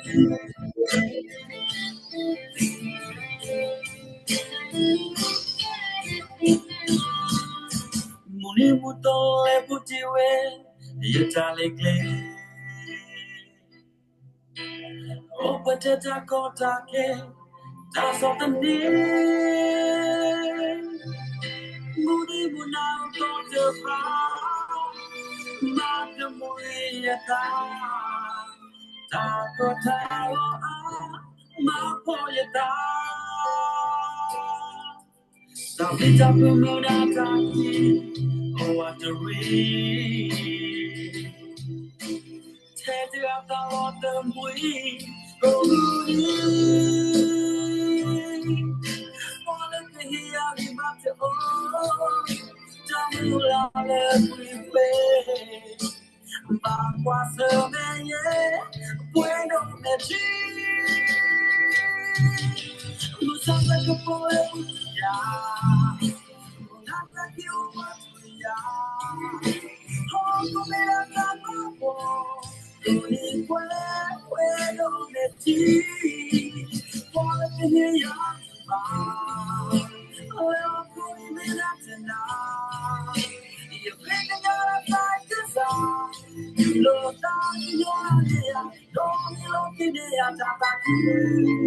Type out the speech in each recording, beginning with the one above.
မုၢ်နံၤမုၢ်သီ လဲၤပူၤတ့ၢ်ဝဲ ယတၢ်လဲၤကျဲ, အိၣ်ပှဲၤထဲတၢ်ကီတၢ်ခဲ တၢ်ဆီၣ်သနံး, မုၢ်နံၤမုၢ်နၤသီတဖၣ် မၤကမူၣ်ယသး, တၢ်ကီတၢ်ခဲအါ မၤဖှီၣ်ယသး, တၢ်ဘျုးတၢ်ဖှိၣ်မုၢ်နၤတၢ်ခံး အိၣ်ဝးတရံး, ထဲတဂၤတၢ်လီၤတမှံၤ ကိးမုၢ်နံၤ, ပှၤလၢကဟ့ၣ်ယၤဂံၢ်ဘါတအိၣ်, တၢ်မုၢ်လၢ်လၢကွံာ်ဝဲ ဘၣ်ကွၢ်ဆၢၣ်မဲာ်ယဲ ပှဲၤဒီးမဲာ်ထံ, မုၢ်ဆါဆၢကပီၤလၢပူၤယၤ, မုၢ်နၤတၢ်ခံးအိၣ်ဝးတရံးယၤ, ဟီၣ်ခိၣ်မဲာ်တၢ်တၢ်ဘၣ်ဘီ, ဒိးန့ၢ်ပှဲၤဝဲဒီးမဲာ်ထံ, ပှၤလၢကဟ့ၣ်ယၤ ဘၣ်, လၢဟီၣ်ခိၣ်အံၤမ့ၢ်ဒၣ်တနၤ, ယဃ့ကညးလၢတၢ်သး, တုၤလီၤတၢ်ကညီလၢန့ၣ်ယၤ, ဒီးဟ့ၣ်လီၤက့ၤန့ၢ်ယၤတၢ်သးခု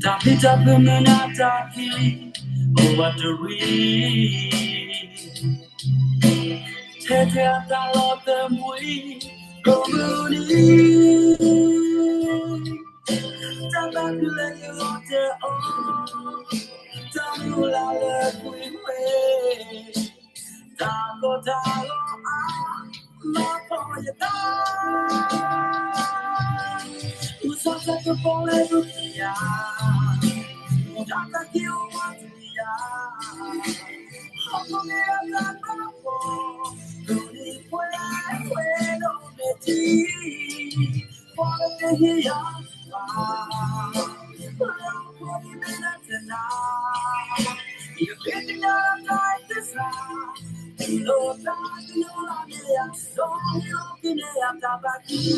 တၢ်ဘျုးတၢ်ဖှိၣ်မုၢ်နၤတၢ်ခံး အိၣ်ဝးတရံး, ထဲထဲအတၢ်လီၤတမှံၤ ကိးမုၢ်နံၤ, တၢ်သးခုလၢယဂီၢ်တအိၣ်, တၢ်မုၢ်လၢ်လၢကွံာ်ဝဲ တၢ်ကီတၢ်ခဲအါ မၤဖှီၣ်ယသး, မုၢ်ဆါဆၢကပီၤလၢပူၤယၤ, မုၢ်နၤတၢ်ခံးအိၣ်ဝးတရံးယၤ, ဟီၣ်ခိၣ်မဲာ်တၢ်တၢ်ဘၣ်ဘီ, ဒိးန့ၢ်ပှဲၤဝဲဒီးမဲာ်ထံ, ပှၤလၢကဟ့ၣ်ယၤဘၣ်, လၢဟီၣ်ခိၣ်အံၤမ့ၢ်ဒၣ်တနၤ, ယဃ့ကညးတၢ်သး, တုၤလီၤတၢ်ကညီလၢန့ၣ်ယၤ, ဒီးဟ့ၣ်လီၤက့ၤန့ၢ်ယၤတၢ်သးခု မ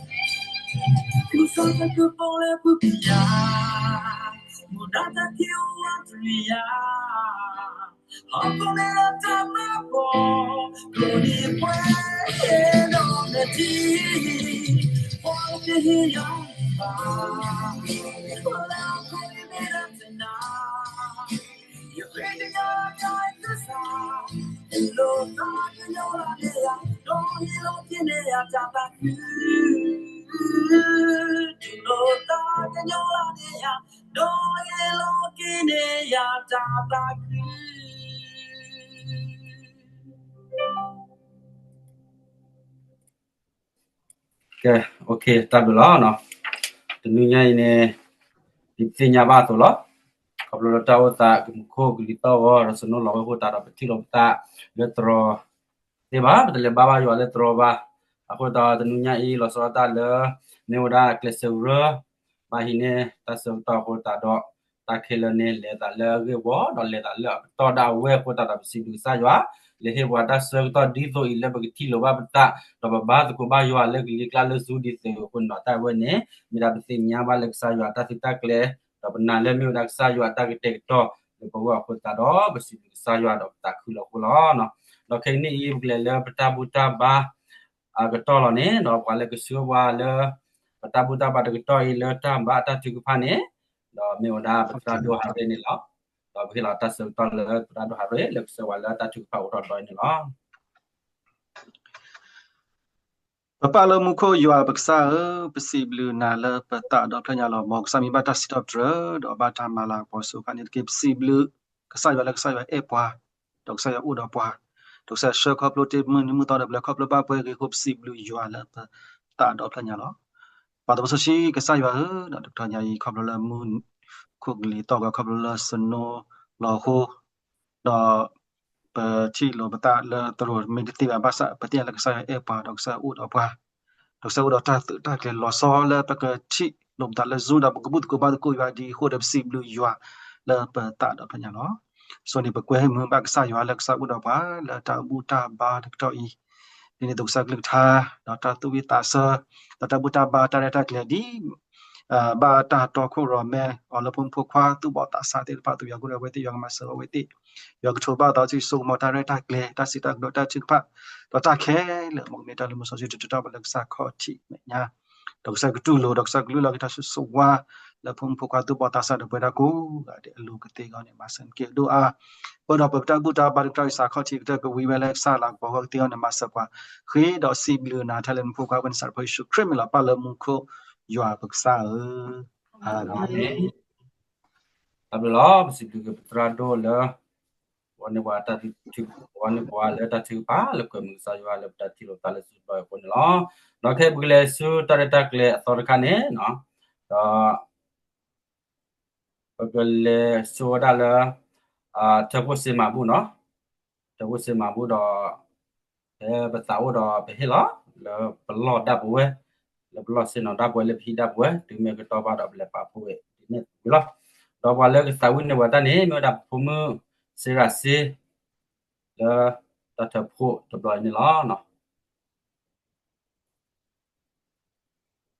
ုၢ်ဆါဆၢကပီၤလၢပူၤယၤ, မုၢ်နၤတၢ်ခံးအိၣ်ဝးတရံးယၤ, ဟီၣ်ခိၣ်မဲာ်တၢ်တၢ်ဘၣ်ဘီ, ဒိးန့ၢ်ပှဲၤဒီးမဲာ်ထံ, ပှၤလၢကဟ့ၣ်ယၤဘၣ်, လၢဟီၣ်ခိၣ်အံၤမ့ၢ်ဒၣ်တနၤ, ယဃ့ကညးတၢ်သး, တုၤလီၤတၢ်ကညီလၢန့ၣ်ယၤ, ဒီးဟ့ၣ်လီၤက့ၤန့ၢ်ယၤတၢ်သးခု, တုၤလီၤတၢ်ကညီလၢန့ၣ်ယၤ, ဒီးဟ့ၣ်လီၤက့ၤန့ၢ်ယၤတၢ်သးခု ကဲ, တၢ်ဘျုးလီၤ. တနွံညါအံၤန့ၣ် ဒ်ပသ့ၣ်ညါဘၣ်အသိးလီၤ. ခီဖျိလၢတၢ်အိၣ်သးကမူၣ်ခိၣ်ကလံၤသီၣ်ဂီၤ ဒီးစနိလီၤဝဲအဃိသတးဒီး ပထံၣ်လိာ်ပသးလၢတြီၤသ့ဘၣ်, ပတလဲၤဘါဘၣ်ယွၤလၢတြီၤဘၣ်. အဃိသတးဒီးတနွံညါအံၤ လီၤဆီဒၣ်တၢ်လၢ မ့ၢ်ဝဲဒၣ်ကျဲးစၢးကရၢ ဘၣ်ဟံးန့ၢ်တၢ်ဆၢကတီၢ်အဃိသတးဒီး တၢ်ခဲလၢာ်န့ၣ် လဲၤသးလၢအဂ့ၢ်ဝီ ဒီးလဲၤသးလၢအပတီၢ်ဒၣ်ဝဲအဃိသတးဒီး ပစံးဘျုးကစၢ်ယွၤ လဲၤဟ့ၣ်ပှၤတၢ်ဆၢကတီၢ်ဒ်သိးအံၤလၢပကထံၣ်လိာ်ဘၣ်ပသး ဒီးပဘါသကိးဘၣ်ယွၤလၢကလံၤကျါလၢ Zoom ဒ်သိးအံၤအဃိန့ၣ်ဒီး တၢ်ဝဲန့ၣ် မ့ၢ်ဒၣ်ပသ့ၣ်ညါဘၣ်လၢကစၢ်ယွၤတၢ်သုးတၢ်ကျဲၤ ဒီးပနာ်လၢမ့ၢ်ဝဲဒၣ်ကစၢ်ယွၤတၢ်ကတဲာ်ကတီၤလၢပဂီၢ်အဃိသတးဒီး ပစံးဘျုးကစၢ်ယွၤဒီးပသးခုလီၤအဃိလီၤ. ဒီးခဲကနံၣ်အံၤ ပကလဲၤလၢပတၢ်ဘူၣ်တၢ်ဘါအကတီၢ်လီၤန့ၣ် ဒီးပှၤလၢကဆှၢပှၤလၢ ပတၢ်ဘူၣ်တၢ်ဘါတကတီၢ်အံၤလၢတၢ်ဘါအတၢ်ထုကဖၣ်န့ၣ် ဒီးမ့ၢ်ဝဲဒၣ်ပသရၣ်ဒိၣ်ဟးရ့ၣ်န့ၣ်လီၤ. ဒီးပဟ့ၣ်လီၤတၢ်ဆၢကတီၢ်လၢပသရၣ်ဒိၣ်ဟးရ့ၣ် လၢကဆှၢပှၤလၢတၢ်ထုကဖၣ်အိၣ်ထီၣ်ဒီးအံၤန့ၣ်လီၤ. ပပၢ်လၢမူခိၣ်ယွၤပကစၢ်ဧၢ, ပစံးဘျုးနၤလၢပသးဒီဖျၢၣ်ညါလီၤ. မ်ကစၢ်မံၤဘၣ်တၢ်စံးထီၣ်ပတြၢၤ ဒီးဘၣ်တၢ်မၤလၤကပီၤဆူခါန့ၣ်တက့ၢ်. ပစံးဘျုးကစၢ်ယွၤလၢကစၢ်ယွၤအဲၣ်ပှၤ, ဒီးကစၢ်ယွၤအိၣ်ဒီးပှၤ, ဒီးကစၢ်ယွၤဆှၢခီဖျိတ့ၢ်မုၢ်နံၤမုၢ်သီဒီးပလဲၤခီဖျိဘၣ်ပှဲၤဂ့ၤအဃိ ပစံးဘျုးယွၤလၢပသးဒီဖျၢၣ်ညါလီၤ. ပှၤသးစီဆှံကစၢ်ယွၤဧၢ, ဒီးတကတီၢ်ညါအံၤ ခီဖျိလၢမူခိၣ်ကလံၤသီၣ်ဂီၤ ခီဖျိလၢ snow လီၤအဃိ, ဒီး ထံၣ်လိာ်ပသးလၢသရိာ်မ့ၢ်တသ့ဘၣ်ဘၣ်ဆၣ် ပသ့ၣ်ညါလၢကစၢ်ယွၤအဲၣ်ပှၤ ဒီးကစၢ်ယွၤအိၣ်ဒီးပှၤ, ဒီးကစၢ်ယွၤအိၣ်ဒီးတၢ်သုးတၢ်ကျဲၤလီၤဆီလၢပကထံၣ်လိာ်ပသးလၢ Zoom ဒီး ပကဘူၣ်သကိးဘါသကိးယွၤ ဒ်အဃိဒီးပစံးဘျုးယွၤလၢပသးဒီဖျၢၣ်ညါလီၤ. ဆိန့ၣ် ပကွဲမုာ်ဘၣ်ကစၢ်ယွၤလၢကစၢ်အိၣ်ဒီးပှၤလၢတၢ်ဘူၣ်တၢ်ဘါတကတီၢ်အံၤ, ဒ်န့ၣ်အသိးကစၢ်ကလုၢ်ကထါ ဒီးတၢ်သူၣ်ဝံၣ်သးဆၢ ဒီးတၢ်ဘူၣ်တၢ်ဘါတၢ်ရဲၣ်တၢ်ကျဲၤဒ် ဘၣ်တၢ်တီခိၣ်ရိၣ်မဲအီၤလၢဖိမုၣ်ဖိခွါသူၣ်ဘီၣ်သးစၢ်သ့ၣ်တဖၣ်အသိး ယွၤကရၢဝဲသ့ၣ် ယွၤကမၤစၢၤအဝဲသ့ၣ်, ယွၤကထိးဘၣ်သးဆူစိကမီၤတၢ်ရဲၣ်တၢ်ကျဲၤ တၢ်စံးတၢ်ကတိၤတၢ်ထုကဖၣ် ဒီးတၢ်ခဲလၢာ် မ်ကမ့ၢ်တၢ်လုၢ်မုာ်စီဆှံတတီၤဘၣ်လၢကစၢ်ခီၣ်ထံးမဲာ်ညါ, ဒီးကစၢ်ကတူၢ်လိာ် ဒီးကစၢ်ကလုၢ်လီၤက့ၤတၢ်ဆိၣ်ဂ့ၤဆိၣ်ဝါ လၢဖိမုၣ်ဖိခွါသူၣ်ဘီၣ်သးစၢ်ဒီးပဝဲဒၣ်ကိးဂၤဒဲးအလိၤကသ့အဂီၢ်န့ၣ် မၤစၢၤနက့ၤဒိၣ်အါ ပၢ်ဒီးပပတၢ်ဘူၣ်တၢ်ဘါတကတီၢ်အံၤ စးခီၣ်ထံးကတၢၢ်ကဝံၤဝဲလၢကစၢ်လၤကပီၤအဂီၢ်ကသ့အဂီၢ်န့ၣ် မၤစၢၤပှၤဃ့ဒီးစံးဘျုးနၤ ထဲလၢမူခိၣ်ခွါဝဲန့ၣ် စးထီၣ်ဖဲယ့ၣ်ၡူးခရံာ်မံၤလီၤ ပၢ်လၢမူခိၣ်ယွၤပကစၢ်ဧၢ, အၤမ့ၣ်. တၢ်ဘျုးလီၤ ပစံးဘျုးက့ၤပသရၣ်ဒိၣ်လၢ ပဝဲန့ၣ်ပှၤ ပဝဲန့ၣ်ပှၤလၢတၢ်ထုကဖၣ်လၢကွဲ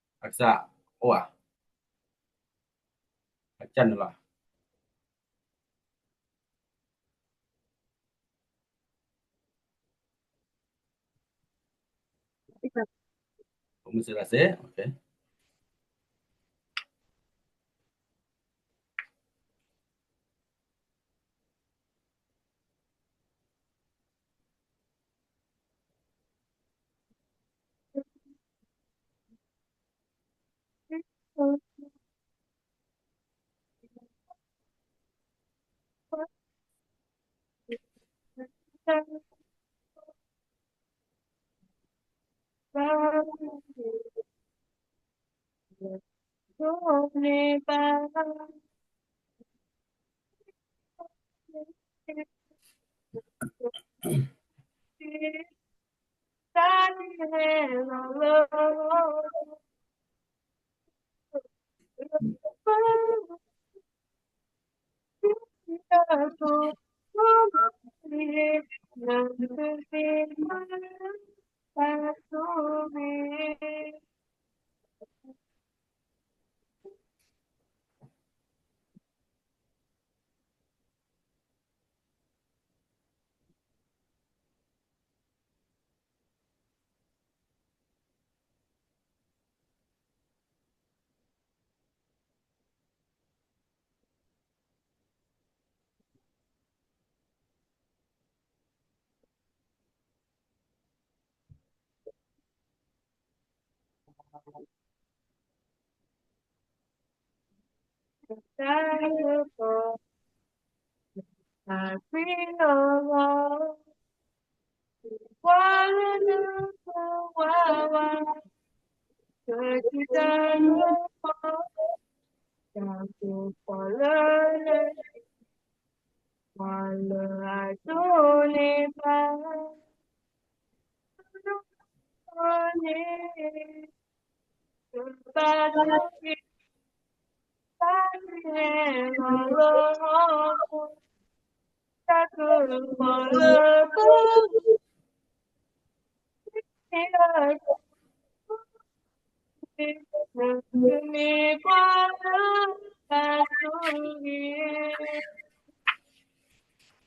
မုာ်ကစၢ်ယွၤလၢပတၢ်ထံၣ်လိာ်သးလၢစုတဘျီအံၤအဃိန့ၣ်လီၤ. ဒီးခဲအံၤပကလဲၤဆူတၢ်ရဲၣ်တၢ်ကျဲၤအသီတခါန့ၣ် ဒီး ပကလဲၤဆူဝဲဒၣ်လၢ ထၢဖှိၣ်စ့မၤဘူၣ်နီၤ, ထၢဖှိၣ်စ့မၤဘူၣ်ဒီး ဖဲပသးအိၣ်ဒီးပဟ့ၣ်လီၤ လၢပလီၢ်ဒၣ်ပဝဲ, လၢပလီၢ်ဆ့ၣ်နီၤဒၣ်ပဝဲ လၢပဟံၣ်ဒၣ်ပဝဲ တုၤမ့ၢ်ကတီၢ်ဘၣ်ဒီးပလဲၤပာ်ဖှိၣ်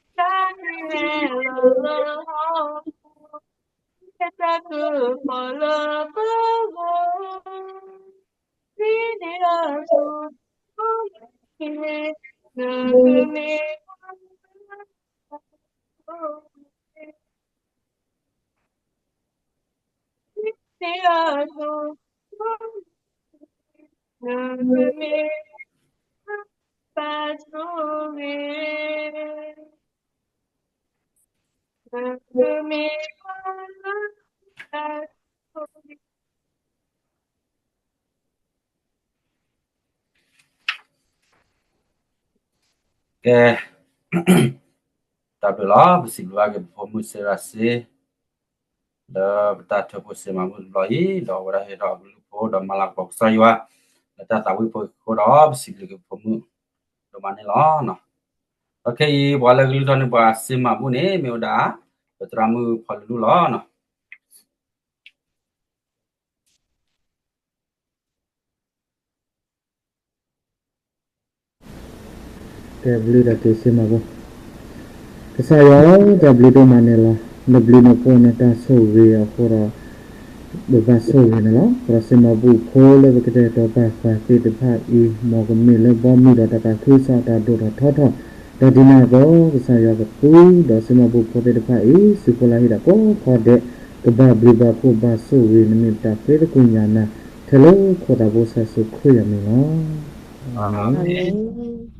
ဝဲဒ်န့ၣ်ဝံၤလီၤ. ဒီးပှၤလၢကသးဝံၣ်န့ၢ်ပှၤတၢ်န့ၣ် မ့ၢ်ဝဲဒၣ်ပဖိမုၣ်စ့ရၤစ့ လၢတၢ်ထၢဖှိၣ်တဘျီအံၤန့ၣ်လီၤ. အကစၢ်အိၣ်ဧါ, အကစၢ်နုာ်လီၤ. ဖိမုၣ်စ့ရၤစ့, တၢ်ဘျုးလီၤ. ပစံးဘျုးဘၣ်က့ၤပဖိမုၣ်စ့ရၤစ့ လၢပတၢ်ထုဖိစ့မၤဘူၣ်တဘျီအံၤ ဒီးအဝဲဒၣ်ဟ့ၣ်ထီၣ်အကလုၢ်ဖိ ဒီးမၤလၤကပီၤကစၢ်ယွၤ လၢတၢ်သးဝံၣ်ဖိအဃိဒီး ပစံးဘျုးက့ၤပဖိမုၣ်ဒိၣ်မးန့ၣ်လီၤ. ဒီးခဲအံၤ ပှၤလၢကလုၢ်ထီၣ်န့ၢ်ပှၤစ့မၤဘူၣ်န့ၣ် မ့ၢ်ဝဲဒၣ် ပသရၣ်မုၣ်ဖီလံလူလီၤ. တၢ်ဘျုးတၢ်စ့မၤဘူၣ်, ကစၢ်ယွၤဧၢ, တၢ်ဘျုးဒိၣ်မးန့ၣ်လီၤ. နဘျုးနဖှိၣ်နတၢ်ဆိၣ်ဂ့ၤအဃိဒီး ပဘၣ်ဆိၣ်ဂ့ၤန့ၣ်လီၤ. ပှၤစ့မၤဘူၣ်ဖိလၢပကတဲာ်ကတီၤပာ်ဃာ်သ့ၣ်တဖၣ်အံၤ မ်ကမ့ၢ်လၢဘီမုၢ်ဒီးတၢ်သးခုကစီၣ်အတၢ်ဒိၣ်ထီၣ်ထီထီၣ်, ဒီးဒ်န့ၣ်အသိး ကစၢ်ယွၤကသူဒီးစ့မၤဘူၣ်ဖိသ့ၣ်တဖၣ်အံၤ စုဖိလၢဟံၣ်ဒၣ်ကိးခီဒဲး ကဘၣ်ဘျုးဘၣ်ဖှိၣ်ဘၣ်ဆိၣ်ဂ့ၤ နမ့ၢ်ပတၢ်ဃ့သကိးညါနၤ ထဲလၢခိၣ်သးဘိစီဆှံခရံာ်အမံၤလီၤ. အၤမ့ၣ်.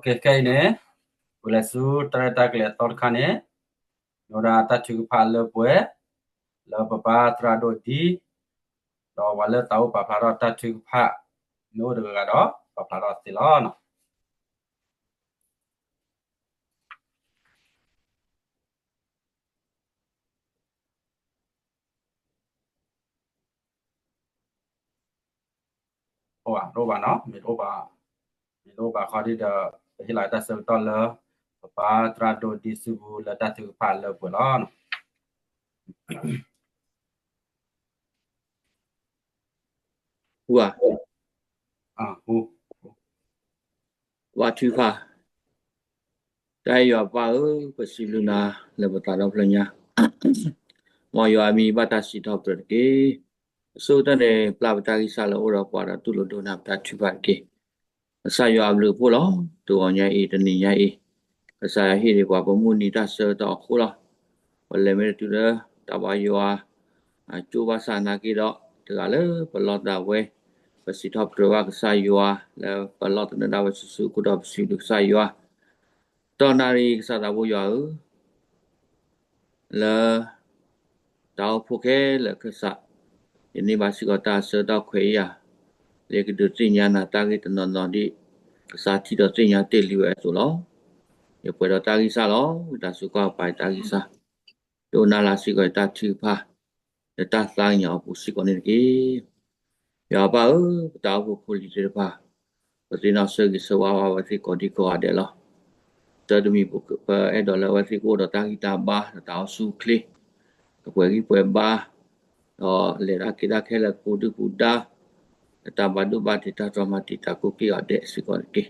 ခဲအံၤန့ၣ် ပလဲၤဆူတၢ်ရဲၣ်တၢ်ကျဲၤအသီတခါန့ၣ် မ့ၢ်ဝဲဒၣ်တၢ်ထုကဖၣ်လၢပှဲၤ လၢပပၢ်သရၣ်ဒိၣ်ဒံ ဒီးပှၤလၢသးအိၣ်ပာ်ဖျါထီၣ်တၢ်ထုကဖၣ် မ့ၢ်အိၣ်တဂၤဂၤဒီး ပာ်ဖျါထီၣ်သ့လီၤ. အိၣ်ဘၣ်နီၤ, မ့ၢ်တအိၣ်ဘၣ်, မ့ၢ်တအိၣ်ဘၣ်ခီဒ်ဒီး ပဟ့ၣ်လီၤတၢ်ဆၢကတီၢ်လၢ ပပၢ်သရၣ်ဒိၣ်ဒံစုပူၤလၢတၢ်ထုကဖၣ်လၢပှဲၤလီၤ. ဝါထုကဖၣ်, တၢ်အဲၣ်ယွၤပၢ်ဧၢ, ပစံးဘျုးနၤလၢပသးဒီဖျၢၣ်ညါ, မ်ယွၤအမံၤဘၣ်တၢ်စံးထီၣ်ပတြၢၤတက့ၢ်. အဆိကတၢၢ်န့ၣ် ပျၢ်ပတၢ်ဂံၢ်စၢ်လၢအအိၣ်ဒီးပှၤဒီးတူၢ်လိာ်ဒိကနၣ်ပတၢ်ထုကဖၣ်တက့ၢ်. ကစၢ်ယွၤအဘျုးအဖှိၣ်လီၤ. တဂီၤညါအံၤ တနံၤညါအံၤ ကစၢ်ယွၤဟ့ၣ်ဒံးပှၤပမုၢ်နံၤတၢ်ဆၢကတီၢ်အဃိလီၤ. ပလဲၤမ့ၢ်တတုၤလၢ တၢ်ဘါယွၤ ကၠိဘၣ်ဆၣ်နာ်က့ဒီး တဂၤလၢပလီၢ်ဒၣ်ဝဲ ပစံးထီၣ်ပတြၢၤဘၣ်ကစၢ်ယွၤ လၢပလီၢ်သနၢၣ်ဒၣ်ဝဲစုာ်စုာ်အဃိဒီး ပစံးဘျုးကစၢ်ယွၤ တီၢ်နၣ်ရံၣ် ကစၢ်သးဘိယွၤဧၢ, လၢ တၢ်အိၣ်ဖှိၣ်ခဲလၢာ်ခၢၣ်စး, ယန့ၢ်ဘၣ်စ့ၢ်ကီးတၢ်ဆၢကတီၢ်ခွဲးယာ် လၢယကဒုးသ့ၣ်ညါနၤတၢ်ဂ့ၢ်တနီၤနီၤဒ် ကစၢ်ထံၣ်ဒီးသ့ၣ်ညါတ့ၢ်လံဝဲအသိးလီၤ. ယပှဲၤဒီးတၢ်ဂံၢ်စၢ်လီၤ. တၢ်စူးကွၢ်ကပၤယတၢ်ဂံၢ်စၢ်, ဒိကနၣ်လၢ်စ့ၢ်ကီးယတၢ်ထုကဖၣ် လၢတၢ်သးကညီၤအပူၤစ့ၢ်ကီးန့ၣ်တက့ၢ်. ယွၤပၢ်ဧၢ, ပတၢ်အိၣ်ဖှိၣ်ဖိလံၤသ့ၣ်တဖၣ် ပသ့ၣ်နီၣ်ဆၢဂ့ၤဆၢဝါဘၣ်အဝဲသ့ၣ်ကိးဒံကိးဂၤဒဲးလီၤ. တၢ်တမံၤ ပအဲၣ်ဒိးလၢအဝဲသ့ၣ်ကအိၣ်ဒီးတၢ်ဂံၢ်တၢ်ဘါ ဒီးတၢ်အိၣ်ဆူၣ်အိၣ်ချ့, ကပှဲၤဂံၢ်ပှဲၤဘါ, ဒီးလဲၤတၢ်က့ၤတၢ်ခဲလၢာ်ကပူၤဒုၣ်ပူၤဒါ, ဒီးတၢ်ဘၣ်ဒိဘၣ်ထံးတၢ်တြီမၤတံာ်တာ်ကိးက့ၢ်ဂၤဒဲးစ့ၢ်ကီးတက့ၢ်.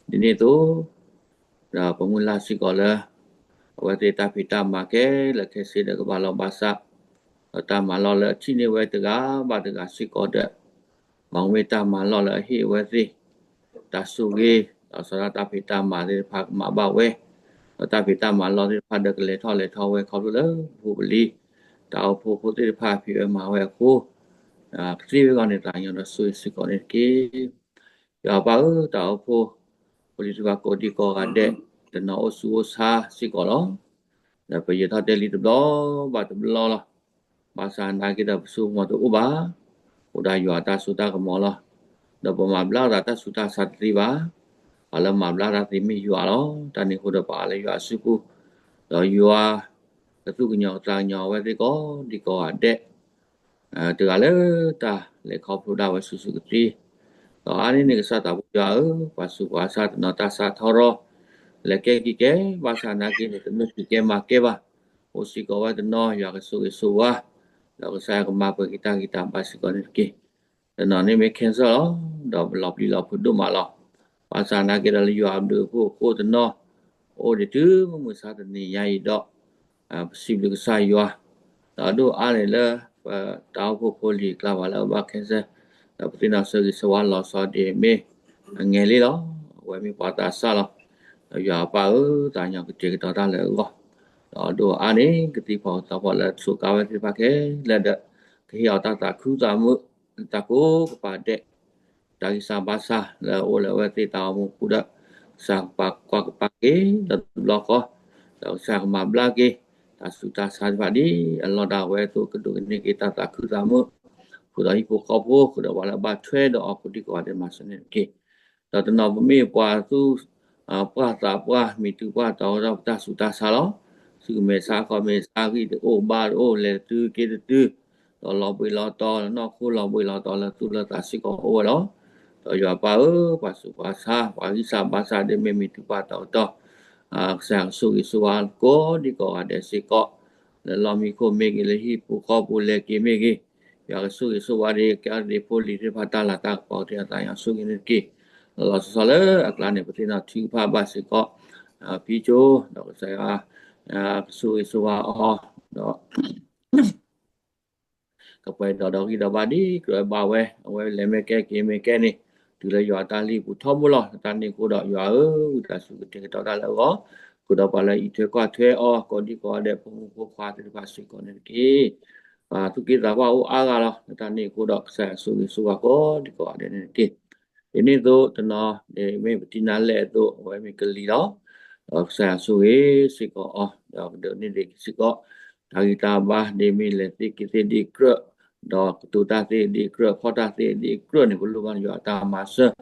ဒ်န့ၣ်အသိး ဒီးပမုၢ်လၢ်စ့ၢ်ကီးလၢ အဝဲသ့ၣ်တၢ်ဖံးတၢ်မၤခဲလၢာ်ခဲဆ့ဒီးကဘၣ်လီၤဘၣ်စး, ဒီးတၢ်မၤလီၢ်လၢအထံၣ်န့ၢ်ဝဲတဂၤဘၣ်တဂၤစ့ၢ်ကီးဒီး မ့ၢ်ဝဲတၢ်မၤလီၢ်လၢအဟ့ၣ်အဝဲသ့ၣ် တၢ်ဆိၣ်ဂ့ၤ, ဒီးစီၤဒၣ်တၢ်ဖံးတၢ်မၤသ့ၣ်တဖၣ်ကမၤဘၣ်ဝဲ, ဒီးတၢ်ဖံးတၢ်မၤလီၢ်သ့ၣ်တဖၣ်ဒီးကလဲၤထီၣ်လဲၤထီဝဲခီဖျိလၢပဖိပလံၤ, တၢ်အိၣ်ဖှိၣ်ဖိသ့ၣ်တဖၣ်ဖံးဝဲမၤဝဲအဃိ, ကသ့ဝဲဂီၢ်န့ၣ် သးကညီၤဒီးဆိၣ်ဂ့ၤစ့ၢ်ကီးန့ၣ်တက့ၢ်. ယွၤပၢ်ဧၢ, တၢ်အိၣ်ဖှိၣ်ဖိလံၤသ့ၣ်တဖၣ်ကိးဒံကိးဂၤဒဲး တနီၤအိၣ်ဆူၣ်အိၣ်ဆါစ့ၢ်ကီးလီၤ. ဒီးပယဲၤထီၣ်တဲလံတဘျီဘၣ်တဘျီလီၤ. ဘၣ်ဆၣ်နာ်က့ဒီးပစိကမီၤတအိၣ်ဘၣ်, အိၣ်ဒၣ်ယွၤအတၢ်စိတၢ်ကမီၤလီၤ. ဒီးပမၤဘျါသးတၢ်ဆူးတၢ်ဆါတသ့ဘၣ်. ပှၤလၢမၤဘျါတၢ်သ့မ့ၢ်ယွၤလီၤ. တၢ်န့ၣ်အဃိဒီးပအါလၢယွၤအစုပူၤ, ဒီးယွၤကသူၣ်ကညီၤကသးကညီၤအဝဲသ့ၣ်ကိးဒံကိးဂၤဒဲး တဂၤလၢတၢ်လဲၤခီဖျိဒၣ်ဝဲစုာ်စုာ်ကသ့. ဒီးအါန့ၢ်န့ၣ် ကစၢ်သးဘိယွၤဧၢ, ပှၤဆူးပှၤဆါတနီၤတၢ်ဆါထီရီၤ, လဲၤကဲက့ၤကဲ, ဘၣ်ဆၣ်နာ်က့န့ၣ် တမ့ၢ်က့ၤကဲမၤကဲဘၣ်, အိၣ်စ့ၢ်ကီးဝဲတနီၤ ယွၤကဆိၣ်ဂ့ၤဆိၣ်ဝါ, ဒီးကစၢ်ယွၤကမၤပှဲၤက့ၤတၢ်ဂံၢ်တၢ်ဘါစ့ၢ်ကီးန့ၣ်တက့ၢ်. တနီၤန့ၣ်မ့ၢ် cancer လီၤ, ဒီးလီၤပျံၤလီၤဖုးဒိၣ်မးလီၤ. ဘၣ်ဆၣ်နာ်က့ဒီးလၢယွၤအဘျုးအဖှိၣ်အဃိတနီၤ အိၣ်ဒံးတုၤမုၢ်မဆါတနံၤညါအံၤဒီး ပစံးဘျုးကစၢ်ယွၤ, ဒီးဒိၣ်အါန့ၣ်လၢ ပတၢ်အိၣ်ဖှိၣ်ဖိလံၤအကျါ ပှၤလၢအဘၣ် cancer, ဒီးပသ့ၣ်နီၣ်ဆၢဂ့ၤဆၢဝါလီၤဆီဒ်အမ့ၢ်အငဲၤလံလီၤ. အဝဲမ့ၢ်ပှၤသးစၢ်လီၤ. ဒီးယွၤအပၢ်ဧၢ, သးကညီၤကတဲာ်ကတီၤတၢ်လၢအဂီၢ်, ဒီးဒိၣ်အါန့ၣ် ကသံၣ်ဖီကသီဖီလၢအစိာ်ကါဝဲသ့ၣ်တဖၣ်ခဲလၢာ်ဒီး ကဟ့ၣ်အီၤတၢ်သးခုသးမုာ် တၢ်ကိးကပၤဒဲး တၢ်ဂံၢ်စၢ်ဘါစၢ်လၢအအိၣ်လၢအဝဲသ့ၣ်တၢ်အိၣ်မူပူၤဒီး ကစၢ်ကပာ်ကွၢ်ကပၤက့ၤဒီးတဘျီဃီ, ဒီးကစၢ်ကမၤဘျါက့ၤ တၢ်ဆူးတၢ်ဆါသ့ၣ်တဖၣ်ဒ်အလီၢ်ဒၣ်ဝဲအသိး ကဒိးကန့ၢ်က့ၤတၢ်သးခုသးမုာ်, ဃုာ်ဒီးဟံၣ်ဖိဃီဖိ ဃုာ်ဒီးပှၤလၢအဘၣ်ထွဲဒီးအီၤကိးဒံကိးဂၤဒဲးမၤစၢၤန့ၣ်တက့ၢ်. ဒီးတနီၤပမ့ၢ်ပှၤသူၣ်ပှၢ်သးပှၢ် မ့ၢ်တုၤပှၢ်တီၤထီၣ်ပတၢ်ဆူးတၢ်ဆါလီၤ. သုးမ့ၢ်ဆါ ခီၣ်မ့ၢ်ဆါ ဂံၢ်တအိၣ်ဘါတအိၣ် လဲၤတတုၤက့ၤတတုၤ, ဒီးလီၤဘှံးလီၤတီၤ လၢနီၢ်ခိ လီၤဘှံးလီၤတီၤလၢသူၣ်လၢသးစ့ၢ်ကီးအိၣ်ဝဲလီၤ. ဒီးယွၤပၢ်ဧၢ, ပှၤဆူးပှၤဆါ ပှၤဂံၢ်စၢ်ဘါစၢ် ဒ်မ့ၢ်မ့ၢ်တုၤပှၢ်တီၤကတီၢ် ကစၢ်ယွၤကဆိၣ်ဂ့ၤဆိၣ်ဝါကိးဒံကိးဂၤဒဲးစ့ၢ်ကီး, လၢလီၢ်မံခိၣ်မ့ၢ်ဂ့ၤ လၢဟံၣ်ပူၤဃီပူၤလဲၤက့ၤမ့ၢ်ဂ့ၤ, ယွၤကဆိၣ်ဂ့ၤဆိၣ်ဝါဒံး ကဲဒံးဖိလံၤသ့ၣ်တဖၣ် တၢ်လၤတၢ်ကပီၤကသ့ၣ်ညါ သးကညီၤဆိၣ်ဂ့ၤန့ၣ်တက့ၢ်. လီၤလီၤဆီဆီလၢအကျါန့ၣ် ပသ့ၣ်နီၣ်ထုကဖၣ်ဘၣ်စ့ၢ်ကီး ဖံကၠိ ဒီးကစၢ်ယွၤ ကဆိၣ်ဂ့ၤဆိၣ်ဝါအီၤ ဒီး ကပှဲၤဒီးဒီးဂံၢ်ဒီးဘါဒံးကြၢးဘၣ်ဝဲ, အဝဲလဲၤမ့ၢ်ကဲက့ၤမ့ၢ်ကဲန့ၣ် တုၤလၢယွၤအတၢ်လံၣ်ပူၤထီဘိလီၤ. လၢတၢ်န့ၣ်အဃိဒီး ယွၤဧၢ, ဝံသးစူၤကတဲာ်ကတီၤတၢ်လၢအဂီၢ်, ဃုာ်ဒီးပှၤလၢအအံးထွဲကွၢ်ထွဲအီၤ ကိးဒံကိးဂၤဒဲး ဖိမုၣ်ဖိခွါသ့ၣ်တဖၣ်စ့ၢ်ကီးန့ၣ်တက့ၢ်. ပှၤသူၣ်က့သးပှၢ်အိၣ်အါဂၤလီၤ. လၢတၢ်န့ၣ်အဃိဒီး ကစၢ်ယွၤဆိၣ်ဂ့ၤဆိၣ်ဝါကိးဒံကိးဂၤဒဲးန့ၣ်တက့ၢ်. ဒ်န့ၣ်အသိးတနီၤ ဒ်မ့ၢ်ပထံၣ်နၤလဲၣ်အသိး အဝဲမ့ၢ်ကလံၤလီၤ. ဒီးကစၢ်ယွၤဆိၣ်ဂ့ၤစ့ၢ်ကီးအီၤ ဒီးကဒုးန့ၢ်ဒံးစ့ၢ်ကီး တၢ်ဂံၢ်တၢ်ဘါ ဒ်မ့ၢ်လဲၤသ့က့ၤသ့ဒံးကြၢး, ဒီးကတိၤတၢ်သ့ဒံးကြၢး ဖီၣ်တၢ်သ့ဒံးကြၢးန့ၣ် ပလိၣ်ဘၣ်ယွၤအတၢ်မၤစၢၤ,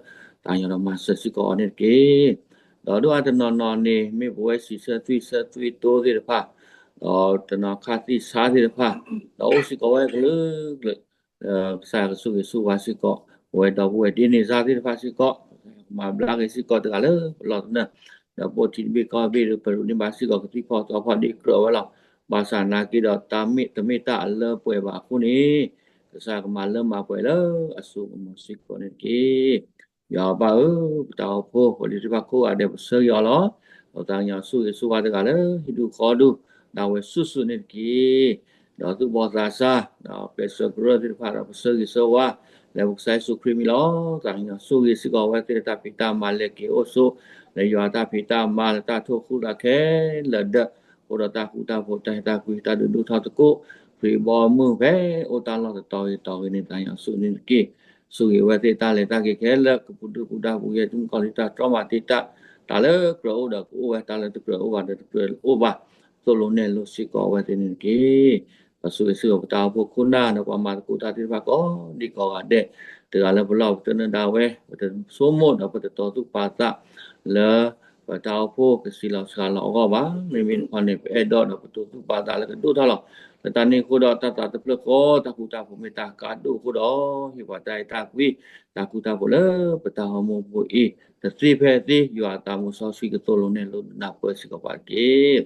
သးကညီၤဒီးမၤစၢၤစ့ၢ်ကီးအီၤန့ၣ်တက့ၢ်. ဒီးဒိၣ်အါတနီၤနီၤန့ၣ် မ့ၢ်ပဝဲစံးဆၢသွံၣ်ဆၢသွံၣ်တိသ့ၣ်တဖၣ်, ဒီးတနီၤခါသံၣ်ဆါသ့ၣ်တဖၣ်, ဒီးအိၣ်စ့ၢ်ကီးဝဲကလုာ်ကလုာ် ကစၢ်ယွၤကဆိၣ်ဂ့ၤဆိၣ်ဝါစ့ၢ်ကီး ပဝဲဒီပုၢ်ဝဲၢ်ဒ်န့ၣ်စါသ့ၣ်တဖၣ်စ့ၢ်ကီး မၤဘျါက့ၤစ့ၢ်ကီးတဂၤလၢပလီၢ်သနၢၣ်, ဒီးပိာ်ထံတဘ့ၣ်ကီၢ်ဘ့ၣ်ဒီး ပရူးန့ၢ်ဘၣ်စ့ၢ်ကီးကသံၣ်ဖီၣ်သီဖီၣ်ဒံးကြၢးဝဲလီၤ. ဘၣ်ဆၣ်နာ်က့ဒီး တၢ်မ့ၢ်တၢ်အလၢပှဲၤဘၣ်အဃိန့ၣ် ကစၢ်ကမၤလၢမၤပှဲၤလၢအစိကမီၤစ့ၢ်ကီးန့ၣ်တက့ၢ်. ယွၤအပၢ်ဧၢ, ပတၢ်အိၣ်ဖှိၣ်ဖိလံၤသ့ၣ်တဖၣ်ကိးဂၤဒဲး ပဆၢဂ့ၤအီၤလီၤ. ဒီးသးကညီၤဆိၣ်ဂ့ၤဆိၣ်ဝါတဂၤလၢ ဟံၣ်ဒူၣ်ဃီဒူၣ် ဒၣ်ဝဲဆူၣ်ဆူၣ်န့ၣ်တက့ၢ်. ဒီးသူၣ်ဘီၣ်သးစၢ် ဒီးပဲာ်စၢၤကရၢသ့ၣ်တဖၣ်ဒီး ပဆၢဂ့ၤဆၢဝါ လၢပကစၢ်ယ့ၣ်ၡူးခရံာ်မံၤလီၤ. သးကညီၤဆိၣ်ဂ့ၤစ့ၢ်ကီးဝဲသ့ၣ်လၢတၢ်ဖံးတၢ်မၤလဲၤက့ၤအိၣ်ဆိး လၢယွၤတၢ်ဖံးတၢ်မၤလၢတၢ်ထိၣ်ဃူတၢ်ခဲလၢာ်ဒီး အိၣ်ဒီးတၢ်ဃူတၢ်ဖိး တၢ်အဲၣ်တၢ်ကွံ တၢ်ဒုးဒိၣ်ထီၣ်သကိး ခရံာ်ဘီမုၢ်ဖဲအိၣ်တၢ်လီၢ်တတီၤဂ့ၤတီၤဂ့ၤန့ၣ် သးကညီၤဆိၣ်ဂ့ၤန့ၣ်တက့ၢ်. ဆိၣ်ဂ့ၤဝဲသ့ၣ်တၢ်လဲၤတၢ်က့ၤခဲလၢာ် ကပူၤဒုၣ်ပူၤဒါပူၤယဲၢ် သုးမုၢ်ကီၢ်လံၤ တၢ်တြီမၤတ့ၢ်တၢ် တၢ်လၢကြၢးအိၣ်ဒီးကအိၣ်ဝဲ တၢ်လၢတကြၢးအိၣ်ဘၣ်ဒီးတကြၢးအိၣ်ဘၣ် သိၣ်လိနဲၣ်လိစ့ၢ်ကီးအဝဲသ့ၣ်န့ၣ်တက့ၢ်. ဒီးဆိၣ်ဂ့ၤစ့ၢ်ကီးပတၢ်အိၣ်ဖှိၣ်ခိၣ်နၢ်ဒီးပှၤမၤသကိးတၢ်သ့ၣ်တဖၣ်ကိးဒံးကိးဂၤဒဲး တဂၤလၢပလီၢ်ပသနၢၣ်ဒၣ်ဝဲ ပတဆိကမိၣ်ဒီးပတတီၤသူၣ်ပာ်သးလၢ ပတၢ်အိၣ်ဖှိၣ်ကစံးလီၤစှၤလီၤအဂီၢ်ဘၣ်. မ့မ့ၢ်တခီန့ၣ် ပအဲၣ်ဒိးဒီးပတိၤသူၣ်ပာ်သးလၢကဒိၣ်ထီၣ်လီၤ. လၢတၢ်န့ၣ်အဃိဒီး တၢ်သးတဖျၢၣ်ဃီ တၢ်ဃူတၢ်ဖိးမ့ၢ်တၢ်ကါဒိၣ်အဃိဒီး ဟ့ၣ်ပှၤတၢ်အဲၣ်တၢ်ကွံ တၢ်ဃူတၢ်ဖိးလၢပတၢ်အိၣ်မူပူၤအံၤ တသ့ဖဲသ့ ယွၤအသးမူစီဆှံကသိၣ်လိနဲၣ်လိနၢ်ပၢၢ်စ့ၢ်ကီးပှၤတက့ၢ်.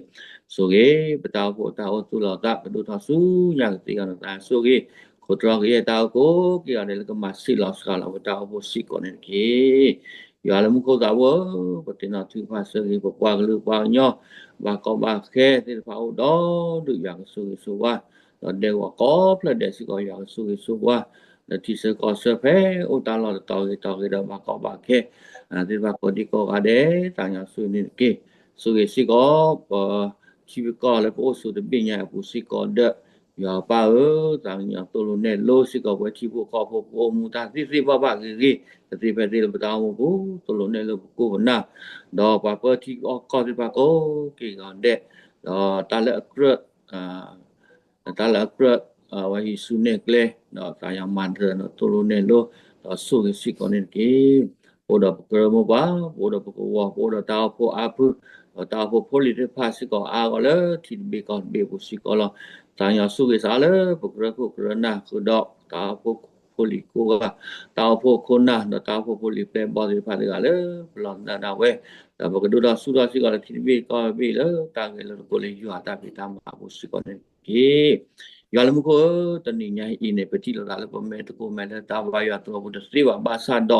ဆိၣ်ဂ့ၤ ပတၢ်အိၣ်ဖှိၣ်တၢ်အိၣ်သူၣ်လီၤသး ကဒိၣ်ထီၣ်ဆူညါကသ့အဂီၢ်န့ၣ် သးဆိၣ်ဂ့ၤ ခိၣ်တြီကယဲၢ်တၢ်အိၣ်ကိးက့ၤဂၤဒဲးလၢကမၤစံးလီၤစှၤလီၤပတၢ်အိၣ်ဖှိၣ်စ့ၢ်ကီးန့ၣ်တက့ၢ်. ယွၤလၢမူခိၣ်သးဘိဧၢ, ပသ့ၣ်နီၣ်ထုကဖၣ်ဆိၣ်ဂ့ၤ ပပှၤကလုာ်ပှၤကညီ ဘၣ်ကီဘၣ်ခဲသ့ၣ်တဖၣ်အိၣ်ဒီးဒုး ယွၤကဆိၣ်ဂ့ၤဆိၣ်ဝါ ဒီးဒဲကဝီၤကိးဖျၢၣ်ဒဲးစ့ၢ်ကီး ယွၤကဆိၣ်ဂ့ၤဆိၣ်ဝါ လၢထံဆၢကီၢ်ဆၢဖဲအိၣ်တၢ်လီၢ်တတီၤဂ့ၤတီၤဂ့ၤဒီး ဘၣ်ကီဘၣ်ခဲ သ့ၣ်တဖၣ်ကိးဒံးကိးဂၤဒဲး သးကညီၤဆိၣ်ဂ့ၤန့ၣ်တက့ၢ်. ဆိၣ်ဂ့ၤစ့ၢ်ကီး ပထံပကီၢ်လၢပအိၣ်ဆိးတဘ့ၣ်ညါအပူၤစ့ၢ်ကီးဒီး ယွၤပၢ်ဧၢ, သးကညီၤသိၣ်လိနဲၣ်လိစ့ၢ်ကီး ပဝဲထံဖိကီၢ်ဖိ ပအိၣ်မူတၢ်သ့သ့ဘၣ်ဘၣ်ဂ့ၤဂ့ၤ တသ့ဖဲသ့လၢပတၢ်အိၣ်မူပူၤ သိၣ်လိနဲၣ်လိပကိးပနၢ် ဒီးပှၤပၢထံအီၣ်ကီၢ်သ့ၣ်တဖၣ်ကိးက့ၤဂီၤဒဲး ဒီးတၢ်လၢအကြၢး တၢ်လၢအကြၢး အဝဲဟံးစုနဲၣ်ကျဲ ဒီးသးကညီၤမၤနၢၤဒီးသိၣ်လိနဲၣ်လိ ဒီးဆိၣ်ဂ့ၤစ့ၢ်ကီးန့ၣ်တက့ၢ်. ပအိၣ်ဒီးပကရၢမိၢ်ပှၢ် ပအိၣ်ဒီးပကဝီၤ ပအိၣ်ဒီးတၢ်အိၣ်ဖှိၣ်အါဖု ဒီးတၢ်အိၣ်ဖှိၣ်ဖိလံၤသ့ၣ်တဖၣ်စ့ၢ်ကီးအါဂီၢ်လၢထံတဘ့ၣ်ကီၢ်တဘ့ၣ်အပူၤစ့ၢ်ကီးလီၤ. သးကညီၤဆိၣ်ဂ့ၤစ့ၢ်ကီးလၢပကရၢခိၣ်ကရၢနၢ်ဃုာ်ဒီးတၢ်အိၣ်ဖှိၣ်ဖိလံၤကိးဂၤ တၢ်အိၣ်ဖှိၣ်ဖိလံၤပျဲၢ်ဘီၣ်သ့ၣ်တဖၣ်တဂၤလၢပလီၢ်သနၢၣ်ဒၣ်ဝဲ ဒီးပကဒိၣ်ထီၣ်ဆူၣ်ထီၣ်စ့ၢ်ကီးလၢထံတဘ့ၣ်ကီၢ်တဘ့ၣ်လၢတၢ်ဂဲၤလိာ်သကိးလၢယွၤတၢ်ဖံးတၢ်မၤအပူၤစ့ၢ်ကီးန့ၣ်တက့ၢ်. ယွၤလၢမူခိၣ်ဧၢ, တနံၤညါအံၤန့ၣ် ပထံၣ်လိာ်သးလၢပမဲာ်သကိးမဲာ်လၢတၢ်ဘါယွၤသရိာ်ပူၤတသ့ဘၣ် ဘၣ်ဆၣ်ဒီး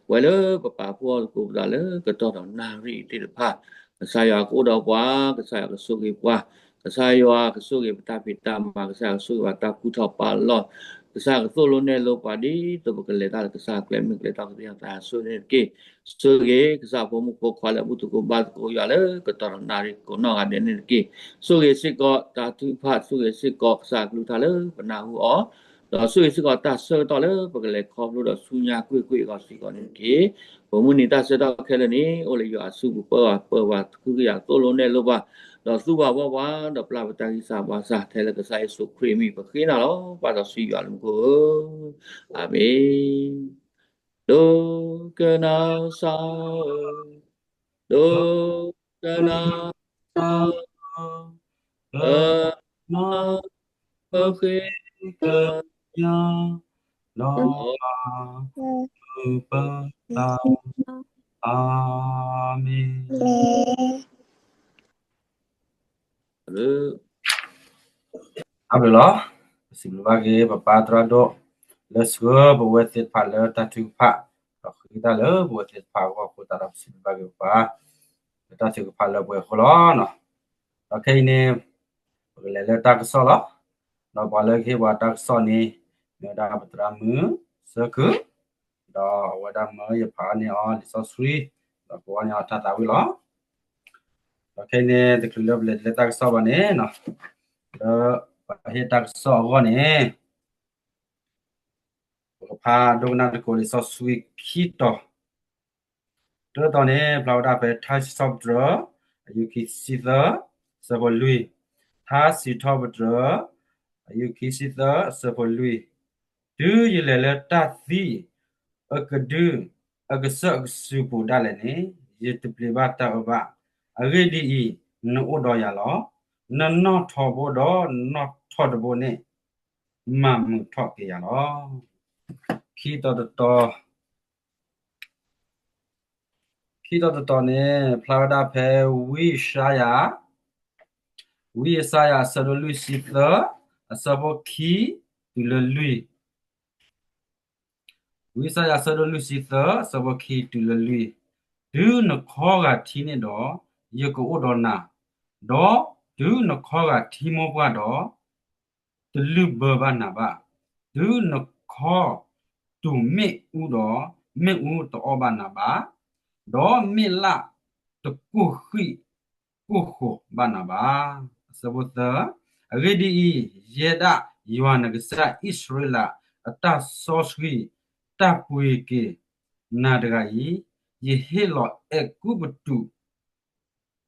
ပဝဲလၢပပာ်ဖှိၣ်အီၤသကိးပသးလၢကတီၢ်ဒီးနၣ်ရံၣ်သ့ၣ်တဖၣ် ကစၢ်ယွၤကအိၣ်ဒီးပှၤ, ကစၢ်ယွၤကဆိၣ်ဂ့ၤပှၤ, ကစၢ်ယွၤကဆိၣ်ဂ့ၤပတၢ်ဖံးတၢ်မၤ, ကစၢ်ယွၤကဆိၣ်ဂ့ၤပတၢ်ကူၣ်ထီၣ်ပာ်လီၢ်, ကစၢ်ယွၤကသိၣ်လိနဲၣ်လိပှၤဒ်သိးပကလဲၤတၢ်လၢကစၢ်ကျဲမုၢ်ကျဲတီၢ်ကသ့ၣ်ညါ သးဆိၣ်ဂ့ၤန့ၣ်တက့ၢ်. ဆိၣ်ဂ့ၤကစၢ်ဖိမုၣ်ဖိခွါလၢအဘူၣ်သကိးဘါသကိးယွၤလၢကတီၢ်ဒီးနၣ်ရံၣ်ကိးနီၢ်ဂၤဒဲးန့ၣ်တက့ၢ်. ဆိၣ်ဂ့ၤစ့ၢ်ကီးတၢ်ထုကဖၣ်, ဆိၣ်ဂ့ၤစ့ၢ်ကီးကစၢ်အကလုၢ်ကထါလၢပနၢ်ဟူအီၤ, ဒီးဆိၣ်ဂ့ၤစ့ၢ်ကီးတၢ်ဆၢကတီၢ်လၢပကလဲၤခီဖျိဒီးဆူညါကွ့ၢ်ကွ့ၢ်အဂီၢ်စ့ၢ်ကီးန့ၣ်တက့ၢ်. ပမုၢ်နံၤတၢ်ဆၢကတီၢ်ခဲလၢာ်န့ၣ် အိၣ်လၢယွၤအစုပူၤ ပၢဘၣ်ပၢဘၣ် ဃုကယာ်သိၣ်လိနဲၣ်လိပှၤ, ဒီးသူဘၣ်ဘီပှၤ ဒီးပျၢ်ပတၢ်ဂံၢ်စၢ်ဘါစၢ် ထဲလၢကစၢ်ယ့ၣ်ၡူးခရံာ်အမံၤ ပဃ့နၤလီၤ ပၢ်စီဆှံယွၤလၢမူခိၣ်ဧၢ, အၤမ့ၣ်. ဒိကနၣ်စၢ်ဧၢ, ဒိကနၣ်စၢ်ဧၢ, ကနၣ်ပဃ့ကညး, ဒီးမၤမုာ်ပသး, အၤမ့ၣ်. အဘျုးလီၤ. ပစံးဘျုးဘၣ်က့ၤ ပပၢ်သရၣ်ဒိၣ် လၢဆှၢပဝဲသ့ၣ်တဖၣ်လၢတၢ်ထုကဖၣ်, ဒီးဃ့တၢ်လၢပဝဲသ့ၣ်တဖၣ်အဂီၢ်အဃိသတးဒီး ပစံးဘျုးဘၣ်က့ၤပပၢ် လၢတၢ်ထုကဖၣ်လၢပှဲၤအဃိလီၤ. ဒီးခဲအံၤန့ၣ် ပကလဲၤလၢတၢ်ကစီၣ်လီၤ. ဒီးပှၤလၢကဟ့ၣ်ပှၤတၢ်ကစီၣ်န့ၣ် မ့ၢ်ဝဲဒၣ်ပသရၣ်မုၣ်စၢကုၢ်, ဒီးအဝဲဒၣ်မၢယဖးန့ၢ်အီၤလံာ်စီဆှံ, ဒီးကိးန့ၢ်အီၤတၢ်သးဝံၣ်လီၤ. ဒီးခဲအံၤန့ၣ် တချုးလၢပလဲၤလၢတၢ်ကစီၣ်ဘၣ်န့ၣ်, လၢပှၤဟ့ၣ်တၢ်ကစီၣ်အဂီၢ်န့ၣ် ပကဖးဒိကနၣ်သကိးလံာ်စီဆှံခံတီၤ, တၢတီၤန့ၣ် ဖျါဝဲဒၣ်ဖဲ ထါစံးထီၣ်ပတြၢၤ အယူၢ်ခံဆံသၢ အဆၢဖိလွံၢ်, ထါစံးထီၣ်ပတြၢၤ အယူၢ်ခံဆံသၢ အဆၢဖိလွံၢ်, တုၤယလဲၤလၢတၢ်သံအကဒု အကစၢၢ်အကစူၤပူၤဒၣ်လဲာ်န့ၣ် ယတပျံၤဘၣ်တၢ်အၢဘၣ်. အဂ့ၢ်ဒ်အံၤ, နအိၣ်ဒီးယၤလီၤ. နနီၣ်ထီဘိဒီးနီၣ်ထီၣ်တဘိန့ၣ် မၤမုာ်ထီၣ်က့ၤယၤလီၤ. ခံတီၤတတီၤ, ခံတီၤတတီၤန့ၣ် ဖျါဝဲဒၣ်ဖဲ ဝံယၡါယၤ, ဝံယၡါယၤ အဆၢဒိၣ်လွံၢ်ဆံသၢ အဆၢဖိခံ တုၤလၢလွံၢ်. ဝံယၡါယၤ အဆၢဒိၣ်လွံၢ်ဆံသၢ အဆၢဖိခံ တုၤလၢလွံၢ်, တုၤနခီဂာ်ထံးန့ၣ်ဒီး ယကအိၣ်ဒီးနၤ, ဒီးတုၤနခီဂာ်ထံမိၢ်ပှၢ်ဒီး တလုၢ်ဘၢဘၣ်နၤဘၣ်. တုၤနခီတူာ်မ့ၣ်အူဒီး မ့ၣ်အူတအီၣ်ဘၣ်နၤဘၣ်, ဒီးမ့ၣ်လၣ်တကိၢ်ဃံၣ်ကိၢ်ဃိးဘၣ်နၤဘၣ်. အဆၢဖိသၢ, အဂ့ၢ်ဒ်အံၤ, ယဲဒၣ်ယွၤနကစၢ်အံၣ်စရ့လးအတၢ်စီဆှံ တၢ်ပှ့ၤက့ၤနၤတဂၤအံၤ, ယဟ့ၣ်လီၤအဲၤကူပတူး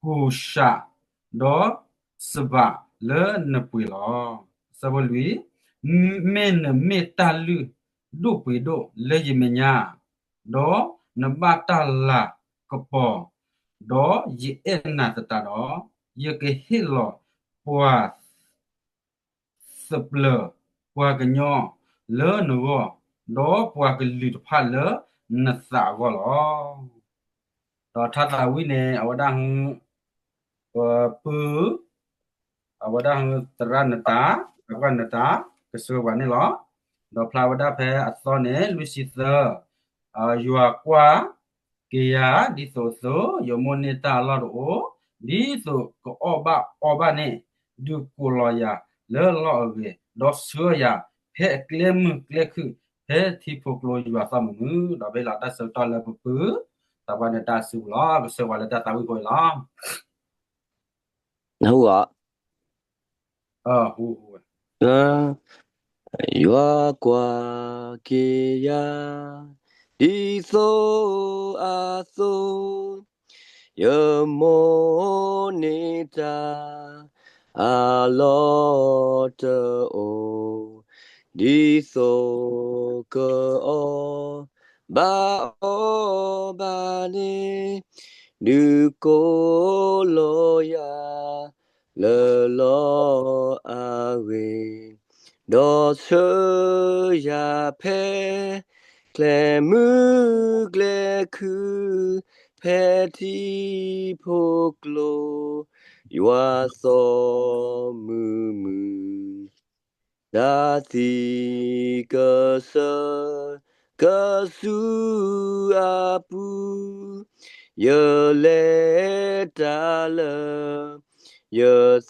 ကူၡ်ရှၣ် ဒီးစဘၣ်လၢနပှ့ၤလီၤ. အဆၢဖိလွံၢ်, မ့ၢ်နမ့ၢ်တၢ်လုၢ်ဒိၣ်ပှ့ၤဒိၣ်လၢယမဲာ်ညါ, ဒီးနဘၣ်တၢ်လၤကပီၤ, ဒီးယအဲၣ်နၤသတးဒီး, ယကဟ့ၣ်လီၤပှၤ သပျၢၤပှၤကညီလၢနဂီၢ်, ဒီးပှၤကလုာ်တဖၣ်လၢနသးအဂီၢ်လီၤ. ဒီးထါသးဝံၣ်န့ၣ် အဝဲဒၣ် ပပုၢ်, အဝဲဒၣ်သရၣ်နတၢ်, သရၣ်နတၢ် ကဆှၢပှၤန့ၣ်လီၤ. ဒီးဖျါဝဲဒၣ်ဖဲအသီန့ၣ် လွံၢ်ဆံသၢ, ယွၤကွၢ်က့ၤယၤဒ်သိးအသိး, ယမိၣ်န့ၢ်တၢ်အလီၢ်တအိၣ်, ဒ်သိးကအီၣ်ဘၣ်အီဘၣ်န့ၣ်, ဒုးကိးလီၤယၤလၢလီၢ်အဂ့ၤ, ဒီးဆှၢယၤဖဲအကျဲမုၢ်ကျဲခုၣ်, ဖဲထံဖိကျိယွၤသီၣ်မုာ်မုာ်, ဒီးဖဲလီၤတၢ်ဆၢကတီၢ်လၢပပုၢ်, သးပှၢ်နတၢ်စုပူၤလီၤ, ကဆှၢပှၤလၢတၢ်သးဝံၣ်ဖိအံၤလီၤ. နဟူဧါ. ယွၤကွၢ်က့ၤယၤ ဒ်သိးအသိး, ယမိၣ်န့ၢ်တၢ် အလီၢ်တအိၣ်, ဒ်သိးကအီၣ်ဘၣ်အီဘၣ်န့ၣ်, ဒုးကိးလီၤယၤလၢလီၢ်အဂ့ၤ, ဒီးဆှၢယၤဖဲ ကျဲမုၢ်ကျဲခုၣ်, ဖဲထံဖိကျိ ယွၤသီၣ်မုာ်မုာ်, တၢ်သံကစၢၢ်ကဆူအပူၤ, ယလဲၤတၢ်လၢ ယ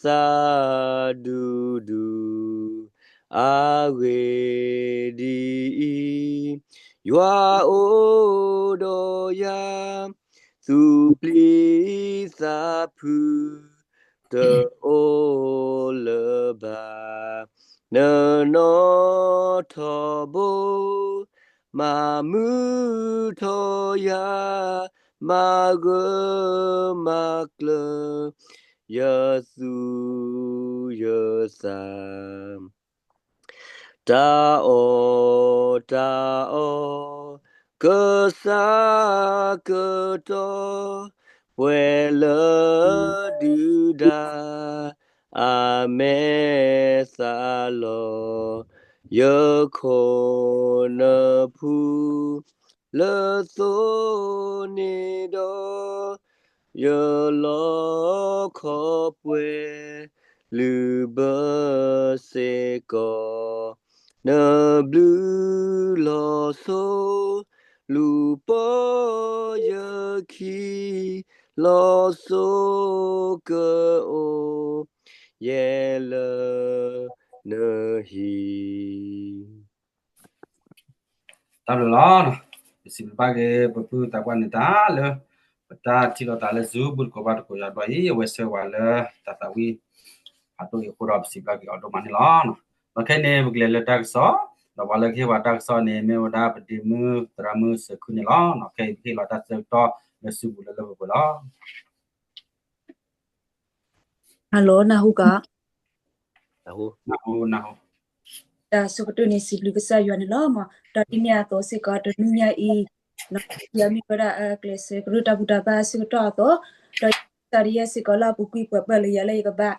သးဒူဒူ, အဂ့ၢ်ဒ်အံၤ, ယွၤအိၣ်ဒီးယၤ, သူၣ်ပျံၤသးဖုးတအိၣ်လၢၤဘၣ်, နနီၣ်ထီဘိ မၤမုာ်ထီၣ်ယၤ, မၤဂၢၢ်မၤကျၢၤ ယသူၣ်ယသး, တၢ်အီၣ်တၢ်အီ ကစၢ်ကတီၢ် ပှဲၤလၢဒုၣ်ဒါ အမဲာ်သးလီၤ. ယခိၣ်နၢ်ဖူ လၢသိန့ၣ်ဒီး ယလီခီပှဲၤ လုၢ်ဘၢစ့ၢ်ကီး နဘျုးလီၤဆိ လူၤပိာ်ယခံ လီၤဆိကအိၣ် ယဲလၢနဟံၣ်. တၢ်ဘျုးလီၤ. ပစံးဘျုးဘၣ်က့ၤ ပပုၢ်သးပှၢ်န့ၣ်တၢ်လၢ ပတၢ်ထံၣ်လိာ်သးလၢ Zoom ပူၤတကိးဘၣ်တကိးယၤဘျီအံၤ အဝဲဆှၢဝဲလၢတၢ်သးဝံၣ် ဖးဒိၣ်အံၤအဃိဒီး ပစံးဘျုးက့ၤအီၤဒိၣ်မးန့ၣ်လီၤ. ဒီးခဲအံၤန့ၣ် ပကလဲၤလၢတၢ်ကစီၣ်, ဒီးပှၤလၢကဟ့ၣ်ပှၤတၢ်ကစီၣ်န့ၣ် မ့ၢ်ဝဲဒၣ်ပဒ့မုၣ် သရၣ်မုၣ်စၢၤခုန့ၣ်လီၤ. ခဲအံၤပဟ့ၣ်လီၤတၢ်ဆၢကတီၢ်လၢစုပူၤလၢလၢပှဲၤပှဲၤလီၤ. Hello နၢ်ဟူက တၢ်ဆၢကတီၢ်န့ၣ် စံးဘျုးကစၢ်ယွၤန့ၣ်လီၤ. ဒီးဒ်န့ၣ်အသိးစ့ၢ်ကီး တနွံညါအံၤ ယမ့ၢ်ဝဲဒၣ် ကျဲးစၢးကရၢတၢ်ဘူၣ်တၢ်ဘါအဆၢကတီၢ်အသိး, ဒီးယသးဒ်ယဲစ့ၢ်ကီးလၢအပူၤကွံာ် ပှၤပၢၢ်လၢယၤလၢယကဘၣ်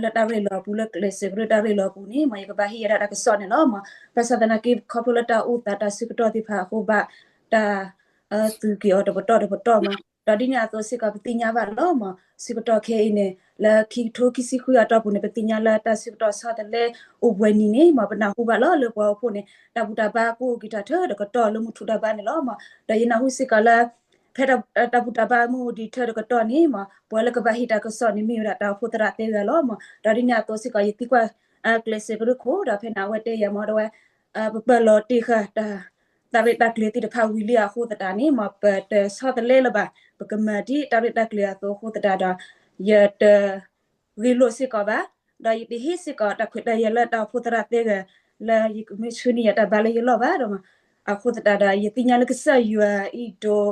လၢတၢ်ရ့လိာ်အပူၤ လၢကျဲးစၢးကရၢတၢ်ရ့လိာ်အပူၤန့ၣ် မ်ယကဘၣ်ဟ့ၣ်ယၤဒၣ်တၢ်ကစီၣ်န့ၣ်လီၤ. ဘၣ်ဆၣ်သနာ်က့ ခီဖျိလၢတၢ်အိၣ်သးတၢ်ဆၢကတီၢ်သ့ၣ်တဖၣ်အဃိ ဘၣ်တၢ် သူက့ၤအီၤတပတီၢ်တပတီၢ်မး. ဒီးဒ်န့ၣ်အသိးစ့ၢ်ကီး ပသ့ၣ်ညါဘၣ်လီၤမး ဆၢကတီၢ်ခဲအံၤန့ၣ် လၢခံကထိခံဆံဃုအတီၢ်ပူၤန့ၣ် ပသ့ၣ်ညါလၢတၢ်ဆၢကတီၢ်ဆီတလဲအိၣ်ပှဲၤနံၤန့ၣ်မး ပနၢ်ဟူဘၣ်လီၤလၢပှၤအိၣ်ဖှိၣ်န့ၣ် တၢ်ဘူၣ်တၢ်ဘါကအိၣ်က့ၤတၢ်ထဲတကတီၢ်လၢမုၢ်ထူၣ်တၢ်ဘါန့ၣ်လီၤမး. ဒီးယနၢ်ဟူစ့ၢ်ကီးလၢ ဖဲတၢ်ဘူၣ်တၢ်ဘါမုၢ်အိၣ်ဒံးထဲတကတီၢ်န့ၣ်မး ပှၤလၢကဘၣ်ဟ့ၣ်တၢ်ကစီၣ်န့ၣ်မ့ၢ်ဝဲဒၣ်တၢ်အိၣ်ဖှိၣ်သရၣ်သ့ဝဲလီၤမး. ဒီးဒ်န့ၣ်အသိးစ့ၢ်ကီး ယသံကွၢ် ကျဲးစၢးကရၢခိၣ် ဒီးဖဲန့ၣ်အဝဲတဲယၤမး ဒီးဝဲ ပပၢၢ်လီၤတ့ၢ်ဃာ်တၢ် တၢ်ရဲၣ်တၢ်ကျဲၤသ့ၣ်တဖၣ်ဝံၤလံအဃိသတးန့ၣ်မး ပတဆီတလဲလၢၤဘၣ် ပကမၤဒ်တၢ်ရဲၣ်တၢ်ကျဲၤအသိးအဃိသတးဒီး ယတဂ့ၢ်လိာ်စ့ၢ်ကီးဘၣ်, ဒီးယတဟ့ၣ်စ့ၢ်ကီးတၢ်ခွဲးတၢ်ယာ်လၢတၢ်အိၣ်ဖှိၣ်သရၣ်သ့ဂၤ လၢယကမ့ၢ်ဆှၢန့ၢ်ယတၢ်ဘါလၢယလီၢ်ဘၣ်ဒီးမး, အဃိသတးဒီး ယသ့ၣ်ညါလၢကစၢ်ယွၤအံၤဒိး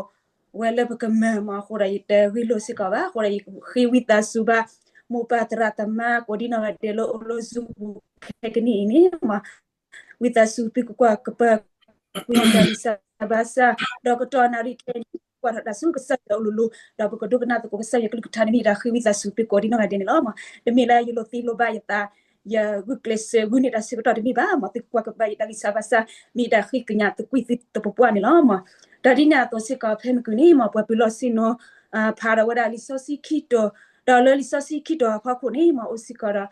ဝဲလၢပကမၤမးအဃိဒီး ယတဂ့ၢ်လိာ်စ့ၢ်ကီးဘၣ် အဃိဒီး ယဃ့ဝံသးစူၤဘၣ် မိၢ်ပၢ်သရၣ်သမါကိးဒံနီၢ်ဂၤဒဲးလၢအိၣ်လၢ Zoom ပူၤခဲကနံၣ်အံၤန့ၣ်မး ဝံသးစူၤသုကကွၢ်ကပၤ ကွံာ်တၢ်ဂံၢ်စၢ်ဘါစၢ် ဒီးကတီၢ်နၣ်ရံၣ်ခဲအံၤန့ၣ် ကွၢ်ထီၣ်တၢ်ဆူကစၢ်ယွၤအလိၤလိၤ ဒီးပကဒိကနၣ်သကိးကစၢ်ယွၤကလုၢ်ကထါန့ၣ် မ့ၢ်ယတၢ်ဃ့ဝံသးစူၤသုကိးဒံနီၢ်ဂၤဒဲးန့ၣ်လီၤ. တမ့ၢ်လၢယလိၤသ့လိၤဘၣ်ယသး ယဂုာ်ကျဲးစၢးဂုာ်န့ၢ်တၢ်ဆၢကတီၢ်တမ့ၢ်ဘၣ်မး သုကကွၢ်ကပၤယတၢ်ဂံၢ်စၢ်ဘါစၢ် မ့ၢ်ယတၢ်ဃ့ကညးသကွံာ်သုသပှၢ်ပှၢ်န့ၣ်လီၤမး. ဒီးဒ်န့ၣ်အသိးစ့ၢ်ကီး ဖဲမုၢ်ကွံာ်န့ၣ်မး ပှၤပၢၤလီၢ်ဆ့ၣ်နီၤ ဖးဒီးဝဲဒၣ်လံာ်စီဆှံခံတီၤ, ဒီးလၢလံာ်စီဆှံခံတီၤအဖီခိၣ်န့ၣ်မး အိၣ်စ့ၢ်ကီးဒီး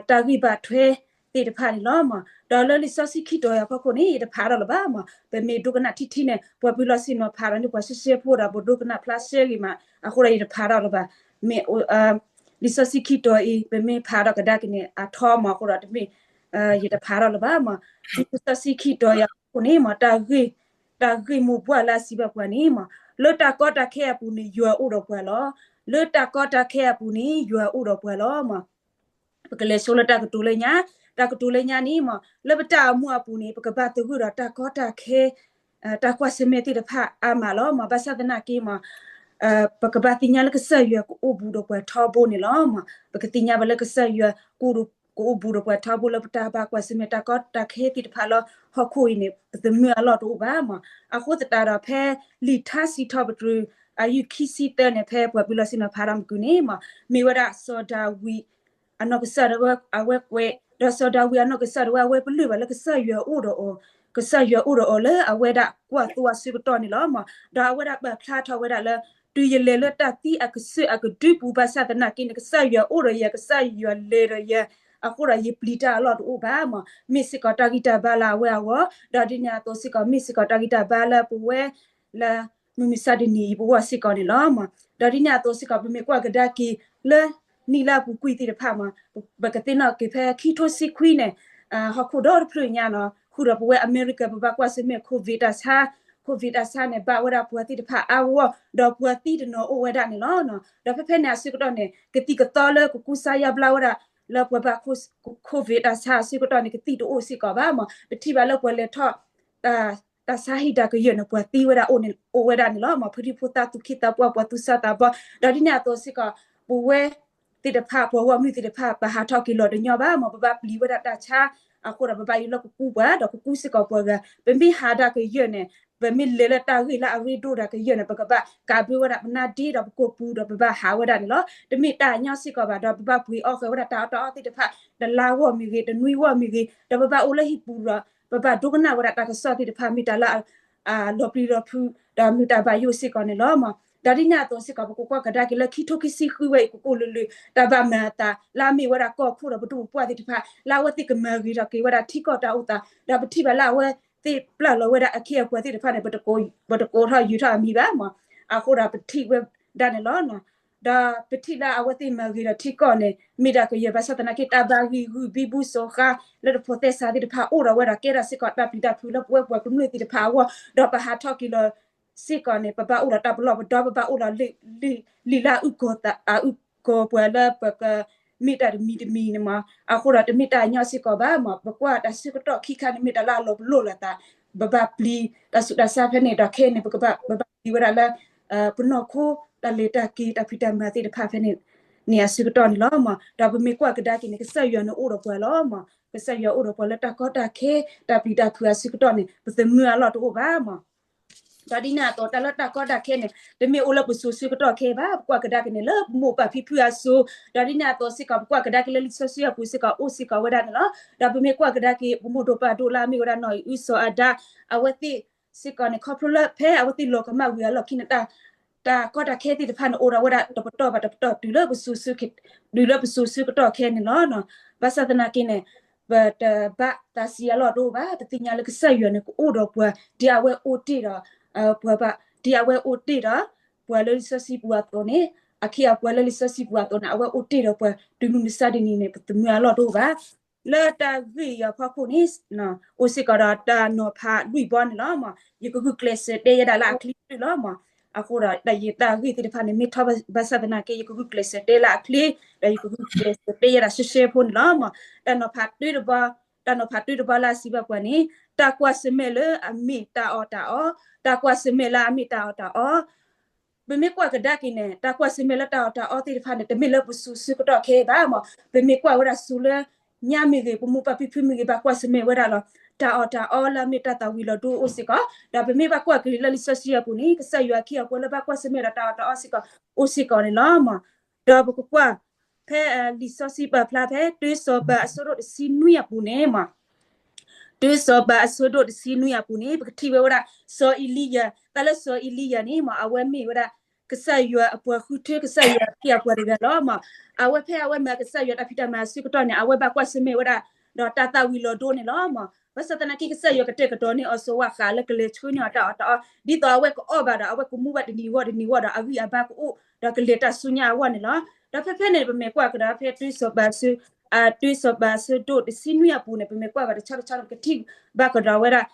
တၢ်ဂံၢ်ဘါထွဲသ့ၣ်တဖၣ်န့ၣ်လီၤမး. ဒီးလၢလံာ်စီဆှံခံတီၤအဖီခိၣ်န့ၣ် ယတဖးထီၣ်လၢၤဘၣ်မး ပမ့ၢ်ဒိကနၣ်ထံထံန့ၣ် ပှၤပၢၤလီၢ်ဆ့ၣ်နီၤဖးဒီးန့ၣ် ပှၤရှဲရှဲဖိဒီး ပဒိကနၣ်ဖျါရှဲဂ့ၤမး အဃိဒီးယတဖးထီၣ်လၢၤဘၣ်. မ့ၢ် လံာ်စီဆှံခံတီၤအံၤ ပမ့ၢ်ဖးဒီးကဒါက့ၤန့ၣ် အထီမးအဃိဒီးတမ့ၢ် ယတဖးထီၣ်လၢၤဘၣ်မး. လံာ်စီဆှံခံတီၤအံၤအဖီခိၣ်န့ၣ်မး တၢ်ဂ့ၢ် တၢ်ဂ့ၢ်မိၢ်ပှၢ်လၢအစံးဘၣ်ပှၤန့ၣ်မး လၢတၢ်ကီတၢ်ခဲအပူၤန့ၣ် ယွၤအိၣ်ဒီးပှၤလီၤ. လၢတၢ်ကီတၢ်ခဲအပူၤန့ၣ် ယွၤအိၣ်ဒီးပှၤလီၤမး. ပကလဲၤဆိလၢတၢ်ကတိၤလၢညါ, တၢ်ကတိၤလၢညါန့ၣ်မး လၢပတၢ်အိၣ်မူအပူၤန့ၣ် ပကဘၣ်သဂၢၢ်ဒီးတၢ်ကီတၢ်ခဲ တၢ်ကွၢ်ဆၢၣ်မဲာ်သ့ၣ်တဖၣ်အါမးလီၤမး. ဘၣ်ဆၣ်သနာ်က့မး ပကဘၣ်သ့ၣ်ညါလၢကစၢ်ယွၤကအိၣ်ဘူးဒီးပှၤထီဘိန့ၣ်လီၤမး. ပကသ့ၣ်ညါဘၣ်လၢကစၢ်ယွၤ ကအိၣ်ဘူးဒီးပှၤထီဘိလၢပတၢ်ဘၣ်ကွၢ်ဆၢၣ်မဲာ်တၢ်ကီတၢ်ခဲသ့ၣ်တဖၣ်လၢဟီၣ်ခိၣ်အံၤန့ၣ် ပသမၢအလီၢ်တအိၣ်ဘၣ်မး. အဃိသတးဒီးဖဲလံာ်ထါစံးထီၣ်ပတြၢၤ အယုၢ်ခံဆံသၢန့ၣ် ဖဲပှၤပၢၤလီၢ်ဆ့ၣ်နီၤဖးထီၣ်မုၢ်ကွံာ်န့ၣ်မး မ့ၢ်ဝဲဒၣ်စီၤဒၤဝံး အနီၢ်ကစၢ်ဒၣ်ဝဲအဝဲကွဲး, ဒီးစီၤဒၤဝံးအနီၢ်ကစၢ်ဒၣ်ဝဲအဝဲပလၢၢ်ဘၣ်လၢကစၢ်ယွၤအိၣ်ဒီးအီၤ, ကစၢ်ယွၤအိၣ်ဒီးအီၤလၢအဝဲဒၣ်ကွၢ်သိအဆၢကတီၢ်န့ၣ်လီၤမး. ဒီးအဝဲဒၣ်ပာ်ဖျါထီၣ်ဝဲဒၣ်လၢ တုၤယလဲၤလၢတၢ်သံအကစၢၢ်အကဒုပူၤဘၣ်ဆၣ်သနာ်က့န့ၣ် ကစၢ်ယွၤအိၣ်ဒီးယၤ, ကစၢ်ယွၤလဲၤဒီးယၤ, အဃိဒီးယပျံၤတၢ်အလီၢ်တအိၣ်ဘၣ်မး. မ့ၢ်စ့ၢ်ကီးတၢ်ဂံၢ်တၢ်ဘါလၢအဝဲအဂီၢ်, ဒီးဒ်န့ၣ်အသိးစ့ၢ်ကီး မ့ၢ်စ့ၢ်ကီးတၢ်ဂံၢ်တၢ်ဘါလၢပဝဲ လၢမုၢ်မဆါတနံၤအံၤပဂီၢ်စ့ၢ်ကီးန့ၣ်လီၤမး. ဒီးဒ်န့ၣ်အသိးစ့ၢ်ကီး ပမ့ၢ်ကွၢ်ကဒါက့ၤလၢနံၣ်လၢအပူၤကွံာ်သ့ၣ်တဖၣ်မး ပကသ့ၣ်နီၣ်က့ၤဖဲခံထိဆံခွံန့ၣ် ဟီၣ်ခိၣ်ဒီတဖျၢၣ်ညါနီၤ ဃုာ်ဒီးပဝဲအမဲရကၤ ပဘၣ်ကွၢ်ဆၢၣ်မဲာ် COVID တၢ်ဆါ, COVID တၢ်ဆါန့ၣ် ဘၣ်ဝဲဒၣ်ပှၤသ့ၣ်တဖၣ်အါဂီၢ် ဒီးပှၤသံတနီၤအိၣ်ဝဲဒၣ်န့ၣ်လီၤ. ဒီးဖဲဖဲန့ၣ်အဆၢကတီၢ်န့ၣ် ကသံၣ်ကသီလၢကကူစါယါဘျါဝဲဒၣ် လၢပှၤဘၣ် COVID တၢ်ဆါအဆၢကတီၢ်န့ၣ် ကသံၣ်တအိၣ်စ့ၢ်ကီးဘၣ်မး ပထံၣ်ဘၣ်လၢပှၤလဲၤထီၣ် တၢ်ဆါဟံၣ်တၢ်ကယၢၢ်န့ၣ် ပှၤသံဝဲဒၣ်အိၣ်န့ၣ် အိၣ်ဝဲဒၣ်န့ၣ်လီၤမး. ဖုဒံဖိသၣ်သူၣ်က့သးပှၢ် ပှၤသူၣ်စၢ်သးဘီ ဒီးဒ်န့ၣ်အသိးစ့ၢ်ကီး ပဝဲသ့ၣ်တဖၣ် ပှၤဂီၢ်မုၢ်သ့ၣ်တဖၣ် ပဟးထီၣ်က့ၤလီၤတညီဘၣ်မး ပဘၣ်ပျံၤဝဲဒၣ်တၢ်ဆါ အဃိဒီးပဘၣ်ယူၤလီၤကကူပှၤ ဒီးကကူစ့ၢ်ကီးပှၤဂၤ ပမ့ၢ်ဟးတၢ်ကယၢၢ်န့ၣ် ပမ့ၢ်လဲၤလၢတၢ်ဂ့ၢ်လၢအရ့ဒိၣ်တၢ်ကယၢၢ်န့ၣ် ပကဘၣ်ကးဘၢဝဲဒၣ်ပနါဒ့ဒီးပကိာ်ပူၤဒီးပဘၣ်ဟးဝဲဒၣ်န့ၣ်လီၤ. တမ့ၢ်တၢ်ညီစ့ၢ်ကီးဘၣ်ဒီး ပဘၣ်ပှ့ၤအီၣ်ဃာ်ဝဲဒၣ်တၢ်အီၣ်တၢ်အီသ့ၣ်တဖၣ် တလါဂီၢ်မ့ၢ်ဂ့ၤ တနွံဂီၢ်မ့ၢ်ဂ့ၤ ဒီးပဘၣ်အိၣ်လၢဟံၣ်ပူၤဒီး ပဘၣ်ဒိကနၣ်ဝဲဒၣ်တၢ်ကစီၣ်သ့ၣ်တဖၣ် မ့ၢ်တၢ်လၢ လီၤပျံၤလီၤဖုး ဒီးမ့ၢ်တၢ်ဘၣ်ယိၣ်စ့ၢ်ကီးန့ၣ်လီၤ. ဒီးဒ်န့ၣ်အသိးစ့ၢ်ကီး ပကကွၢ်ကဒါက့ၤလၢခံထိခံဆံဃုဝဲအံၤ ကကိၣ်လၢလၢ တၢ်ဘၣ်မၤအသး လၢအမ့ၢ်ဝဲဒၣ်ကီၢ်ခိၣ်ဒီးပဒိၣ်ပပှၢ်သ့ၣ်တဖၣ် လၢအဝဲသ့ၣ်ကမၤဂ့ၤထီၣ်က့ၤဝဲဒၣ်ထံကီၢ်တၢ်အိၣ်သး ဒီးပထံၣ်ဘၣ်လၢအဝဲသ့ၣ်ပျၢ်လီၤဝဲဒၣ်အခ့အပှၤသ့ၣ်တဖၣ်န့ၣ် ပတကိးထီၣ်ယုာ်ထီၣ်အမံၤဘၣ်မး အဃိဒီးပထံၣ်ဝဲဒၣ်န့ၣ်လီၤ. ဒီးပထံၣ်လၢအဝဲသ့ၣ်မၤဂ့ၤဒီးထံကီၢ်န့ၣ် မ့ၢ်ဒၣ်ကယဲၢ်ဘၣ်ဆၣ်သနာ်က့ တၢ်ဘၣ်ဂံၢ်ဂုာ်ဘံဘူစီၤဃါ လၢတဖိးသဲစးသ့ၣ်တဖၣ်အိၣ်ဒီးဝဲဒီးကဲထီၣ်စ့ၢ်ကီးတၢ်ပျံၤတၢ်ဖုးလၢပဝဲပှၤကမျၢၢ်သ့ၣ်တဖၣ်အဂီၢ် ဒီးပဟးထီၣ်က့ၤလီၤစ့ၢ်ကီးန့ၣ် ပဘၣ်အိၣ်ဒီးတၢ်ပလီၢ်ပဒီ ပဘၣ်အိၣ်ဒီး လံာ်လၢအအုၣ်ကီၤပှၤလၢပက မ့ၢ်တၢ်တမံၤတမံၤန့ၣ်မး အဃိဒီးတမ့ၢ်တၢ်ညီစ့ၢ်ကီးဘၣ်မး ပကွၢ်တၢ်ဆၢကတီၢ်ခံခါန့ၣ် မ့ၢ်တၢ်လၢအလီၤပလိာ်လိာ်သး ပဘၣ်ပျံၤတၢ်ဆူးတၢ်ဆါဖဲန့ၣ် ဒီးခဲအံၤန့ၣ် ပကဘၣ် ပဘၣ်ပျံၤဝဲဒၣ်လၢ ပနီၢ်ခိ တၢ်လဲၤတၢ်က့ၤ တၢ်ဖံးတၢ်မၤသ့ၣ်တဖၣ်ဖဲန့ၣ် န့ၣ်အဆၢကတီၢ်န့ၣ်လီၤမး ဒီးပမ့ၢ်ကွၢ်ကဒါက့ၤန့ၣ် ကစၢ်ယွၤန့ၣ်အိၣ်ဒီးပှၤလီၤမး ကစၢ်ယွၤအိၣ်ဒီးပှၤလၢတၢ်ကီတၢ်ခဲ တၢ်ပျံၤတၢ်ဖုးအဆၢကတီၢ်န့ၣ် ပသမၢအလီၢ်တအိၣ်ဘၣ်မး ဒီးဒ်န့ၣ်အသိး တၢ်လၢတၢ်ကီတၢ်ခဲန့ၣ် တမ့ၢ်အိၣ်လၢပစိၤဆၢကတီၢ်ခဲအံၤဘၣ် ပကွၢ်ကဒါက့ၤန့ၣ် လၢပမိၢ်ပၢ်ဖံဖုအစိၤ ဒီးဒ်န့ၣ်အသိးစ့ၢ်ကီး ပကွၢ်ကဒါက့ၤလၢလံာ်စီဆှံအပူၤစ့ၢ်ကီး အိၣ်စ့ၢ်ကီးဝဲဒၣ်န့ၣ်လီၤ. ဒီးပမ့ၢ်ကွၢ်ကဒါက့ၤ ပမိၢ်ဒိၣ်ပၢ်ဒိၣ်လၢအမ့ၢ်ဝဲဒၣ်နီၢ်အံၣ်အုစီၤအၤဒၣ် အဝဲသ့ၣ်စ့ၢ်ကီးန့ၣ် ခီဖျိလၢဖဲအဝဲသ့ၣ်လီၤကမၣ်ဝံၤအလီၢ်ခံန့ၣ် တၢ်ကီတၢ်ခဲသ့ၣ်တဖၣ်န့ၣ် အိၣ်ဒီးဝဲဒၣ်တပတီၢ်ဘၣ်တပတီၢ် တုၤလၢပစိၤဆၢ တုၤလၢပစိၤဆၢကတီၢ်ခဲန့ၣ်လီၤ. ဘၣ်ဆၣ်သနာ်က့န့ၣ် ပတဘၣ်သးဆံးအလီၢ်တအိၣ်ဘၣ် ပသ့ၣ်ညါလၢကစၢ်ယွၤန့ၣ် ကအိၣ်ဒီးပှၤ ဒ်အဝဲအိၣ်တ့ၢ်ဒီး ပှၤဘၣ် ဒ်အဝဲအိၣ်တ့ၢ်ဒီး ပှၤလၢလံာ်စီဆှံပူၤအသိးန့ၣ် အခ့အပှၤလၢလံာ်စီဆှံပူၤအသိးန့ၣ် အဝဲအိၣ်တ့ၢ်ဒီးပှၤ တုၤမုၢ်မဆါတနံၤန့ၣ် ပသမၢအလီၢ်တအိၣ်ဘၣ် လၢတၢ်ဂ့ၢ်အံၤအဖီခိၣ်န့ၣ် အိၣ်စ့ၢ်ကီးဒီးတၢ်နီၤဖးလွံၢ်ဘီန့ၣ်လီၤ. ယကဂုာ်ကျဲးစၢးတဲယဲဒၣ်လၢအချ့တဖျၢၣ်လီၤမး. အဃိဒီးတၢ်ယတၢ်ဂ့ၢ်သ့ၣ်တဖၣ်န့ၣ် မ့ၢ်ထီဘၣ်ဆၣ်သနာ်က့ ယကဂုာ်ကျဲးစၢးတဲလၢအချ့ ဒီးယကဂုာ်ကျဲးစၢးတဲယဲဒၣ်ရှဲရှဲဖိန့ၣ်လီၤမး. တၢ်နီၤဖးတၢတဘီ တၢ်နီၤဖးတၢတဘီလၢအစံးဘၣ်ပှၤန့ၣ် တၢ်ကွၢ်ဆၢၣ်မဲာ်လၢအမ့ၢ်တၢ်အီၣ်တၢ်အီ, တၢ်ကွၢ်ဆၢၣ်မဲာ်လၢအမ့ၢ်တၢ်အီၣ်တၢ်အီ ပမ့ၢ်ကွၢ်ကဒါက့ၤန့ၣ် တၢ်ကွၢ်ဆၢၣ်မဲာ်လၢတၢ်အီၣ်တၢ်အီသ့ၣ်တဖၣ်န့ၣ် တမ့ၢ်လၢပစိၤဆၢကတီၢ်ခဲအံၤဘၣ်မး. ပမ့ၢ်ကွၢ်ဝဲဒၣ်စိၤလၢညါမ့ၢ်ဂ့ၤ ပမိၢ်ပၢ်ဖံဖုမ့ၢ်ဂ့ၤ ဘၣ်ကွၢ်ဆၢၣ်မဲာ်ဝဲဒၣ်လီၤ. တၢ်အီၣ်တၢ်အီလၢအမ့ၢ်တၢ်သၣ်ဝံၤလီၤဒိအိၣ်စ့ၢ်ကီး, ဒီးပမ့ၢ်ဘၣ်ကွၢ်က့ၤလၢလံာ်စီဆှံအပူၤန့ၣ် ကစၢ်ယွၤအခ့အပှၤလၢဘၣ်ကွၢ်ဆၢၣ်မဲာ်ဒီးတၢ်အီၣ်တၢ်အီစ့ၢ်ကီး အိၣ်စ့ၢ်ကီးန့ၣ်လီၤမး. ဒီးပကကွၢ် ဖဲလံာ်စီဆှံပာ်ဖျါဖဲ တၢစီၤပၤအဆၢဒိၣ်တဆံနွံအပူၤန့ၣ်မး တၢစီၤပၤအဆၢဒိၣ်တဆံနွံအပူၤန့ၣ် ပကထံၣ်ဝဲဝဲဒၣ် စီၤအ့လံယၤ, တၢ်လၢစီၤအ့လံယၤန့ၣ်မး အဝဲမ့ၢ်ဝဲဒၣ် ကစၢ်ယွၤအပှၤဃုထၢ ကစၢ်ယွၤအခ့အပှၤတဂၤလီၤမး. အဝဲဖဲအဝဲမၤကစၢ်ယွၤတၢ်ဖံးတၢ်မၤအဆၢကတီၢ်န့ၣ် အဝဲဘၣ်ကွၢ်ဆၢၣ်မဲာ်ဝဲဒၣ် ဒီးတၢ်သၣ်ဝံၤလီၤဒိန့ၣ်လီၤမး. ဘၣ်ဆၣ်သနာ်က့ ကစၢ်ယွၤကတဲာ်ကတီၤန့ၢ်အီၤ စီၤဝၣ်ဃးလၢကလဲၤဆှၢန့ၢ်အီၤတၢ်အီၣ်တၢ်အီ, ဒ်သိးအဝဲကအီၣ်ဘၣ်ဒီး အဝဲကမူဘၣ်တနံၤဂီၢ်တနံၤဂီၢ်ဒီး အဂံၢ်အဘါကအိၣ် ဒီးကလဲၤတၢ်ဆူညါအဂီၢ်န့ၣ်လီၤ. ဒီးဖဲဖဲန့ၣ် ပမ့ၢ်ကွၢ်ကဒီးဖဲတၢစီၤပၤအဆၢ တၢစီၤပၤအဆၢဒိၣ်တဆံနွံအပူၤန့ၣ် ပမ့ၢ်ကွၢ်ဘၣ်တဆီတဆီန့ၣ် ပကထံၣ်ဘၣ်ကဒီးဝဲဒၣ်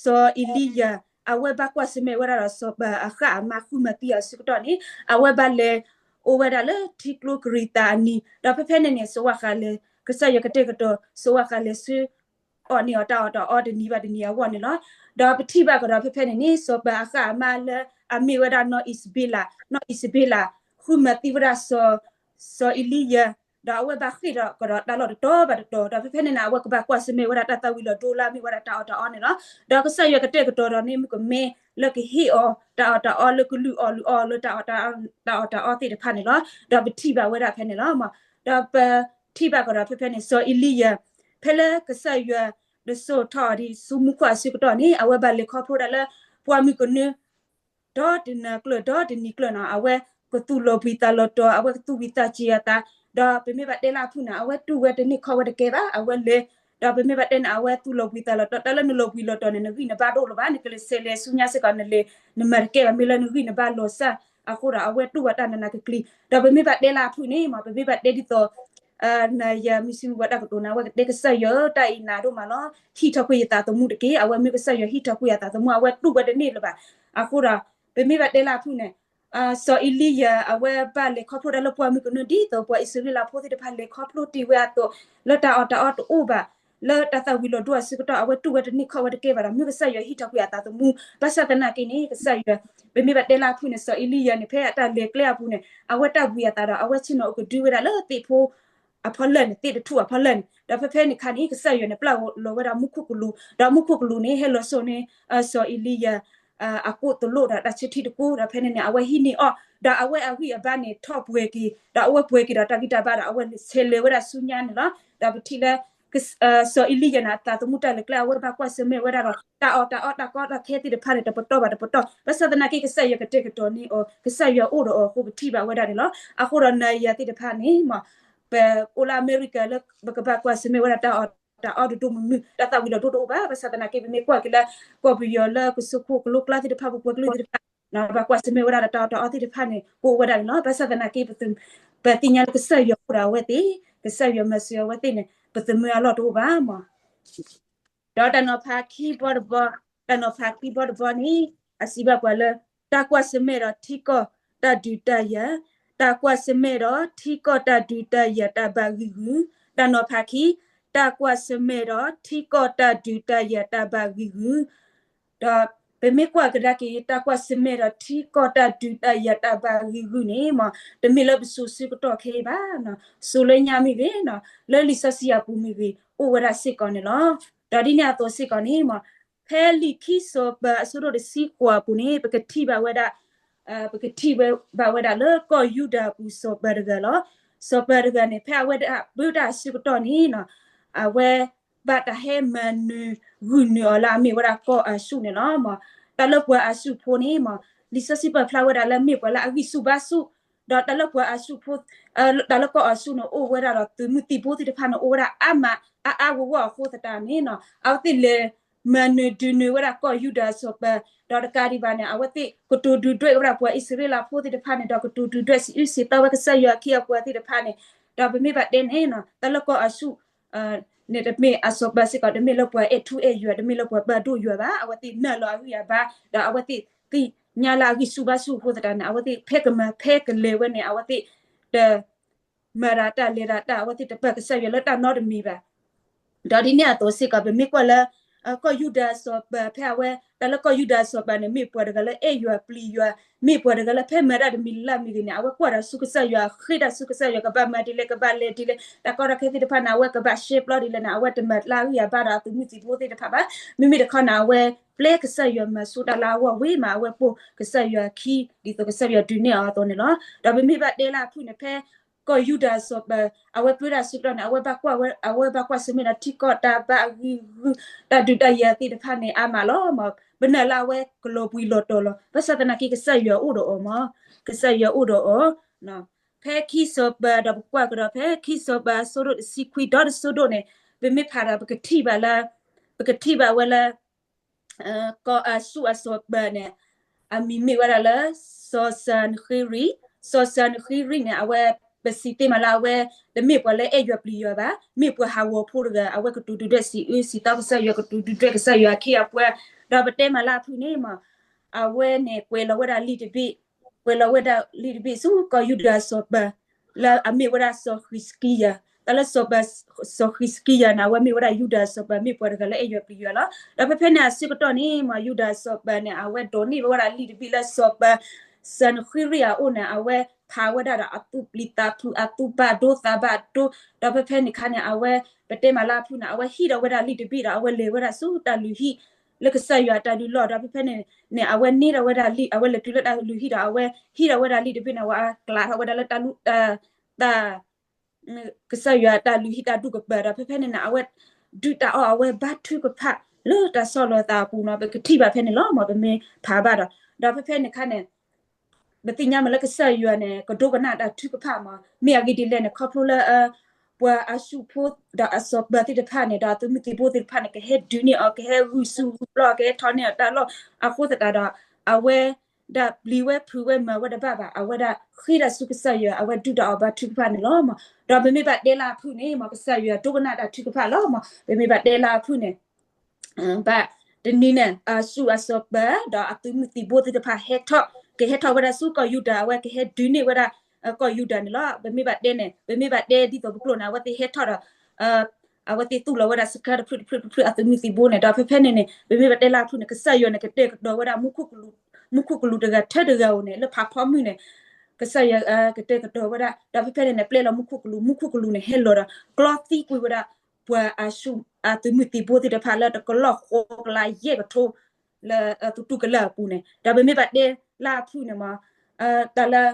စီၤအ့လံယၤ အဝဲဘၣ်ကွၢ်ဆၢၣ်မဲာ်ဝဲဒၣ်ဒီး စီၤပၤအဃၣ်အမါဃုမၤသံအီၤအဆၢကတီၢ်န့ၣ် အဝဲဘၣ်လဲၤအိၣ်ဝဲဒၣ်လၢထံကျိကရံးသးအနံၤ, ဒီးဖဲဖဲန့ၣ်န့ၣ် စီၤဝၣ်ဃးလဲၤ ကစၢ်ယွၤကတဲာ်ကတီၤ စီၤဝၣ်ဃးလဲၤဆှၢ အီၣ်န့ၢ်အီၤတၢ်အီၣ်တၢ်အီတနံၤဘၣ်တနံၤအဂီၢ်န့ၣ်လီၤ. ဒီးပထံၣ်ဘၣ်ကဒီးဖဲဖဲန့ၣ်န့ၣ် စီၤပၤအဃၣ်အမါလၢအမ့ၢ်ဝဲဒၣ်နီၢ်အံၣ်စဘ့လး, နီၢ်အံၣ်စဘ့လး ဃုမၤသံဝဲဒၣ် စီၤအ့လံယၤ, ဒီးအဝဲဘၣ်ဃ့ၢ်ဒီးကဒီးတၢ်လီၢ်တတီၤဘၣ်တတီၤ, ဒီးဖဲဖဲန့ၣ်န့ၣ် အဝဲကဘၣ်ကွၢ်ဆၢၣ်မဲာ်ဝဲဒၣ်တၢ်သၣ်ဝံၤလီၤဒိလၢအမ့ၢ်ဝဲဒၣ်တၢ်အီၣ်တၢ်အီန့ၣ်လီၤ. ဒီးကစၢ်ယွၤကတဲာ်ကတီၤဒီးန့ၣ်မုၣ်ကမဲလၢကဟ့ၣ်အီၤတၢ်အီၣ်တၢ်အီလၢကလုၢ်အီၣ်လုၢ်အီလၢ တၢ်အီၣ်တၢ်အီသ့ၣ်တဖၣ်န့ၣ်လီၤ. ဒီးပထံၣ်ဘၣ်ဝဲဒၣ်ဖဲန့ၣ်လီၤ. ဒီးပထံၣ်ဘၣ်ကဒီးဖဲဖဲန့ၣ် စီၤအ့လံယၤ ဖဲလၢကစၢ်ယွၤ ဒုးစိာ်ထီၣ်အီၤဒ်ဆူမူခိၣ်အဆၢကတီၢ်န့ၣ် အဝဲဘၣ်လဲၤခီဖျိဒၣ်လၢ ပှၢ်မုၢ်ကနၢ ဒီတနၤကျၢၢ် ဒီတနံၤကျၢၢ်န့ၣ် အဝဲကသူၣ်လီၤဘှံးသးလီၤတီၤ အဝဲကသူၣ်ဝံသးစူၤအသး, ဒီးပမ့ၢ်ဘၣ်တဲလၢအဖုၣ်န့ၣ် အဝဲတူၢ်ဝဲတန့ၢ်ခီၣ်ဝဲတကဲဘၣ် အဝဲလဲၤ, ဒီးပမ့ၢ်ဘၣ်တဲန့ၣ် အဝဲသူၣ်လီၤဘှံးသးလီၤတီၤ တၢ်လၢနလီၤဘှံးလီၤတီၤန့ၣ် နဂံၢ်နဘါတအိၣ်လၢၤဘၣ် နကလဲၤဆဲးလဲၤဆူညါစ့ၢ်ကီး နလဲၤ နမၤတကဲဘၣ် မ့ၢ်လၢနဂံၢ်နဘါလီၤစၢ် အဃိဒီးအဝဲတူၢ်ဝဲတၢ်နးနးကကလံၤ, ဒီးပမ့ၢ်ဘၣ်တဲလၢအဖုၣ်န့ၣ်မး ပမ့ၢ်ဘၣ်တဲဒ်သိး နယၤမုၢ်ဆံမုၢ်ဝဲတၢ်ကတိၤန့ၣ် အဝဲကတဲကစၢ်ယွၤဧၢ တၢ်အံၤနးဒိၣ်မးလီၤ ဟံးထီၣ်ကွံာ်ယသးသမူတက့ၢ်. အဝဲမ့ၢ်ကစၢ်ယွၤဟံးထီၣ်ကွံာ်အသးသမူ အဝဲတူၢ်ဝဲတန့ၢ်လၢၤဘၣ်. အဃိဒီး ပမ့ၢ်ဘၣ်တဲလၢအဖုၣ်န့ၣ် စီၤအ့လံယၤ အဝဲဘၣ်လဲၤခီဖျိတၢ်လၢပှၢ်မုၢ်ကနၢ ဒ်သိးပှၤအံၣ်စရ့လးဖိသ့ၣ်တဖၣ်လဲၤခီဖျိတ့ၢ်ဝဲအသိး လၢတၢ်အီၣ်တၢ်အီတအိၣ်ဘၣ် လၢတၢ်သၣ်ဝံၤလီၤဒိအဆၢကတီၢ် အဝဲတူၢ်ဝဲတန့ၢ်ခီၣ်ဝဲတကဲဘၣ်ဒီး မ့ၢ်ကစၢ်ယွၤဟံးထီၣ်ကွံာ်အသးသမူ ဘၣ်ဆၣ်သနာ်က့န့ၣ် ကစၢ်ယွၤ ပမ့ၢ်ဘၣ်တဲလၢအဖုၣ်န့ၣ် စီၤအ့လံယၤန့ၣ် ဖဲအတၢ်လဲၤကျဲအပူၤန့ၣ် အဝဲတၢ်ဘှံးအသးဒီး အဝဲဆ့ၣ်နီၤအိၣ်ကဒုဝဲဒၣ်လၢသ့ၣ်ဖိ အဖီလာ်န့ၣ် သ့ၣ်တထူၣ်အဖီလာ်န့ၣ် ဒီးဖဲဖဲန့ၣ်ခါန့ၣ် ကစၢ်ယွၤန့ၣ် ပျၢ်လီၤဝဲဒၣ်မူခိၣ်ကလူး, ဒီးမူခိၣ်ကလူးန့ၣ် ဟဲလီၤစိာ်န့ၣ် စီၤအ့လံယၤ အကိၣ်တလိၣ်ဒီးတၢ်ဆၢထံတကိၢ်, ဒီးဖဲန့ၣ်န့ၣ် အဝဲဟံးန့ၢ်အီၤ, ဒီးအဝဲအဂံၢ်အဘါန့ၣ် ထီၣ်ပှဲၤက့ၤ, ဒီးအဝဲပှဲၤက့ၤဒီးတၢ်ဂံၢ်တၢ်ဘါဒီး အဝဲဆဲးလဲၤဝဲဒၣ်ဆူညါန့ၣ်လီၤ. ဒီးပထံၣ်လၢ စီၤအ့လံယၤန့ၣ် အသးသမူတၢ်လဲၤကျဲ အဝဲဘၣ်ကွၢ်ဆၢၣ်မဲာ်ဝဲဒၣ်ဒီး တၢ်အီၣ်တၢ်အီတၢ်ကီတၢ်ခဲသ့ၣ်တဖၣ်န့ၣ် တပတီၢ်ဘၣ်တပတီၢ်, ဘၣ်ဆၣ်သနာ်က့ ကစၢ်ယွၤကတဲာ်ကတီၤန့ၢ်အီၤ, ကစၢ်ယွၤအိၣ်ဒီးအီၤအဃိ ပထံၣ်ဘၣ်ဝဲဒၣ်န့ၣ်လီၤ. အဃိဒီးနၤယၤသ့ၣ်တဖၣ်န့ၣ် မ့ၢ် ပအိၣ်လၢအမဲရကၤလၢ ပကဘၣ်ကွၢ်ဆၢၣ်မဲာ်ဝဲဒၣ်တၢ်အီၣ်တၢ်အီဒိၣ်ဒိၣ်မုၢ်မုၢ် တၢ်သၣ်ဝံၤလီၤဒိၣ်တအိၣ်ဘၣ်. ဘၣ်ဆၣ်သနာ်က့ ပမ့ၢ်ကွၢ်က့ၤလၢ ကီၢ်ပယီၤလၢကစိခိၣ်ကလိကျါသ့ၣ်တဖၣ် ပပှၤကလုာ်သ့ၣ်တဖၣ် ဘၣ်ကွၢ်ဆၢၣ်မဲာ်ဝဲဒၣ်ဒီးတၢ်အီၣ်တၢ်အီသ့ၣ်တဖၣ်န့ၣ် ကအိၣ်ဝဲဒၣ်န့ၣ်လီၤ. ဘၣ်ဆၣ်သနာ်က့ ပသ့ၣ်ညါလၢကစၢ်ယွၤအိၣ်ဒီးအဝဲသ့ၣ်, ကစၢ်ယွၤမၤစၢၤအဝဲသ့ၣ်န့ၣ် ပသမၢအလီၢ်တအိၣ်ဘၣ်မး. ဒီးတၢ်နီၤဖးခံဘီတဘီ, တၢ်နီၤဖးခံဘီတဘီန့ၣ် အစံးဘၣ်ပှၤလၢ တၢ်ကွၢ်ဆၢၣ်မဲာ်ဒီးထံကီၢ်တၢ်ဒုးတၢ်ယၤ, တၢ်ကွၢ်ဆၢၣ်မဲာ်ဒီးထံကီၢ်တၢ်ဒုးတၢ်ယၤတၢ်ဘၣ်ဂံာ်ဂုာ်, တၢ်နီၤဖးခံ, တၢ်ကွၢ်ဆၢၣ်မဲာ်ဒီးထံကီၢ်တၢ်ဒုးတၢ်ယၤတၢ်ဘၣ်ဂံာ်ဂုာ် ဒီးပမ့ၢ်ကွၢ်ကဒါက့ၤ တၢ်ကွၢ်ဆၢၣ်မဲာ်ဒီးထံကီၢ်တၢ်ဒုးတၢ်ယၤတၢ်ဘၣ်ဂံာ်ဂုာ်န့ၣ်မး တမ့ၢ်လၢပစိၤဆၢကတီၢ်ခဲအံၤဘၣ်, စိၤလၢညါမ့ၢ်ဂ့ၤ, လၢလံာ်စီဆှံအပူၤမ့ၢ်ဂ့ၤ အိၣ်ဝဲဒၣ်စ့ၢ်ကီးန့ၣ်လီၤ. ဒီးဒ်န့ၣ်အသိးစ့ၢ်ကီးန့ၣ်မး ဖဲလံာ်ခံစီၤပၤအဆၢဒိၣ်တဆံဃိးအပူၤန့ၣ် ပကထံၣ်ဘၣ်ဝဲဒၣ် ပကထံၣ်ဝဲဘၣ်ဝဲဒၣ်လၢကီၢ်ယူဒၤအပူၤစီၤပၤတဂၤလီၤ. စီၤပၤတဂၤန့ၣ် ဖဲအဝဲဒၣ်ပၢတၢ်အဆၢကတီၢ်န့ၣ် အဝဲဘၣ်တၢ်ဟဲမၤနၢၤဂုာ်နုာ်အီၤလၢအမ့ၢ်ဝဲဒၣ်ကီၢ်အၤၡူၣ်န့ၣ်လီၤ. တၢ်လၢပှၤအၤၡူၣ်ဖိန့ၣ်မး လံာ်စီဆှံပာ်ဖျါဝဲဒၣ်လၢမ့ၢ်ပှၤလၢအဂံၢ်ဆူၣ်ဘါဆူၣ်, ဒီးတၢ်လၢပှၤအၤၡူၣ်ဖိ တၢ်လၢကီၢ်အၤၡူၣ်န့ၣ် အိၣ်ဝဲဒၣ်ဒီးသုးမုၢ်သံၣ်ဘိသ့ၣ်တဖၣ်န့ၣ် အိၣ်ဝဲဒၣ်အါမး အါအါဂီၢ်ဂီၢ်အဃိသတးန့ၣ် အဝဲသ့ၣ်လဲၤမၤနၢၤဒုးနၢၤဝဲဒၣ်ကီၢ်ယူဒၤအစီၤပၤ, ဒီးတကးဒံးဘၣ်န့ၣ် အဝဲသ့ၣ်ကတိၤဒုၣ်ဒွဲၣ်ဝဲဒၣ်ပှၤအံၣ်စရ့လးဖိသ့ၣ်တဖၣ်န့ၣ် ဒီးကတိၤဒုၣ်ဒွဲၣ်စံးအုၣ်စံးသီဝဲကစၢ်ယွၤအခ့အပှၤသ့ၣ်တဖၣ်န့ၣ်, ဒီးပမ့ၢ်ဘၣ်တဲန့ၣ် တၢ်လၢကီၢ်အၤၡူၣ် န့ၣ်တမ့ၢ်အစီၤပၤစ့ၢ်ကီး တမ့ၢ်လၢပှၤအဲၣ်ထူအဲၣ်ယွၤ တမ့ၢ်လၢပှၤဘၣ်ဒိၣ်ယွၤဘၣ်. အဝဲသ့ၣ်နာ်လီၤအဂံၢ်အဘါ ဒီးအဝဲသ့ၣ်သ့ၣ်ညါလၢအဂံၢ်ဆူၣ်ဘါဆူၣ်အဃိသတးန့ၣ် အဝဲသ့ၣ်ဖဲကမၤဖဲကလဲၤဝဲန့ၣ် အဝဲသ့ၣ်တ မၤတၢ်တၢ်လဲၤတၢ်တၢ် အဝဲသ့ၣ်တပာ်ကစၢ်ယွၤလၢတၢ်နီတမံၤဘၣ်. ဒီးဒ်န့ၣ်အသိးစ့ၢ်ကီး ပမ့ၢ်ကွၢ်လၢ ကီၢ်ယူဒၤအစီၤပၤ ဖဲအဝဲ တၢ်လၢကီၢ်ယူဒၤအစီၤပၤန့ၣ် မ့ၢ်ပှၤတဂၤလၢအဲၣ်ယွၤပျံၤယွၤ, မ့ၢ်ပှၤတဂၤလၢဖဲမၤတၢ်တမံၤလၢ်မံၤဂ့ၤန့ၣ် အဝဲကွၢ်ဒီးဆူကစၢ်ယွၤ ဃ့တၢ်ဆူကစၢ်ယွၤ ကဘၣ်မၤဒ်လဲၣ် ကဘၣ်လဲၤဒ်လဲၣ် တၢ်ကီတၢ်ခဲသ့ၣ်တဖၣ်န့ၣ် အဝဲကဘၣ်ရှဲပျီဒ်လဲၣ်န့ၣ် အဝဲတမၤလၢအဂံၢ်အဘါဒီးအသုးမုၢ်သံၣ်ဘိသ့ၣ်တဖၣ်ဘၣ်. မ့မ့ၢ်တခီန့ၣ် အဝဲပျဲကစၢ်ယွၤမၤဆူတၢ်လၢအဂီၢ်ဝံၤမး အဝဲပိာ်ကစၢ်ယွၤခံ ဒ်သိးကစၢ်ယွၤဒုးနဲၣ်အီၤအသိးန့ၣ်လီၤ. ဒီးပမ့ၢ်ဘၣ်တဲလၢအဖုၣ်န့ၣ် ဖဲကီၢ်ယူဒၤအစီၤပၤ အဝဲပၢတၢ်ဆၢကတီၢ်န့ၣ် အဝဲဘၣ်ကွၢ်ဝဲ အဝဲဘၣ်ကွၢ်ဆၢၣ်မဲာ်ဒီးထံကီၢ်တၢ်ဘၣ်ဂံၢ်ဂုာ် တၢ်ဒုးတၢ်ယၤသ့ၣ်တဖၣ်န့ၣ် အါမးလီၤမး. ပနာ်လၢအဝဲကလီၤဘှံးလီၤတီၤလီၤ. ဘၣ်ဆၣ်သနာ်က့ ကစၢ်ယွၤအိၣ်ဒီးအီၤမး, ကစၢ်ယွၤအိၣ်ဒီးအီၤ ဖဲခံစီၤပၤဒီးပကွၢ်ကဒီး ဖဲခံစီၤပၤအဆၢဒိၣ်တဆံခွံဒီးတဆၢဒိၣ်န့ၣ် ပမ့ၢ်ဖးဒီး ပကထံၣ်ဘၣ်လၢ ပကထံၣ်ဘၣ်ဝဲလၢ ကီၢ်အၤၡူၣ်အစီၤပၤန့ၣ် အမံၤမ့ၢ်ဝဲဒၣ်လၢ စီၤစၤနဃ့ရံၣ်, စီၤစၤနဃ့ရံၣ်န့ၣ် အဝဲ ပစံးသ့မးလၢအဝဲ တမ့ၢ်ပှၤလၢအဲၣ်ယွၤပျံၤယွၤဘၣ်, မ့ၢ်ပှၤဟးဂီၤဖိတဂၤ အဝဲကတိၤဒုၣ်ဒွဲၣ်စံးအုၣ်စံးသီ ကစၢ်ယွၤကတိၤဒုၣ်ဒွဲၣ်ကစၢ်ယွၤအခ့အပှၤ, ဒီးပတဲမးလၢအဖုၣ်န့ၣ်မး အဝဲန့ၣ်ကွဲးလီၤဝဲဒၣ်လံာ်တဘ့ၣ်, ကွဲးလီၤဝဲဒၣ်လံာ်တဘ့ၣ်ဆူကီၢ်ယူဒၤအစီၤပၤ လၢအမ့ၢ်ဝဲဒၣ်စီၤဃံးစကံယၤ, တၢ်လၢစီၤပၤ စီၤဃံးစကံယၤန့ၣ် အဝဲမ့ၢ်ဝဲဒၣ်ယူဒၤအစီၤပၤ မ့ၢ်ပှၤတဂၤလၢအဲၣ်ယွၤပျံၤယွၤလီၤ. ဒီးဖဲဖဲန့ၣ်အဆၢကတီၢ်န့ၣ်မး ယူဒၤအစီၤပၤန့ၣ် အဝဲဒိးန့ၢ်ဝဲဒၣ်လံာ်တဘ့ၣ်လၢစီၤပၤ စၤနဃ့ရံၣ်အအိၣ်န့ၣ် အဝဲဖးဝဲဒၣ်ဒီးအသူၣ်ပျံၤသးဖုး အသူၣ်ဘၣ်ဒိသးဘၣ်ဒိ, ဒီးဖဲဖဲန့ၣ်အခါန့ၣ် အဝဲ ပတဲမးလၢအဖုၣ်န့ၣ် အဝဲဟံးဒီးဝဲဒၣ်လံာ်တဘ့ၣ်ဒီး အဝဲလဲၤဝဲဒၣ်ဆူတၢ်လုၢ်ဟံၣ် လၢကစၢ်ယွၤအတၢ်လုၢ်လီၢ်ဒီး ဖဲဖဲန့ၣ်န့ၣ် အဝဲန့ၢ်ဒီးဝဲဒၣ်လံာ် အဝဲလဲၤတုၤလၢတၢ်လုၢ်ဟံၣ်ဒီး အဝဲဟံးဒီးဝဲဒၣ်လံာ်တဘ့ၣ်န့ၣ် အဝဲအကျးထီၣ်ဝဲဒၣ်လၢတၢ်လုၢ် တၢ် ကစၢ်ယွၤအတၢ်လုၢ်ဟံၣ်တၢ်ဒူၣ်ကပၤဒီး ဖဲဖဲန့ၣ်န့ၣ် အဝဲဒုၣ်တၢ်အီၣ် အဝဲဘါထုကဖၣ်လၢတၢ်ဆီၣ်လီၤသးအပူၤနီၤ ပကထံၣ်ဘၣ်ဖဲန့ၣ်လီၤမး ပမ့ၢ်ဖးဘၣ်ဒီး ဒီးဖဲဖဲန့ၣ်အခါန့ၣ် ပသ့ၣ်ညါမးလၢကစၢ်ယွၤန့ၣ် ကဒိကနၣ်တၢ်ထုကဖၣ်မး မ့ၢ်အဂ့ၢ်ဒ်လဲၣ်န့ၣ် ခီဖျိလၢ ပှၤအၤၡူၣ်ဖိဒီးအစီၤပၤသ့ၣ်တဖၣ်န့ၣ် ဒီးအသုးမုၢ်သံၣ်ဘိသ့ၣ်တဖၣ်န့ၣ် ကဟဲဒုးန့ၢ်အီၤ ကဟဲဂုာ်ဆူၣ်ဂုာ်ဘျီၣ် ကဟဲထီၣ်န့ၢ်အီၤတၢ်လီၢ်အဃိသတးဒီး အဝဲဒၣ်ပျံၤဝဲဖုးဝဲမၤဝဲတဘၣ်ဘၣ် အဝဲဒၣ်ဃ့တၢ်ဆူကစၢ်ယွၤ အဝဲဒုၣ်တၢ်အီၣ်ဘါထုကဖၣ်န့ၣ်လီၤမး. ဒီးပမ့ၢ်ဘၣ်တဲလၢအဖုၣ်န့ၣ်မး ကစၢ်ယွၤဒိကနၣ်တၢ်ထုကဖၣ်လီၤမး ပမ့ၢ်ဘၣ်တဲလၢအဖုၣ်န့ၣ် ဘၣ်တနံၤန့ၣ် အၤၡူၣ်အစီၤပၤ ဒီးအသုးမုၢ်သံၣ်ဘိသ့ၣ်တဖၣ်ဟဲထီၣ် ကဟဲထီၣ်ဝဲဒၣ်ဆူကီၢ်ယူဒၤ အဝဲကဟဲဒုးန့ၢ်ဝဲဒၣ် ကီၢ်ယူဒၤန့ၣ်လီၤ. ပမ့ၢ်ဘၣ်တဲန့ၣ် ပမ့ၢ်ဘၣ်တဲဒ်သိးပကျိာ်န့ၣ် အဝဲသ့ၣ်ဟဲထီၣ်ဒီး အဝဲသ့ၣ်သူၣ်လီၤဝဲဒၣ်စခါတဖျၢၣ်တဖျၢၣ်တဖျၢၣ် အသုးမုၢ်သံၣ်ဘိန့ၣ် ဒီးဖဲဖဲန့ၣ်န့ၣ် ပမ့ၢ်ဘၣ်တဲလၢအဖုၣ်န့ၣ် ကစၢ်ယွၤန့ၣ် ကတဲာ်ကတီၤဝဲဒၣ် မူခိၣ်ကလူးတဂၤထဲတဂၤဧိၤန့ၣ် လၢဖးဖီမုၢ်န့ၣ် ကစၢ်ယွၤကတဲာ်ကတီၤဝဲဒၣ် ဒီးဖဲဖဲန့ၣ်န့ၣ် ပျဲလီၤမူခိၣ်ကလူး, မူခိၣ်ကလူးန့ၣ် ဟဲလီၤဒီး ကျီသံကွံာ်ဝဲဒၣ် ပှၤအသုးမုၢ်သံၣ်ဘိသ့ၣ်တဖၣ်လၢတကလီၢ်ဃိးကလး ယဲၢ်ကထိ လၢသုးတူၢ်ကလၢၢ်အပူၤန့ၣ် ဒီးပမ့ၢ်ဘၣ်တဲလၢအဖုၣ်န့ၣ်မး တၢ်လၢ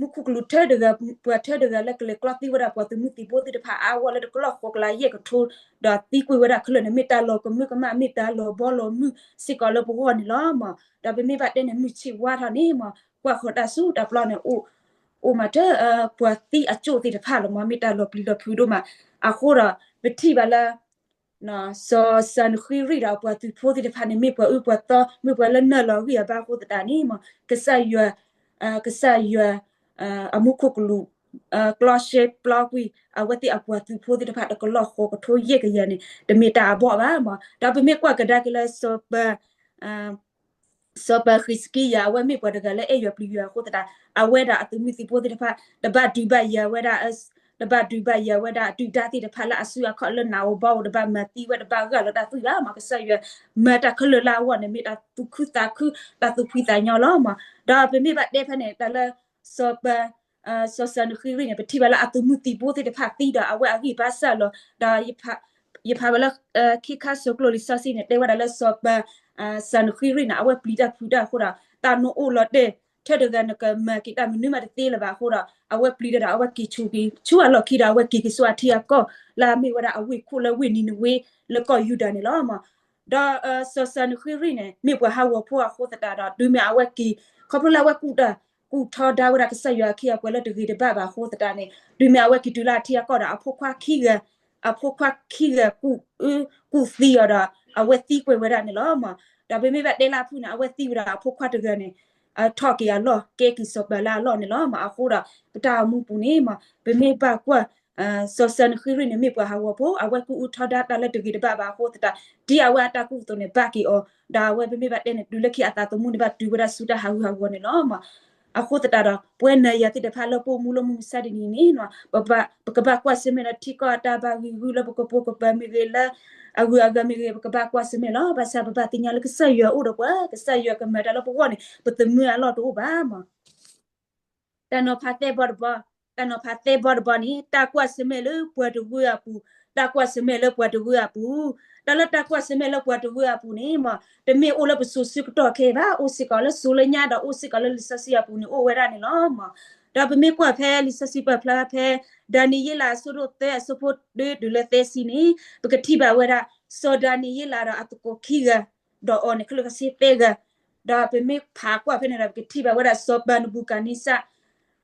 မူခိၣ်ကလူးထၢတဂၤ ပှၤထၢတဂၤလၢကလဲၤကျီသံဝဲဒၣ် ပှၤသုးမုၢ်သံၣ်ဘိသ့ၣ်တဖၣ်အါဂီၢ်လၢတကလီၢ်ဃိးကလး ယဲၢ်ကထိ ဒီးသံကွံာ်ဝဲဒၣ်ခဲလၢာ်န့ၣ် မ့ၢ်တၢ်လီၤကမၢကမၣ် မ့ၢ်တၢ်လီၤဘီလီၤမုၢ်စ့ၢ်ကီးလၢပဂီၢ်န့ၣ်လီၤမး. ဒီးပမ့ၢ်ဘၣ်တဲန့ၣ် မုၢ်ဆ့ၣ်ဝါထီၣ်န့ၣ်မး ကွၢ်ဃီၤတၢ်ဆူတၢ်ပျီန့ၣ် အိၣ်မးတၢ် ပှၤသံအကၠိၣ်သ့ၣ်တဖၣ်လီၤမး မ့ၢ်တၢ်လီၤပျံၤလီၤဖုးဒိၣ်မး. အဃိဒီး ပထံၣ်ဘၣ်လၢ စီၤစၢနဃ့ရံၣ်ဒီးအပှၤသုးဖိသ့ၣ်တဖၣ်န့ၣ် မ့ၢ်ပှၤအၢပှၤသီ မ့ၢ်ပှၤလၢနၢ်လီၤဂံၢ်အဘါအဃိသတးန့ၣ်မး ကစၢ်ယွၤ ကစၢ်ယွၤ အမူခိၣ်ကလူး ကျီရှဲပျီကွံာ် အဝဲသ့ၣ်အပှၤသုးဖိသ့ၣ်တဖၣ်တကလီၢ်ဃိးကထိယဲၢ်ကယၤန့ၣ် တမ့ၢ်တၢ်အဘီၣ်ဘၣ်မး. ဒီးပမ့ၢ်ကွၢ်ကဒါက့ၤလၢစီၤပၤ စီၤပၤဃံးစကံယၤ အဝဲမ့ၢ်ပှၤတဂၤလၢအဲၣ်ယွၤပျံၤယွၤအဃိသတး အဝဲဒၣ်အသုးမုၢ်သံၣ်ဘိသ့ၣ်တဖၣ် တဘၣ်ဒုးဘၣ်ယၤဝဲဒၣ် တဘၣ်ဒုးဘၣ်ယၤဝဲဒၣ်ဒုၣ်ဒါသ့ၣ်တဖၣ်လၢအစုအခီၣ်လၢနးဧိၤဘီဧိၤ တဘၣ်မၤသံဝဲ တဘၣ်ဂၢ်လီၤတၢ်သွံၣ်ဘၣ်မး. ကစၢ်ယွၤမၤတၢ်ခဲလၢာ်လၢအဂီၢ်န့ၣ် မ့ၢ်တၢ်သူၣ်ခုသးခု တၢ်သူၣ်ဖှံသးညီလီၤမး. ဒီးပမ့ၢ်ဘၣ်တဲဖဲန့ၣ် တၢ်လၢ စီၤပၤ စီၤစၢနဃ့ရံၣ်န့ၣ် ပထံၣ်ဘၣ်လၢအသုးမုၢ်သံၣ်ဘိသ့ၣ်တဖၣ်သံဒီး အဝဲအဂံၢ်ဘါစၢ်လီၤ. ဒီး ယဖးဝဲလၢ ခံခါစိၤကျိာ်လံာ်စီဆှံန့ၣ် တဲဝဲဒၣ်လၢစီၤပၤ စၢနဃ့ရံၣ်န့ၣ် အဝဲပျံၤတၢ်ဖုးတၢ်အဃိဒီး တၢ်နအိၣ်လီၤတဲာ် ထဲတဂၤ နကမၤက့ၤတၢ်မနုၤမးတသ့လၢၤဘၣ်အဃိဒီး အဝဲပျံၤတၢ်ဒီး အဝဲက့ၤဆူၣ်က့ၤဆူအလီၢ်ခံဒီး အဝဲက့ၤက့ၤဆူအထံအကီၢ် လၢအမ့ၢ်ဝဲဒၣ်အဝ့ၢ်ခိၣ်လၢဝ့ၢ်နံၤနဝ့ လၢကီၢ်ယူဒၤန့ၣ်လီၤမး. ဒီးစီၤစၢနဃ့ရံၣ်န့ၣ် မ့ၢ်ပှၤဟးဂီၤဖိအဃိသတးဒီး တုၤမ့ၢ်အဝဲက့ၤ ခီဖျိလၢအဝဲကူၣ်တၢ် ကူၣ်ထီဒါဝဲဒၣ်ကစၢ်ယွၤအခ့အပှၤလၢတဂ့ၤတဘၣ်ဘၣ်အဃိသတးန့ၣ် တုၤမ့ၢ်အဝဲက့ၤတုၤလၢအထံအကီၢ်ဒီး အဖိခွါခံဂၤ အဖိခွါခံဂၤ ကူၣ်သံအီၤဒီး အဝဲသံကွံာ်ဝဲဒၣ်န့ၣ်လီၤမး. ဒီးပမ့ၢ်ဘၣ်တဲလၢအဖုၣ်န့ၣ် အဝဲသံဝဲဒၣ်အဖိခွါတဂၤန့ၣ် ထီၣ်က့ၤအလီၢ် ကဲက့ၤစီၤပၤလၢအလီၢ်န့ၣ်လီၤမး. အဃိဒီး ပတၢ်အိၣ်မူပူၤန့ၣ်မး ပမ့ၢ်ဘၣ်ကွၢ် စီၤစၢနဃ့ရံၣ်န့ၣ် မ့ၢ်ပှၤဟးဂီၤဖိ အဝဲကူၣ်အုၣ်ထီဒါတၢ်လၢတဂ့ၤတဘၣ်ဘၣ်အဃိသတး ဒ်အဝဲအတၢ်ကူၣ်အသိးန့ၣ် ဘၣ်က့ၤအီၤ ဒီးအဝဲပမ့ၢ်ဘၣ်တဲန့ၣ် တုၤလၢခံအသးသမူန့ၣ် ဘၣ်တုၤဝဲဒၣ်ဆူတၢ်ဟးဂူာ်ဟးဂီၤန့ၣ်လီၤမး. အဃိသတးဒီး ပဝဲနၤယၤသ့ၣ်တဖၣ်လၢပအိၣ်မူလၢမုၢ်မဆါတနံၤန့ၣ် ပကဘၣ်ကွၢ်ဆၢၣ်မဲာ်လၢထံကီၢ်အတၢ်ဘၣ်ဂံၢ်ဂုာ်လၢပကပိာ်ကပၤမ့ၢ်ဂ့ၤ လၢအဂုၤအဂၤမ့ၢ်ဂ့ၤ ပကဘၣ်ကွၢ်ဆၢၣ်မဲာ်လီၤ. ဘၣ်ဆၣ်ပဘၣ်သ့ၣ်ညါလၢကစၢ်ယွၤအိၣ်ဒီးပှၤ ကစၢ်ယွၤကမၤတၢ်လၢပဂီၢ်န့ၣ် ပသမၢအလီၢ်တအိၣ်ဘၣ်မး. တၢ်နီၤဖးသဲဘီတဘီ, တၢ်နီၤဖးသဲဘီတဘီန့ၣ် တၢ်ကွၢ်ဆၢၣ်မဲာ်လၢပှၤတဂၤအပူၤ, တၢ်ကွၢ်ဆၢၣ်မဲာ်လၢပှၤတဂၤအပူၤ, တၢ်လၢတၢ်ကွၢ်ဆၢၣ်မဲာ်လၢပှၤတဂၤအပူၤန့ၣ်မး တမ့ၢ်အိၣ်လၢပစိၤဆၢကတီၢ်ခဲအံၤဘၣ်, အိၣ်စ့ၢ်ကီးလၢစိၤလၢညါဒီးအိၣ်စ့ၢ်ကီးလၢလံာ်စီဆှံအပူၤန့ၣ်အိၣ်ဝဲဒၣ်န့ၣ်လီၤမး. ဒီးပမ့ၢ်ကွၢ်ဖဲလံာ်စီဆှံပာ်ဖျါဖဲ ဒၤနံးယ့လးအဆၢဒိၣ်သၢအဆၢဖိတၢတုၤလၢသၢဆံန့ၣ် ပကထံၣ်ဘၣ်ဝဲဒၣ် စီၤဒၤနံးယ့လးဒီးအသကိးခံဂၤ ဒီးအီၤန့ၣ် ခဲလၢာ်ခဲဆ့သၢဂၤ, ဒီးပမ့ၢ်ဖးကွၢ်ဖဲန့ၣ်ဒီး ပကထံၣ်ဘၣ်ဝဲဒၣ်စီၤပၤနဘူၤခၣ်နံစၢ်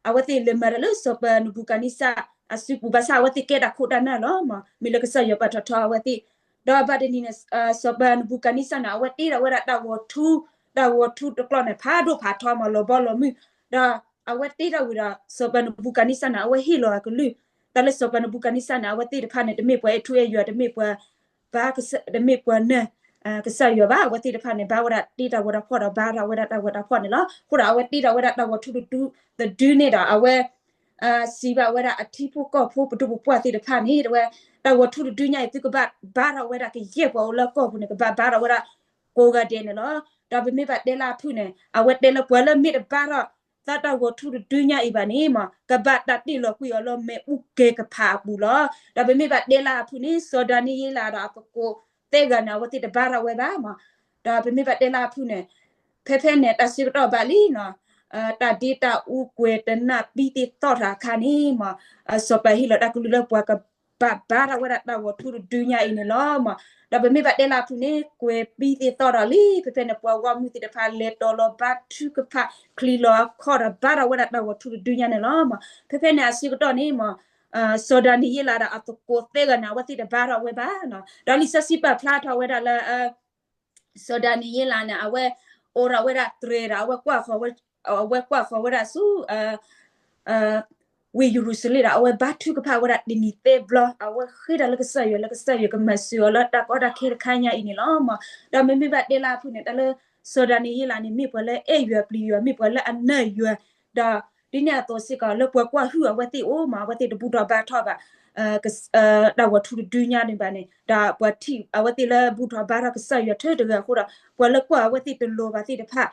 အဝဲသ့ၣ်လဲၤမၤတၢ်လၢစီၤပၤနဘူၤခၣ်နံစၢ်အစုပူၤ ဘၣ်ဆၣ်အဝဲသ့ၣ်ကဲတၢ်ခိၣ်တၢ်နၢ်လီၤမး, မ့ၢ်လၢကစၢ်ယွၤပာ်ထီၣ်ထီအဝဲသ့ၣ်, ဒီးဘၣ်တနံၤန့ၣ် စီၤပၤနဘူၤခၣ်နံစၢ်န့ၣ် အဝဲတ့ထီၣ်ဝဲဒၣ်တၢ်ဂီၤထူ, တၢ်ဂီၤထူတကျီၢ်န့ၣ် ဖးဒိၣ်ဖးထီမး လီၤဘီလီၤမုၢ်, ဒီးအဝဲတ့ထီၣ်ဝံၤဒီး စီၤပၤနဘူၤခၣ်နံစၢ်န့ၣ် အဝဲဟ့ၣ်လီၤအကလုၢ်, တၢ်လၢစီၤပၤနဘူၤခၣ်နံစၢ်န့ၣ် အဝဲသ့ၣ်တဖၣ်န့ၣ် တမ့ၢ်ပှၤအဲၣ်ထူအဲၣ်ယွၤ တမ့ၢ်ပှၤ ဘါကစၢ် တမ့ၢ်ပှၤနၢၤ ကစၢ်ယွၤဘၣ်, အဝဲသ့ၣ်တဖၣ်န့ၣ် ဘါဝဲဒၣ်တ့တၢ်ဂီၤတၢ်ဖီၣ်ဒီး ဘါထီၣ်ဝဲဒၣ်တၢ်ဂီၤတၢ်ဖီၣ်န့ၣ်လီၤ. အဃိဒီး အဝဲတ့ထီၣ်ဝဲဒၣ်တၢ်ဂီၤထူတဒုန့ၣ်ဒီး အဝဲ စံးဘၣ်ဝဲဒၣ်အထံဖိကီၢ်ဖိပဒိၣ်ပပှၢ်သ့ၣ်တဖၣ်န့ၣ် တဲဝဲ တၢ်ဂီၤထူတဒုညါအံၤ သုကဘၣ်ဘါထီၣ်ဝဲဒၣ်ကယဲၢ်ပှၤအိၣ်လၢကီၢ်ပူၤန့ၣ် ကဘၣ်ဘါထီၣ်ဝဲဒၣ် ကိးဂၤဒဲးန့ၣ်လီၤ. ဒီးပမ့ၢ်ဘၣ်တဲလၢအဖုၣ်န့ၣ် အဝဲတဲလၢပှၤလၢမ့ၢ်တဘါထီၣ် သးတၢ်ဂီၤထူတဒုညါအံၤဘၣ်န့ၣ်မး ကဘၣ်တၢ်တ့ၢ်လီၤကွံာ်အီၤလၢမ့ၣ်အူကဲၤကဖးအပူၤလီၤ. ဒီးပမ့ၢ်ဘၣ်တဲလၢအဖုၣ်န့ၣ် စီၤဒၤနံးယ့လးဒီးအသကိးသၢဂၤန့ၣ် အဝဲသ့ၣ်တဘါထီၣ်ဝဲဘၣ်မး. ဒီးပမ့ၢ်ဘၣ်တဲလၢအဖုၣ်န့ၣ် ဖဲဖဲန့ၣ် တၢ်ဆၢကတီၢ်ဘၣ်လံနီၤ, တၢ်ဒ့တၢ်အူကွဲၤတနၢ်ပံသ့ၣ်သီၣ်ထီၣ်အခါန့ၣ်မး စီၤပၤဟ့ၣ်လီၤတၢ်ကလုၢ်လၢပှၤကဘၣ်ဘါထီၣ်ဝဲဒၣ်တၢ်ဂီၤထူတဒုညါအံၤန့ၣ်လီၤမး. ဒီးပမ့ၢ်ဘၣ်တဲလၢအဖုၣ်န့ၣ် ကွဲၤပံသ့ၣ်သီၣ်ထီၣ်လံ. ဖဲဖဲန့ၣ် ပှၤဂီၢ်မုၢ်သ့ၣ်တဖၣ်လဲၤတီၤလီၤဘါထုကဖၣ် ချံးလီၤအခီၣ်ဒီးဘါထီၣ်ဝဲဒၣ်တၢ်ဂီၤထူတဒုညါန့ၣ်လီၤမး. ဖဲဖဲန့ၣ်အဆၢကတီၢ်န့ၣ်မး စီၤဒၤနံးယ့လးဒီးအသကိးသၢဂၤန့ၣ် အဝဲသ့ၣ်တဘါထီၣ်ဝဲဘၣ်နီၤ. ဒီးလံာ်စီဆှံပာ်ဖျါထီၣ်ဝဲဒၣ်လၢ စီၤဒၤနံးယ့လးန့ၣ် အဝဲအိးထီၣ်ဝဲဒၣ်တြဲၤဒီး အဝဲကွၢ်ဃီၤဝဲဒၣ်ဆူ ဝ့ၢ်ယရူၤၡလ့ၣ်ဒီး အဝဲဘါထုကဖၣ်ဝဲဒၣ်တနံၤသၢဘျီ, အဝဲဃ့တၢ်လၢကစၢ်ယွၤ လၢကစၢ်ယွၤကမၤစၢၤအီၤလၢတၢ်ကီတၢ်ခဲတခါညါအံၤန့ၣ်လီၤမး. ဒီးမ့မ့ၢ်ဘၣ်တဲလၢအဖုၣ်န့ၣ် တၢ်လၢ စီၤဒၤနံးယ့လးန့ၣ် မ့ၢ်ပှၤလၢအဲၣ်ယွၤပျံၤယွၤ မ့ၢ်ပှၤလၢအနၢၤယွၤ, ဒီးဒ်န့ၣ်အသိးစ့ၢ်ကီး လၢပှၤကွၢ်ဟုၣ်အဝဲသ့ၣ်အိၣ်မး အဝဲသ့ၣ်တဘူၣ်ထီၣ်ဘါထီၣ်ဘၣ် တၢ်ဂီၤထူတဒုညါန့ၣ်ဘၣ်န့ၣ် ဒီးပှၤထံၣ်အဝဲသ့ၣ်လၢဘူၣ်ထီၣ်ဘါထီၣ်ကစၢ်ယွၤထဲတဂၤအဃိဒီး ပှၤလၢကွၢ်အဝဲသ့ၣ်တလိၤဘၣ်သ့ၣ်တဖၣ်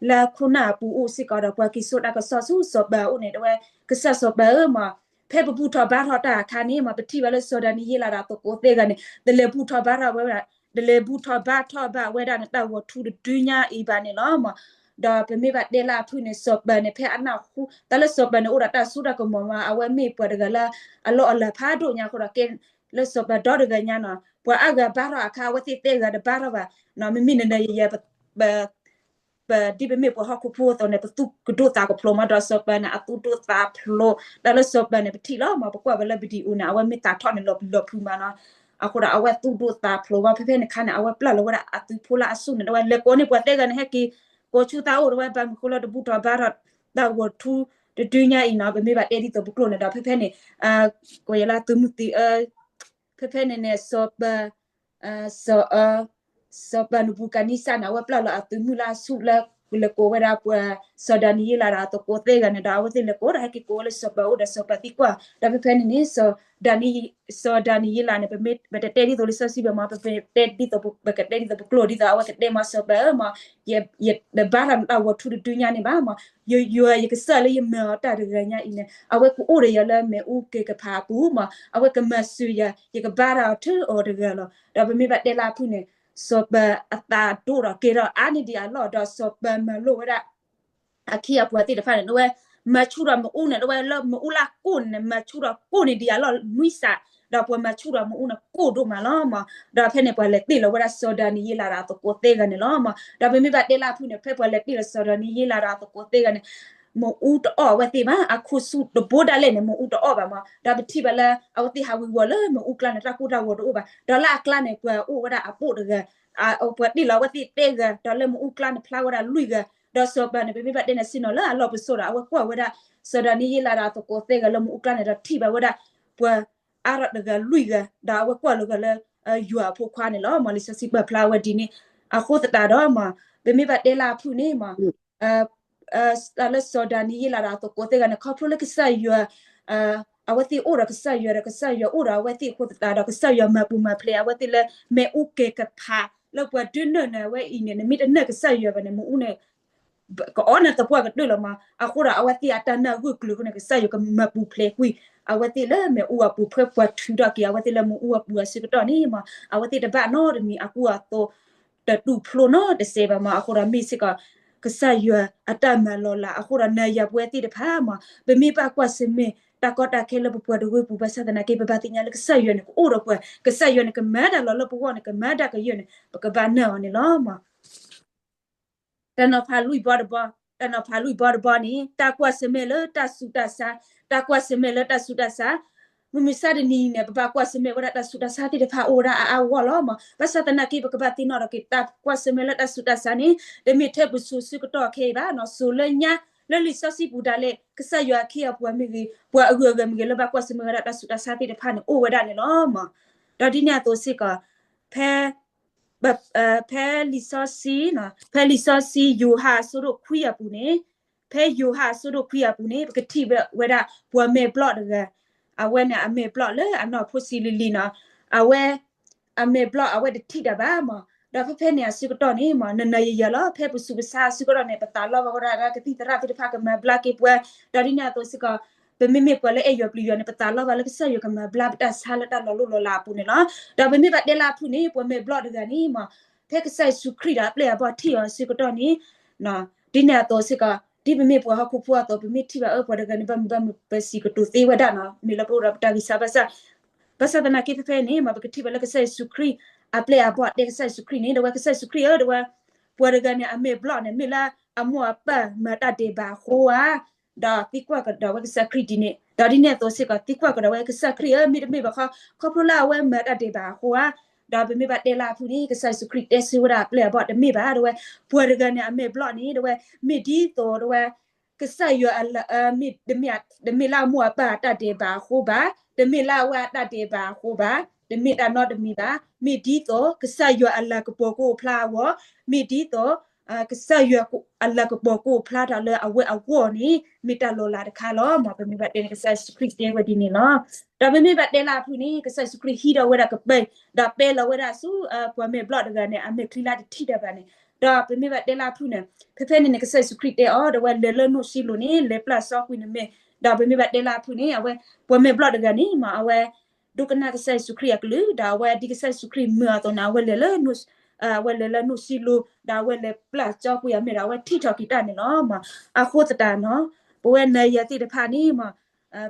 လၢခိၣ်နၢ်အပူၤအိၣ်စ့ၢ်ကီးဒီး ပှၤက့ၤဆိတၢ်ကစီၣ်ဆူစီၤပၤအအိၣ်န့ၣ် တဲဝဲ ကစၢ်စီၤပၤဧၢမး, ဖဲပဘူၣ်ထီၣ်ဘါထီၣ်တၢ်အခါန့ၣ်မး ပထံၣ်ဘၣ်လၢစီၤဒၤနံးယ့လးဒီးအသကိးသ့ၣ်ဂၤန့ၣ် တလဲၤဘူၣ်ထီၣ်ဘါထီၣ်ဝဲဒၣ်, တလဲၤဘူၣ်ထီၣ်ဘါထီၣ်ဘၣ်ဝဲဒၣ်န့ၣ် တၢ်ဂီၤထူတဒုညါအံၤဘၣ်န့ၣ်လီၤမး. ဒီးပမ့ၢ်ဘၣ်တဲလၢအဖုၣ်န့ၣ် စီၤပၤန့ၣ် ဖဲအနၢ်ဟူ တၢ်လၢစီၤပၤန့ၣ်အိၣ်ဒီးတၢ်စိတၢ်ကမီၤမး အဝဲမ့ၢ်ပှၤတဂၤလၢ အလီၢ်အလၤဖးဒိၣ်ညါအဃိဒီး ကဲလၢစီၤပၤဒီတဂၤညါနီၤ, ပှၤအါဂၤဘါထီၣ်အခါ အဝဲသ့ၣ်သ့ၣ်ဂၤတဘါထီၣ်ဘၣ်, မ့မ့ၢ်နနယယဲ ပဒ်ပမ့ၢ်ပှၤဟီၣ်ခိၣ်ဖိအသိးန့ၣ် ပသူၣ်ကဒိၣ်သးကဖျိးမး, ဒီးစီၤပၤန့ၣ် အသူၣ်ဒိၣ်သးဖျိး, တၢ်လၢစီၤပၤန့ၣ် ပထံၣ်လီၤမး, ပကွၢ်ဝဲလၢ video န့ၣ် အဝဲမ့ၢ်သးထီၣ်န့ၣ်လီၤပျံၤလီၤဖုးမးနီၤ, အဃိဒီးအဝဲသူၣ်ဒိၣ်သးဖျိးမး, ဖဲဖဲန့ၣ်အခါန့ၣ် အဝဲပျၢ်လီၤဝဲဒၣ်အသုးဖိလၢအဆူၣ်န့ၣ် ဒီးဝဲလဲၤကိးန့ၢ်ပှၤသ့ၣ်ဂၤန့ၣ် ဟဲက့ၤကိးဆူသးအိၣ် ဒီးဝဲဘၣ်မနုၤဃိလၢတဘူၣ်ထီၣ်ဘါထီၣ် တၢ်ဂီၤထူတဒုညါအံၤနီၤ, ပမ့ၢ်ဘၣ်တဲဒ်သိးပကျိာ်န့ၣ်ဒီး ဖဲဖဲန့ၣ် ကီယဲလၢသုးမုၢ်သံအၢ ဖဲဖဲန့ၣ်န့ၣ် စီၤပၤ စီၤအၢ စီၤပၤနဘူၤကၤနံစၢ်န့ၣ် အဝဲပျၢ်လီၤအသုးမုၢ်လၢအဆူၣ်လၢ လဲၤကိးဝဲဒၣ်ပှၤ စီၤဒၤနံးယ့လးဒီးအသကိးသ့ၣ်ဂၤန့ၣ်ဒီး အဝဲသ့ၣ်လဲၤကိးဒီးဟဲက့ၤကိးဝဲလၢစီၤပၤအိၣ်ဒီးစီၤပၤသံကွၢ်, ဒီးဖဲဖဲန့ၣ်န့ၣ် စီၤဒၤနံးယ့လးန့ၣ် ပမ့ၢ် ပတတဲဒ်သိးလံာ်စီဆှံဘၣ်မး ပတဲဒ်သိး ပကတဲဒ်သိးပကျိာ်ဒ်သိး အဝဲကတဲမး စီၤပၤဧၢမး, ယတဘါထီၣ်နတၢ်ဂီၤထူတဒုညါန့ၣ်ဘၣ်မး, ယယွၤယကစၢ်လၢယမၤအီၤတၢ်တဂၤညါအံၤန့ၣ် အဝဲကအိၣ်ဒီးယၤလၢမ့ၣ်အူကဲၤကဖးအပူၤမး, အဝဲကမၤစၢၤယၤ ယကဘါထီၣ်အီၤထဲအီၤတဂၤလီၤ. ဒီးပမ့ၢ်ဘၣ်တဲလၢအဖုၣ်န့ၣ် စီၤပၤအသးဒိၣ်ဒီးကဲထီၣ်အါန့ၢ်ဒံးအလီၢ် ဒီးစီၤပၤမၤလိာ်ဝဲဒၣ် အခ့အပှၤသ့ၣ်တဖၣ်န့ၣ် တဝဲ မၤဆူၣ်ထီၣ်မ့ၣ်အူန့ၣ် တဝဲလၢမ့ၣ်အူလၢအကိၢ်န့ၣ် မၤဆူၣ်ထီၣ်ကိၢ်န့ၢ်ဒံးအလီၢ်နွံစး, ဒီးပှၤမၤဆူၣ်ထီၣ်မ့ၣ်အူန့ၣ်ကိၢ်ဒိၣ်မးလီၤမး. ဒီးဖဲန့ၣ် ပှၤလဲၤတ့ၢ်လီၤဝဲဒၣ်စီၤဒၤနံးယ့လးဒီးအသကိးသ့ၣ်ဂၤန့ၣ်လီၤမး. ဒီးပမ့ၢ်ဘၣ်တဲလၢအဖုၣ်န့ၣ် ဖဲပှၤလဲၤတ့ၢ်လီၤစီၤဒၤနံးယ့လးဒီးအသကိးသ့ၣ်ဂၤန့ၣ် မ့ၣ်အူတအီၣ်အဝဲသ့ၣ်ဘၣ်, အခိၣ်ဆူၣ်တဘိဒၣ်လဲာ်န့ၣ် မ့ၣ်အူတအီၣ်ဘၣ်မး. ဒီးပထံၣ်ဘၣ်လၢ အဝဲသ့ၣ်ဟးဝံၤဝီၤလၢမ့ၣ်အူကျါန့ၣ် တၢ်ကိၢ်တၢ်ဂီၤတအိၣ်ဘၣ်. ဒီးလၢအကျါန့ၣ် ပှၤအိၣ်ဝဲဒၣ်အပိၣ်တဂၤ ပှၤတ့ၢ်လီၤအဝဲသ့ၣ်သ့ၣ်ဂၤ ဒီးလၢမ့ၣ်အူကျါန့ၣ်ဖျါဝဲဒၣ်လွံၢ်ဂၤ, ဒီးစီၤပၤန့ၣ် ပမ့ၢ်ဘၣ်တဲန့ၣ် ဆ့ၣ်နီၤလၢအလီၢ်ပစိာ်ဒီး အဝဲကွၢ်ဝဲဒၣ် စီၤဒၤနံးယ့လးဒီးအသကိးသ့ၣ်ဂၤလၢမ့ၣ်အူကျါန့ၣ်ဒီးထံၣ်ဘၣ်ဝဲဒၣ် ပှၤအါထီၣ်တဂၤလွံၢ်ဂၤ ဒီးအဝဲကွၢ်လီၤဂာ်လၢ ယွၤအဖိခွါန့ၣ်လီၤမး. လံာ်စီဆှံပာ်ဖျါဝဲဒ်န့ၣ် အဃိသတးဒီးမး ပမ့ၢ်ဘၣ်တဲလၢအဖုၣ်န့ၣ်မး တၢ်လၢစီၤဒၤနံးယ့လးဒီးအသကိးသ့ၣ်ဂၤန့ၣ် ခီဖျိလၢကစၢ်ယွၤ အဝဲသ့ၣ်အိၣ်ဒီးကစၢ်ယွၤဒီး ကစၢ်ယွၤအိၣ်ဒီးအဝဲသ့ၣ်အဃိသတးဒီး ကစၢ်ယွၤမၤပူၤမၤဖျဲးအဝဲသ့ၣ်လၢ မ့ၣ်အူကဲၤကဖးလၢပှၤဒုးနၢၣ်န့ၣ် အဝဲအံၤန့ၣ် နမ့ၢ်တနၢၣ်ကစၢ်ယွၤဘၣ်န့ၣ် မ့ၣ်အူန့ၣ် ကအီၣ်နၢ်သပှၢ်ကတၢၢ်လီၤမး. အဃိဒီးအဝဲသ့ၣ်အတၢ်နၢ်ဂၢၢ်ကျၢၤအဃိန့ၣ် ကစၢ်ယွၤကမၤပူၤဖျဲးကွံာ် အဝဲသ့ၣ်လၢမ့ၣ်အူအပူၤ ဖဲပှၤထုးထီၣ်က့ၤအဝဲသ့ၣ်လၢမ့ၣ်အူအပူၤအဆၢကတီၢ်န့ၣ်မး အဝဲသ့ၣ်တဘၣ်နီတမံၤအကူအသိး တတူၢ်ဖျိနီတစဲးဘၣ်မး. အဃိဒီးမ့ၢ်စ့ၢ်ကီး ကစၢ်ယွၤအတၢ်မၤလီၤလး အဃိဒီးနၤယၤပဝဲသ့ၣ်တဖၣ်မး ပမ့ၢ်ဘၣ်ကွၢ်ဆၢၣ်မဲာ် တၢ်ကီတၢ်ခဲလၢပပှၤတဝၢပူၤ ဘၣ်ဆၣ်သနာ်က့ ပဘၣ်သ့ၣ်ညါလၢကစၢ်ယွၤန့ၣ် ကအိၣ်ဒီးပှၤ ကစၢ်ယွၤန့ၣ် ကမၤတၢ်လီၤလၢပဂီၢ်န့ၣ် ကမၤတၢ်ကယၢၢ်န့ၣ် ပကဘၣ်နၢ်အီၤန့ၣ်လီၤမး. တၢ်နီၤဖးလွံၢ်ဘီတဘီ, တၢ်နီၤဖးလွံၢ်ဘီတဘီန့ၣ် တၢ်ကွၢ်ဆၢၣ်မဲာ်လၢတၢ်ဆူးတၢ်ဆါ, တၢ်ကွၢ်ဆၢၣ်မဲာ်လၢတၢ်ဆူးတၢ်ဆါ, မုၢ်မဆါတနံၤန့ၣ် ပဘၣ်ကွၢ်ဆၢၣ်မဲာ်ဝဲဒၣ်တၢ်ဆူးတၢ်ဆါသ့ၣ်တဖၣ်အိၣ်ဝဲဒၣ်အါအါဂီၢ်လီၤမး. ဘၣ်ဆၣ်သနာ်က့ ပကဘၣ်သ့ၣ်နီၣ်ထီၣ်က့ၤ တၢ်ကွၢ်ဆၢၣ်မဲာ်လၢတၢ်ဆူးတၢ်ဆါန့ၣ် တမ့ၢ်ထဲပစိၤဆၢကတီၢ်ခဲအံၤဘၣ်, စိၤလၢညါ လၢလံာ်စီဆှံပူၤဒၣ်လဲာ် ကစၢ်ယွၤအခ့အပှၤမ့ၢ်ဂ့ၤ ပှၤအဂုၤအဂၤမ့ၢ်ဂ့ၤ လၢဘၣ်ကွၢ်ဆၢၣ်မဲာ်ဝဲဒၣ်တၢ်ဆူးတၢ်ဆါသ့ၣ်တဖၣ်န့ၣ် အိၣ်ဝဲဒၣ်န့ၣ်လီၤမး. ဒီးဒ်န့ၣ်အသိးစ့ၢ်ကီး ဖဲ ဖဲလံာ်စီဆှံ, ဖဲလံာ်စီဆှံယိၤဟၣ်အဆၢဒိၣ်ခွံအပူၤန့ၣ်, ဖဲယိၤဟၣ်အဆၢဒိၣ်ခွံအပူၤန့ၣ် ပကထံၣ်ဝဲဒၣ်ပှၤမဲာ်ဘျီၣ်တဂၤ, အဝဲန့ၣ်အမဲာ်ဘျီၣ်လၢအနီၢ်ဖိဆံးလံၤလံၤနီၤ, အဝဲ အမဲာ်ဘျီၣ်အဝဲတထံၣ်တၢ်ဘၣ်မး. ဒီးဖဲဖဲန့ၣ်အဆၢကတီၢ်န့ၣ်မး နနၤယၤယၤလီၤ ဖဲပဆူးပဆါအဆၢကတီၢ်န့ၣ် ပသးလီဘၣ်ဝဲဒၣ်လၢကသံၣ်သရၣ်သ့ၣ်တဖၣ်ကမၤဘျါက့ၤပှၤ, ဒီးဒ်န့ၣ်အသိးစ့ၢ်ကီး ပမ့မ့ၢ်ပှၤလၢအဲၣ်ယွၤပျံၤယွၤန့ၣ် ပသးလီဘၣ်လၢကစၢ်ယွၤကမၤဘျါပတၢ်ဆါလၢတၢ်လီၤလိၢ်လီၤလးအပူၤန့ၣ်လီၤ. ဒီးပမ့ၢ်ဘၣ်တဲလၢအဖုၣ်န့ၣ် ပှၤမဲာ်ဘျီၣ်တဂၤန့ၣ်မး ဖဲကစၢ်ယ့ၣ်ၡူးခရံာ်ဒီးအပျဲၢ်အဘီၣ်ထံၣ်အီၤအဆၢကတီၢ်န့ၣ် ဒ်န့ၣ်အသိးစ့ၢ်ကီး ဒ်ပမ့ၢ်ပှၤဟီၣ်ခိၣ်ဖိအသိး ပမ့ၢ်ထံၣ်ဘၣ်အၢ ပှၤတဂၤန့ၣ် ဘၣ်မုာ်ဘၣ်မုာ် ပစံးကတိၤသ့ဝဲဒၣ်နီၤ မ့ၢ်လၢပအိၣ်ဒီးပတၢ်ဂံၢ်စၢ်ဘါစၢ်, ဘၣ်ဆၣ်သနာ်က့ဖဲဖဲန့ၣ်မး ပကထံၣ်ဘၣ်လၢကစၢ်ယ့ၣ်ၡူးခရံာ် အပျဲၢ်အဘီၣ်တဲကစၢ်ယ့ၣ်ၡူးခရံာ်န့ၣ် ဒီးဝဲကစၢ်ယ့ၣ်ၡူးခရံာ်ဧၢ ဒီးဝဲ ပှၤတဂၤန့ၣ် အမဲာ်ဘျီၣ်န့ၣ် မ့ၢ်လၢအမိၢ်အပၢ်မၤတၢ်ဒဲးဘးအဃိဧါ, ဒီးသံကွၢ်ကဒီးဝဲကစၢ်ခရံာ်ဒ်န့ၣ်, ဒီးဒ်န့ၣ်အသိးစ့ၢ်ကီး သံကွၢ်ကဒီးဝဲကစၢ်ခရံာ်ဧၢ မ့တမ့ၢ်ဘၣ်ခီ ခီဖျိလၢအဝဲမၤတၢ်ဒဲးဘးအဃိဧါ, ဒီးပမ့ၢ်ဘၣ်တဲလၢအဖုၣ်န့ၣ် ကစၢ်ယ့ၣ်ၡူးခရံာ်တဲဆၢဝဲဒၣ်အပျဲၢ်အဘီၣ်တမ့ၢ်ဘၣ် ဒီးဝဲ ပှၤတဂၤန့ၣ်အမဲာ်ဘျီၣ်န့ၣ် ဒီးဝဲ မ့ၢ်ဒ်သိးဒီးဝဲ ကစၢ်ယွၤအလၢ တမ့ၢ်လၢအမိၢ်အပၢ်အတၢ်ဒဲးဘးအဃိဘၣ်, တမ့ၢ်လၢအဝဲအတၢ်ဒဲးဘးအဃိဘၣ်, တမ့ၢ်တၢ်နီတမံၤဘၣ်, မ့ၢ်ဒ်သိး ကစၢ်ယွၤအလၤကပီၤကအိၣ်ဖျါအဂီၢ်, မ့ၢ်ဒ်သိး ကစၢ်ယွၤအလၤကပီၤကအိၣ်ဖျါထီၣ်လၢအဝဲအဂီၢ်န့ၣ် မ့ၢ်တၢ်လီၤလးတခါလီၤ. မ်ပမ့ၢ်ဘၣ်တဲန့ၣ် ကစၢ်ယ့ၣ်ၡူးခရံာ်တဲဝဲဒ်န့ၣ်လီၤ. ဒီးပမ့ၢ်ဘၣ်တဲလၢအဖုၣ်န့ၣ် ကစၢ်ယ့ၣ်ၡူးခရံာ်ဟံးထီၣ်ဝဲဒၣ်ကပၤ ဒီးပဲလီၤဝဲဒၣ်ဆူ ပှၤမဲာ်ဘျီၣ်တဂၤန့ၣ် အမဲာ်ချံလၢတထံၣ်တၢ်ဘၣ်န့ၣ် ဒီးပမ့ၢ်ဘၣ်တဲလၢအဖုၣ်န့ၣ် ဖဲဖဲန့ၣ်န့ၣ် ကစၢ်ယ့ၣ်ၡူးခရံာ်တဲအီၤ ဒီးဝဲလဲၤလၢနိၣ်စံလိၤန့ၣ် လဲၤပျၢ်စီကွံာ်နမဲာ်, ဒီးပမ့ၢ်ဘၣ်တဲလၢအဖုၣ်န့ၣ် အဝဲ ပှၤမဲာ်ဘျီၣ်တဂၤန့ၣ်မး အဝဲ ဒိကနၣ်ကစၢ်ယ့ၣ်ၡူးခရံာ်အကလုၢ် ဒီးအဝဲဒ်ကစၢ်ယ့ၣ်ၡူးခရံာ်မၢအီၤအသိးန့ၣ် အဝဲလဲၤလၢ အဝဲလဲၤလၢနိၣ်စံလိၤ ဒီးအဝဲလဲၤပျၢ်စီကွံာ်အမဲာ်ဒီး အဝဲထံၣ်ထီၣ်က့ၤတၢ်န့ၣ်လီၤမး. အဃိသတးနီၤ ပဝဲနၤယၤသ့ၣ်တဖၣ်န့ၣ်မး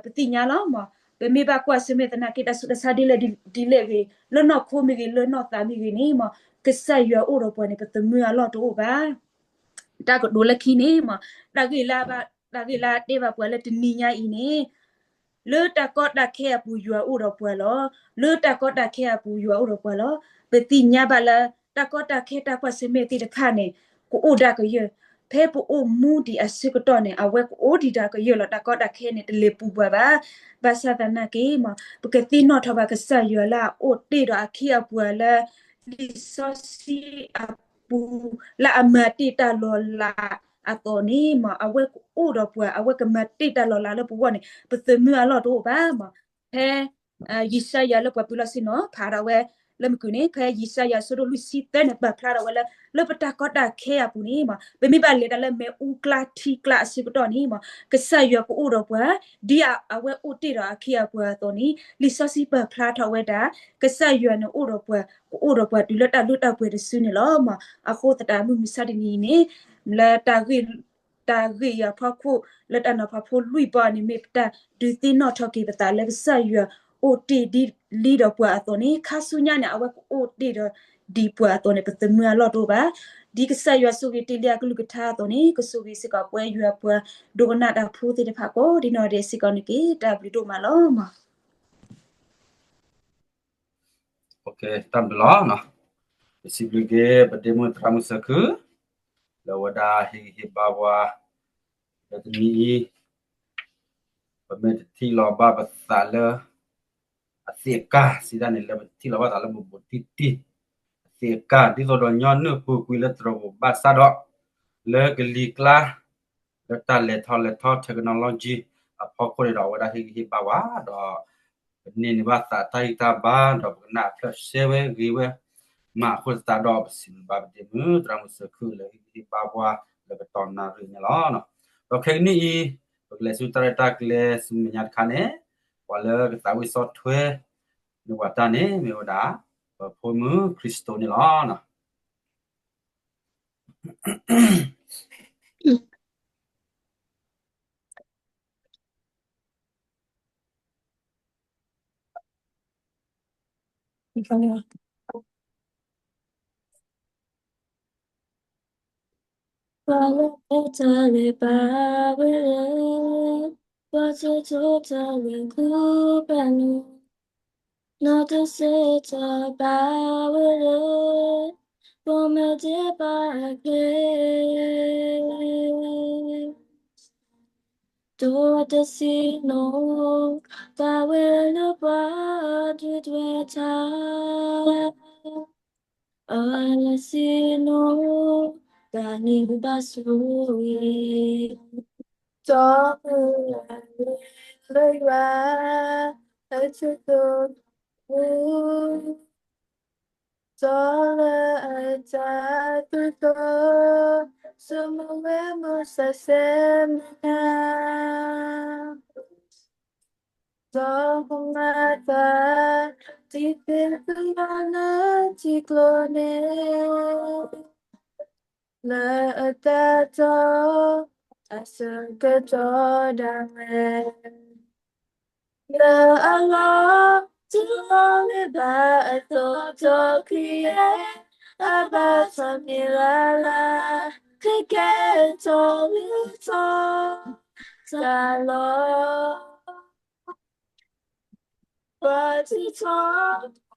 ပသ့ၣ်ညါလီၤမး, ပမ့ၢ်ဘၣ်ကွၢ်ဆၢၣ်မဲာ်သနာ်က့ တၢ်ဆူးတၢ်ဆါဒ်လဲၣ်ဒ်လဲၣ်ဂ့ၤ, လၢနီၢ်ခိမ့ၢ်ဂ့ၤ လၢနီၢ်သးမ့ၢ်ဂ့ၤန့ၣ်မး ကစၢ်ယွၤအိၣ်ဒီးပှၤန့ၣ် ပသးမုာ်အလီၢ်တအိၣ်ဘၣ်. တၢ်ကတိၤလၢခံန့ၣ်မး တၢ်ဂ့ၢ်လၢ တၢ်ဂ့ၢ်လၢအတဲဘၣ်ပှၤလၢတနံၤညါအံၤန့ၣ် လၢတၢ်ကီတၢ်ခဲအပူၤယွၤအိၣ်ဒီးပှၤလီၤ. လၢတၢ်ကီတၢ်ခဲအပူၤယွၤအိၣ်ဒီးပှၤလီၤ. ပသ့ၣ်ညါဘၣ်လၢ တၢ်ကီတၢ်ခဲတၢ်ကွၢ်ဆၢၣ်မဲာ်သ့ၣ်တဖၣ်န့ၣ် ကအိၣ်ဒၣ်ကယၢၢ်, ဖဲပအိၣ်မူဒံးအဆၢကတီၢ်န့ၣ် အဝဲကအိၣ်ဒံးဒၣ်ကယၢၢ်လီၤ. တၢ်ကီတၢ်ခဲန့ၣ် တလဲၤပူၤပှၤဘၣ်. ဘၣ်ဆၣ်သနာ်က့မး ပကသ့ၣ်နီၣ်ထီၣ်ဘၣ်ကစၢ်ယွၤလၢအအိၣ်တ့ၢ်ဒီးအခ့အပှၤလၢ လံာ်စီဆှံအပူၤ လၢအမၤတ့ၢ်တၢ်လီၤလးအသိးန့ၣ်မး အဝဲကအိၣ်ဒီးပှၤ အဝဲကမၤတ့ၢ်တၢ်လီၤလးလၢပဂီၢ်န့ၣ် ပသးမုာ်အလီၢ်တအိၣ်ဘၣ်မး. ဖဲ ယၡါယၤလၢပှၤပၢၤလီၢ်ဆ့ၣ်နီၤ ဖးထီၣ်ဝဲလၢမုၢ်ကုၢ်န့ၣ် ဖဲယၡါယၤအဆၢဒိၣ်လွံၢ်ဆံသၢန့ၣ် ပာ်ဖျါထီၣ်ဝဲလၢ လၢပတၢ်ကီတၢ်ခဲအပူၤန့ၣ်မး ပမ့ၢ်ဘၣ်လဲၤတၢ်လၢမ့ၣ်အူကျါထံကျါအဆၢကတီၢ်န့ၣ်မး ကစၢ်ယွၤကအိၣ်ဒီးပှၤ ဒ်အဝဲအိၣ်တ့ၢ်ဒီးအခ့အပှၤအသိးန့ၣ် လံာ်စီဆှံပာ်ဖျါထီၣ်ဝဲဒၣ် ကစၢ်ယွၤန့ၣ်အိၣ်ဒီးပှၤ ကအိၣ်ဒီးပှၤတုၤလၢတၢ်လၢတၢ်ပှဲၤတစုန့ၣ်လီၤမး. အဃိသတးမုၢ်မဆါတနံၤအံၤန့ၣ် လၢ တၢ်ဂ့ၢ်အဖီခိၣ် လၢတၢ်နီၤဖးဖိလွံၢ်ဘီန့ၣ် မ့ၢ်ပတၢ်ဒုးသ့ၣ်နီၣ်ထီၣ်က့ၤပသးလၢကစၢ်ယွၤအိၣ်တ့ၢ်ဒ်လံဒီးပှၤအသိးန့ၣ် ခါဆူညါန့ၣ် အဝဲကအိၣ်တ့ၢ်ဒီးဒံးပှၤအသိးန့ၣ် ပသးမုာ်အလီၢ်တအိၣ်ဘၣ်. ဒ်ကစၢ်ယွၤဆိၣ်ဂ့ၤတ့ၢ်လံအကလုၢ်ကထါအသိးန့ၣ် ကဆိၣ်ဂ့ၤစ့ၢ်ကီးပဝဲယွၤပှၤ ဒိကနၣ်တၢ်ဖိသ့ၣ်တဖၣ်ကိးဒ်နီၢ်ဒဲးစ့ၢ်ကီးန့ၣ်တက့ၢ်. တၢ်ဘျုးဒိၣ်မးလီၤမး. တၢ်ဘျုးလီၤ. ပစံးဘျုးက့ၤ ပဒ့မုၣ်သရၣ်မုၣ်စၢၤခု လၢအဝဲဒၣ်ဟ့ၣ်ဂံၢ်ဟ့ၣ်ဘါပှၤ လၢတနံၤအံၤ ပမ့ၢ်တထံၣ်လီၤဘၣ်ပသးလၢ အသ့ၣ်အကါ စံးဒ်န့ၣ် လၢပတထံၣ်လီၤဘၣ်သးလၢဘူးဘူးတံၢ်တံၢ် အသ့ၣ်အကါ ဒ်သိးဒီးညီနုၢ်ပူၤကွံာ်လၢတြီၤပူၤဘၣ်ဆၣ်ဒီး လၢကလံၤကျါ လၢတၢ်လဲၤထီၣ်လဲၤထီ technology အဖီခိၣ်န့ၣ်ဒီး အဝဲဒၣ်ဟ့ၣ်ဂံၢ်ဟ့ၣ်ဘါပှၤဒီး ပန့ၢ်န့ၢ်ဘၣ်သးတၢ်ဂံၢ်တၢ်ဘါ ဒီးပကနၣ်အဖျၢၣ်ရှဲဝဲဂ့ၤဝဲ မၤအဃိသတးဒီး ပစံးဘျုးဘၣ်ပဒ့မုၣ်သရၣ်မုၣ်စၢၤခု လၢဟ့ၣ်ဂံၢ်ဟ့ၣ်ဘါပှၤ လၢကတီၢ်နၣ်ရံၣ်န့ၣ်လီၤ. ဒီးခဲကနံၣ်အံၤ ပကလဲၤဆူတၢ်ရဲၣ်တၢ်ကျဲၤဆူမဲာ်ညါတခါန့ၣ် ပှၤလၢကသးဝံၣ်ဆီၣ်ထွဲ န့ၢ်ပှၤတၢ်န့ၣ် မ့ၢ်ဝဲဒၣ် ပဖိမုၣ်ခရံစတိန့ၣ်လီၤ. ပှၤလၢအတၢ်လဲၤဘၣ်ဝဲလၢ ပှၤတတိတၢ်လဲၤခူပှၤန့ၣ် နီၢ်တစဲးတၢ်ဘၣ်ဝဲလၢ ပှၤမၤဒဲးဘးအကျဲ ဒီးတဆံးနီၤ ဘၣ်ဝဲလၢပှၤဒုၣ်ဒွဲၣ်တၢ် အလၢဆံးနီၤ ဘၣ်န့ၢ်ဘၣ်ဆိၣ်ဂ့ၤ ဒီးမုၢ်လၢ်လၢယွၤ အထူၣ်သိးမူ ဒီးလၢအတၢ်သူၣ်သိး ဆိမိၣ်ဝဲမုၢ်ဆါဆဲမုၢ်နၤ ဒီးကမၤသး ဒ်သ့ၣ်သုးလီၤလၢထံကျိန့ၣ် လၢအတၢ်တီ အဆၢကတီၢ်ဒၣ်ဝဲ လၢအလီၤ တလီၤလၢဘၣ်အသီ ဒီးခရံာ်အဘါထီၣ်မ့ၢ်လၢ်လၢ် ကကဲထီၣ်လၢထီၣ် တၢ်လီၤ ပှၤထံထီၣ်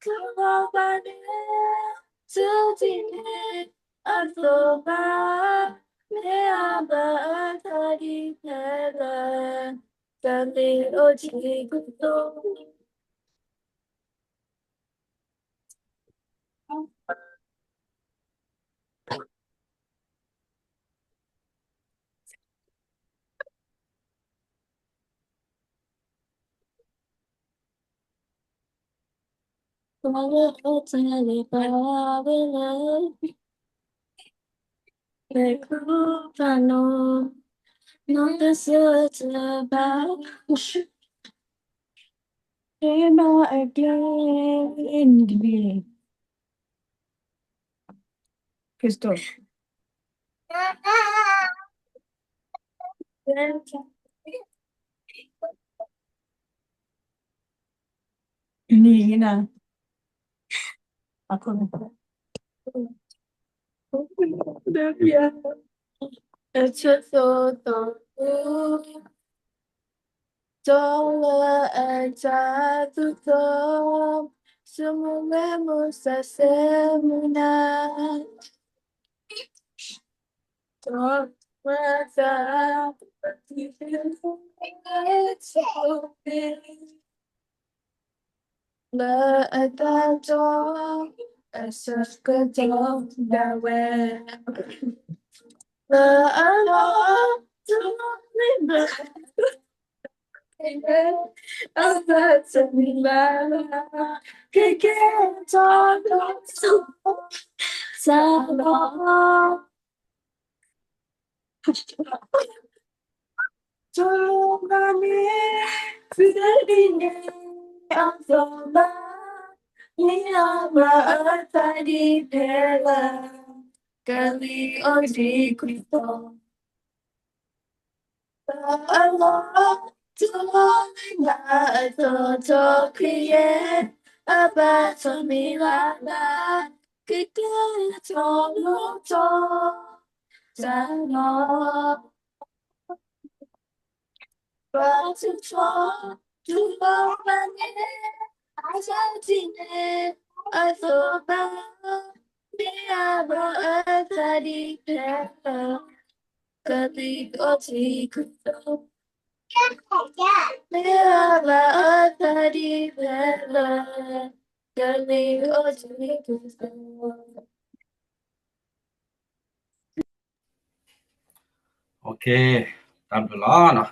ကလီၤဘၣ်န့ၣ် တုၤဒ်န့ၣ်အသိးဘၣ် မ့ၢ်အဘၣ်အသးဒ်ဖဲလၢ တၢ်မ့ၢ်အိၣ်ထံကသိး ပှၤလၢအတၢ်လဲၤဘၣ်ဝဲလၢ Crystal. Tɔlၢအတၢ်သူၣ်သီ, ဆိမိၣ်ဝဲမိၢ်စၢ်စဲမုၢ်နၤ, လၢအသးဒီးအဆၢကတီၢ်ဒၣ်ဝဲ, လၢအလီၢ်တမ့ၢ်ဘၣ် အဘၣ်တမံၤဘၣ်, ကကဲထီၣ်ဒီး တၢ်လီၤ တမ့ၢ် သုတဒ်န့ၣ်အသိးဘၣ်, မ့ၢ်အဘၣ်အသးဒ်ဖဲလၢ ကလံၤအီၣ်တံၤခရံာ်ဖိ လၢအလီၢ်တလီၢ်လၢအသီထီၣ်ခရံာ်ယဲၢ်, အဘၣ်တမံၤဘၣ်ဘၣ်, ကကဲထီၣ်လီၤထီၣ် တၢ်လီၤ ဘၣ်တထီၣ် တလီၤဘၣ်န့ၣ် အတၢ်ဒ်န့ၣ်အသိးဘၣ်, မ့ၢ်အဘၣ်အသးဒ်ဖဲလၢ ကလံၤအီၣ်တံၤခရံာ်ဖိ, မ့ၢ်အဘၣ်အသးဒ်ဖဲလၢ ကလံၤအီၣ်တံၤခရံာ်ဖိ တၢ်ဘျုးလီၤ. ဖိမုၣ်ခံဂၤအံၤ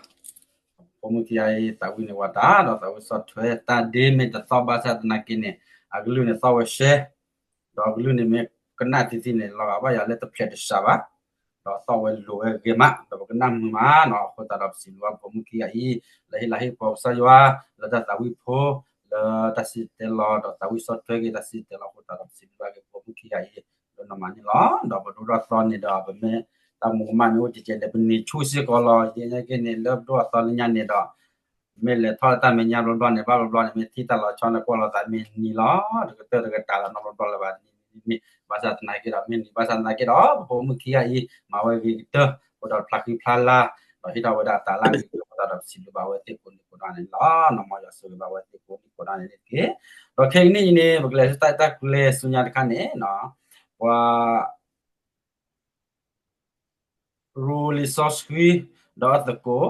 သးဝံၣ်န့ၢ်ဝဲတၢ် ဒီးသးဝံၣ်ဆီၣ်ထွဲတၢ်ဒ့မ့ၢ်တသီဘၣ်ဆၣ်သနာ်က့န့ၣ် အကလုၢ်န့ၣ်သီၣ်ဝဲရှဲ, ဒီးအကလုၢ်န့ၣ်မ့ၢ်ကနၣ်သ့သ့န့ၣ် လီၤဂာ်ဘၣ်ယၤလၢတဖျဲးတစှၤဘၣ်, ဒီးသီၣ်ဝဲလိၤဝဲဂ့ၤမး ဒီးပကနၣ်မုာ်မးနီၤ. အဃိသတးဒီးပစံးဘျုးဘၣ်ဖိမုၣ်ခံဂၤအံၤ လၢဟ့ၣ်လၤဟ့ၣ်ကပီၤကစၢ်ယွၤ လၢတၢ်သးဝံၣ်ဖိ လၢတၢ်စံၣ်တဲၤတဲလီၤ ဒီးသးဝံၣ်ဆီၣ်ထွဲက့ၤတၢ်စံၣ်တဲၤတဲလီၤအဃိသတးဒီး ပစံးဘျုးဘၣ်က့ၤဖိမုၣ်ခံဂၤအံၤ လၢနီၢ်မၤန့ၣ်လီၤ. ဒီးပဒိၣ်ထီၣ်သီန့ၣ်ဒီး ပမ့ၢ်တၢ်မူကမၣ်မ့ၢ်အိၣ်ကဲကဲန့ၣ် ပန့ၢ်ဆူၣ်စ့ၢ်ကီးလီၤ. ယဲညါက့န့ၣ် လၢပဒိၣ်အသီလၢညါန့ၣ်ဒီး မ့ၢ်လဲၤထီၣ်လၢတၢ်မဲာ်ညါဘျီဘျီန့ၣ် ဘၣ်ဘျီဘျီန့ၣ် မ့ၢ်ထံၣ်တၢ်လီၤဆီန့ၣ် ကွၢ်လိာ်သးမ့ၢ်နံၤလီၤ. တကတၢၢ်တကတၢၢ်လီၤနီတဘျီဘျီလၢၤဘၣ် နံၤမ့ၢ်ဘၣ်ဆၣ်သနာ်က့ဒီး မ့ၢ်နံၤဘၣ်ဆၣ်သနာ်က့ဒီး ပဖိမုၣ်ခံဂၤအံၤ မၤဝဲဂ့ၤကတၢၢ် အိၣ်ဒီးတဖျါဃံဖျါလၤ ဒီးဟ့ၣ်ထီၣ်ဝဲဒၣ်အသးလၢအဂ့ၤကတၢၢ်အဃိသတးဒီး ပစံးဘျုးဘၣ်ဝဲသ့ၣ်ကိးနံၤကိးနၤန့ၣ်လီၤ. နီၢ်မၤယွၤဆိၣ်ဂ့ၤဘၣ်ဝဲသ့ၣ်ကိးနံၤကိးနၤန့ၣ်တက့ၢ်. ဒီးခဲကနံၣ်အံၤန့ၣ် ပကလဲၤဆူတၢ်အဲၣ်တၢ်ကွံဆူညါတခါန့ၣ် ပှၤ ရူလံာ်စီဆှံ ဒီးအသကိး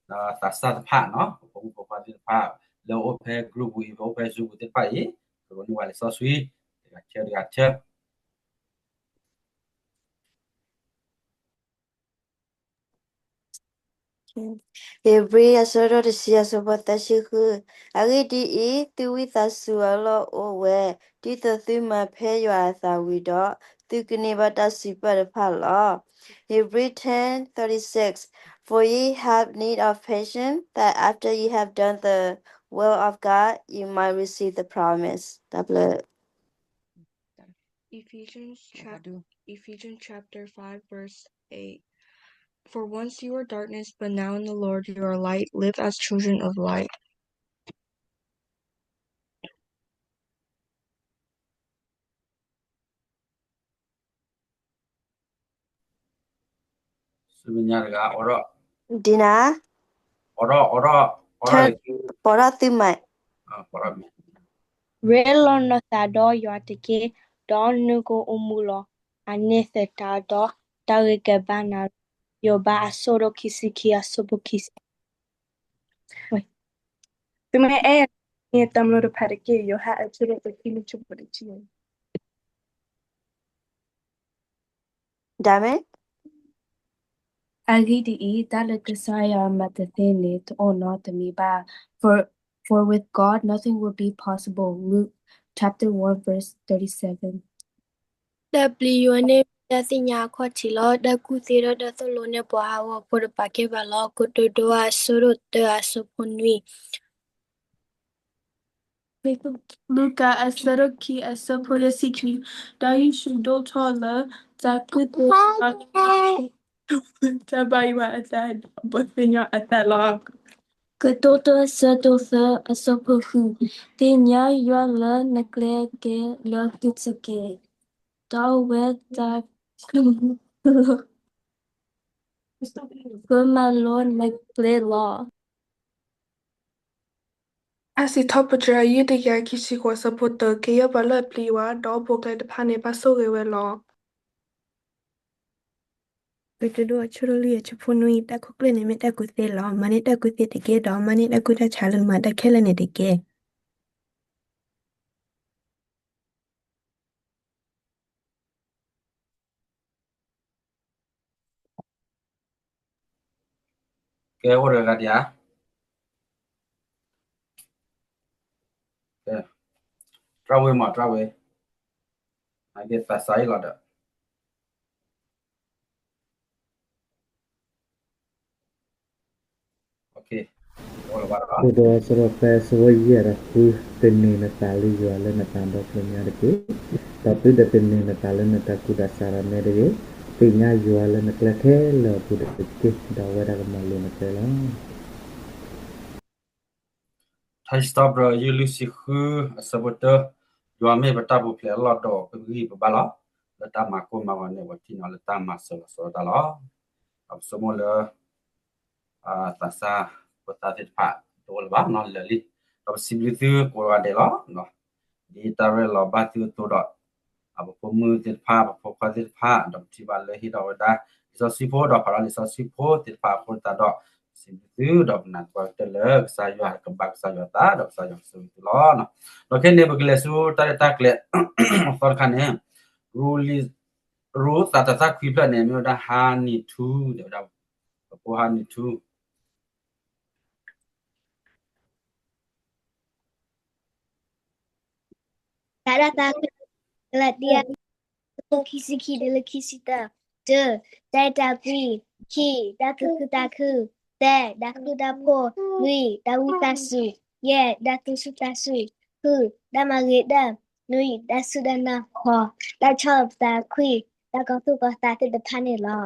ဒီးသးစၢ်တဖၣ်နီၤ ပဖိမုၣ်ဖိခွါသ့ၣ်တဖၣ် လၢအိၣ်ဖဲ group ပူၤအံၤ ပအိၣ်ဖဲ Zoom ပူၤသ့ၣ်တဖၣ်အံၤ ကရူၢ်န့ၢ်ဝဲလံာ်စီဆှံ တဂၤတဆၢ တဂၤတဆၢ ဧ့ၤဘြံၤ အဆၢဒိၣ်တဆံ အဆၢဖိသၢဆံဃု, အဂ့ၢ်ဒ်အံၤ, သုဝံသးစူၤအလီၢ်အိၣ်ဝဲ, ဒ်သိးသုမၤဖဲယွၤအသးဝံၤဒီး, သုကန့ၢ်ဘၣ်တၢ်စံးပာ်တဖၣ်လီၤ. Hebrews ten thirty-six, For ye have need of patience, that after ye have done the will of God, ye might receive the promise. တၢ်ဘျုး Ephesians chap- Ephesians chapter five, verse eight. For once you were darkness, but now in the Lord you are light. Live as children of light. ဆူမဲာ်ညါတဂၤ အိးထီၣ် ဒ်နၤ အိးထီၣ် အိးထီၣ် အိးထီၣ် ပိာ်ထီၣ်သုမး ပိာ်ထီၣ်မး ရ့လိာ်နသးဒီးယွၤတက့ၢ်, ဒီးနကအိၣ်မူလီၤ. အန့ၣ်သတးဒီးတၢ်ဂ့ၤကဘၣ်နၤလီၤ. ယိၤဘးအဆၢဒိၣ်ခံဆံခံ အဆၢဖိခံဆံ သုမ့ၢ်အဲၣ် တၢ်မလိၣ်တဖၣ်တက့ၢ်. ယိၤဟၣ်အဆၢဒိၣ်တဆံနွံ အဆၢဖိတဆံ ဒၣ်မ့ၢ် အဂ့ၢ်ဒ်အံၤ, တၢ်လၢကစၢ်ယွၤမၤတသ့န့ၣ် တအိၣ်နီတမံၤဘၣ်. For, for with God nothing will be possible. Luke chapter one verse thirty-seven. တၢ်ပျံၤယွၤန့ၣ် တၢ်သ့ၣ်ညါအခီၣ်ထံးလီၤ. တၢ်ကူၣ်သ့ဒီးတၢ်သိၣ်လိန့ၢ်ပှၤဟးဂီၤဖိတပာ်ကဲဘၣ်လီၤ. ကတိၤဒိအဆၢဒိၣ်တၢအဆၢဖိနွံ လူၤကၣ်အဆၢဒိၣ်ခံအဆၢဖိယဲၢ်ဆံခံ, ဒီးယ့ၣ်ၡူးဒိၣ်ထီၣ်လၢ တၢ်ကူၣ်သ့ တၢ်ဘၣ်ယွၤအသးဒီးပသ့ၣ်ညါအသးလီၤ. ကတိၤဒိအဆၢဒိၣ်သၢအဆၢဖိဃု, သ့ၣ်ညါယွၤလၢနကျဲကဲလၢာ်သုတက့ၢ်, ဒီးအဝဲသ့ၣ်ကမၤလိနကျဲလီၤ. အစံးထီၣ်ပတြၢၤ ယုၢ်တကယၤခံဆံဃိးအဆၢဖိတၢ, ကယဲၢ်ပှၤလၢအပျံၤယွၤ ဒီးအိၣ်ဖှိၣ်ကျဲတဖၣ်န့ၣ် ဘၣ်ဆိၣ်ဂ့ၤဝဲလီၤ. ကတိၤဒိအဆၢဒိၣ်လွံၢ်အဆၢဖိနွံ, တၢ်ကူၣ်သ့လီၤ. မၤန့ၢ်တၢ်ကူၣ်သ့တက့ၢ်, ဒီးမၤန့ၢ်တၢ်ကူၣ်တၢ်ဆးလၢနမၤတၢ်ခဲလၢာ်န့ၣ်တက့ၢ်. ကဲ အိၣ်တဂၤဒံးဧါ. ကဲ, တြၢ်ဝ့မး တြၢ်ဝ့, အကဲသးစၢ်အံၤလီၤဒီး အိၣ်လၢၤဘၣ်ဒီး ဒ်သိးအဆၢဒိၣ်သၢ အဆၢဖိယဲၢ်ဒီးဃု, သန့ၤနသးလၢယွၤလၢနသးဒီဖျၢၣ်ညါတက့ၢ်. ဒီးသုဒီးသန့ၤနသးလၢနတၢ်ကူၣ်တၢ်ဆးဒီးနဲတဂ့ၤ, သ့ၣ်ညါယွၤလၢနကျဲခဲလၢာ်အပူၤတက့ၢ်, ဒီးအဝဲဒၣ်ကမၤလိၤနကျဲလီၤ. ထါစံးထီၣ်ပတြၢၤ ယုၢ်လွံၢ်ဆံဃု အဆၢဖိတၢ, ယွၤမ့ၢ်ပတၢ်ပူၤဖျဲးအလီၢ်ဒီး ပဂံၢ်ပဘါလီၤ. လၢတၢ်မၤကိၢ်မၤဂီၤန့ၣ် ပှၤထံၣ်န့ၢ်အီၤလၢတၢ်မၤစၢၤလီၤစၢၤတၢ်လီၤ. ဒီးပဆိကမိၣ်လၢ သးစၢ်ဖိသၣ်သ့ၣ်တဖၣ် တအိၣ်လၢၤဘၣ်နီၤ လၢာ်လံ. ဒီးပစံးဘျုးသုကိးဂၤဒဲးလီၤ. ဒ်တၢ်ရဲၣ်လီၤဘၣ်သုအသိးဒီး ပဖိမုၣ်သ့ၣ်တဖၣ် ပဖိခွါသ့ၣ်တဖၣ် ဒီးပထံၣ်ဘၣ်လၢဟ့ၣ်ထီၣ်ဝဲဒၣ် လံာ်စီဆှံဖိ ဒီးဖးလီၤလံာ်စီဆှံဖိသ့ၣ်တဖၣ်အဃိသတးဒီး ပစံးဘျုးသု ဒီးပနၢ်ပၢၢ်ကတၢၢ်လၢကစၢ်ယွၤကဘၣ်ကစၢ်ယွၤသး ဒီးကစၢ်ယွၤကဆိၣ်ဂ့ၤသုလီၤ. ဒီးခဲအံၤန့ၣ် ပကလဲၤဆူတၢ်ရဲၣ်တၢ်ကျဲၤအသီတခါန့ၣ် ရူလံ ရူသးတၢ်သၣ်ခွံဖျၢၣ်န့ၣ် မ့ၢ်ဝဲဒၣ် honey two တဲဝဲဒၣ် ပဖိ honey two တၢ်ရဲၣ်တၢ်ကျဲၤ ကလၤတံ အဆၢဒိၣ်ခံဆံခံတုၤလၢခံဆံသၢ, တၢ, တၢ်အဲၣ်တၢ်ကွံ, ခံ, တၢ်သူၣ်ခုသးခု, သၢ, တၢ်ဃူတၢ်ဖိး, လွံၢ်, တၢ်ဝံသးစူၤ, ယဲၢ်, တၢ်သူၣ်ဆူၣ်သးဆူၣ်, ဃု, တၢ်မၤဂ့ၤတၢ်, နွံ, တၢ်စူၢ်တၢ်နာ်, ဃိး, တၢ်ဆီၣ်သးခွံ, တၢ်ကီၤသူၣ်ကီၤသးသ့ၣ်တဖၣ်န့ၣ်လီၤ.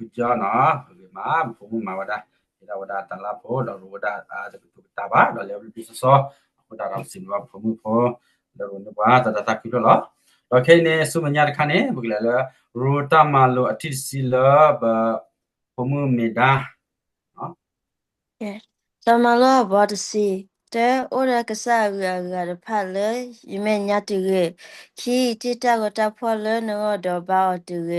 ဂ့ၤမး ပဖိမုၣ်မၤဝဲဒၣ် ဟ့ၣ်ဒၣ်ဝဲဒၣ်တၢ်လၢဖိ ဒီးရူဝဲဒၣ်တကတူၢ်ကတာ်ဘၣ် ဒီးလဲၤဝဲဒၣ်တဘျုးစီစီ အဃိသတးဒီးပစံးဘျုးဘၣ်ပဖိမုၣ်ဖိ လၢရူန့ၢ်ပှၤတၢ်သၣ်သၣ်ခွံဖျၢၣ်လီၤ. ဒီးခဲအံၤန့ၣ် ဆူမဲာ်ညါတခါန့ၣ် ပကလဲၤလၢ ရူတၢ်မၤလိာ်အထံၣ်တဆံလၢပဖိမုၣ်မ့ၢ်ဒါ တၢ်မၤလိာ်အဘီတဆံ, တၢ, အိၣ်ဒီးကစၢ်အဂုၤအဂၤတဖၣ်လၢယမဲာ်ညါတဂ့ၤ. ခံ, တ့တၢ်ဂီၤတၢ်ဖှီၣ်လၢနဂီၢ်ဒီးဘါအီၤတဂ့ၤ.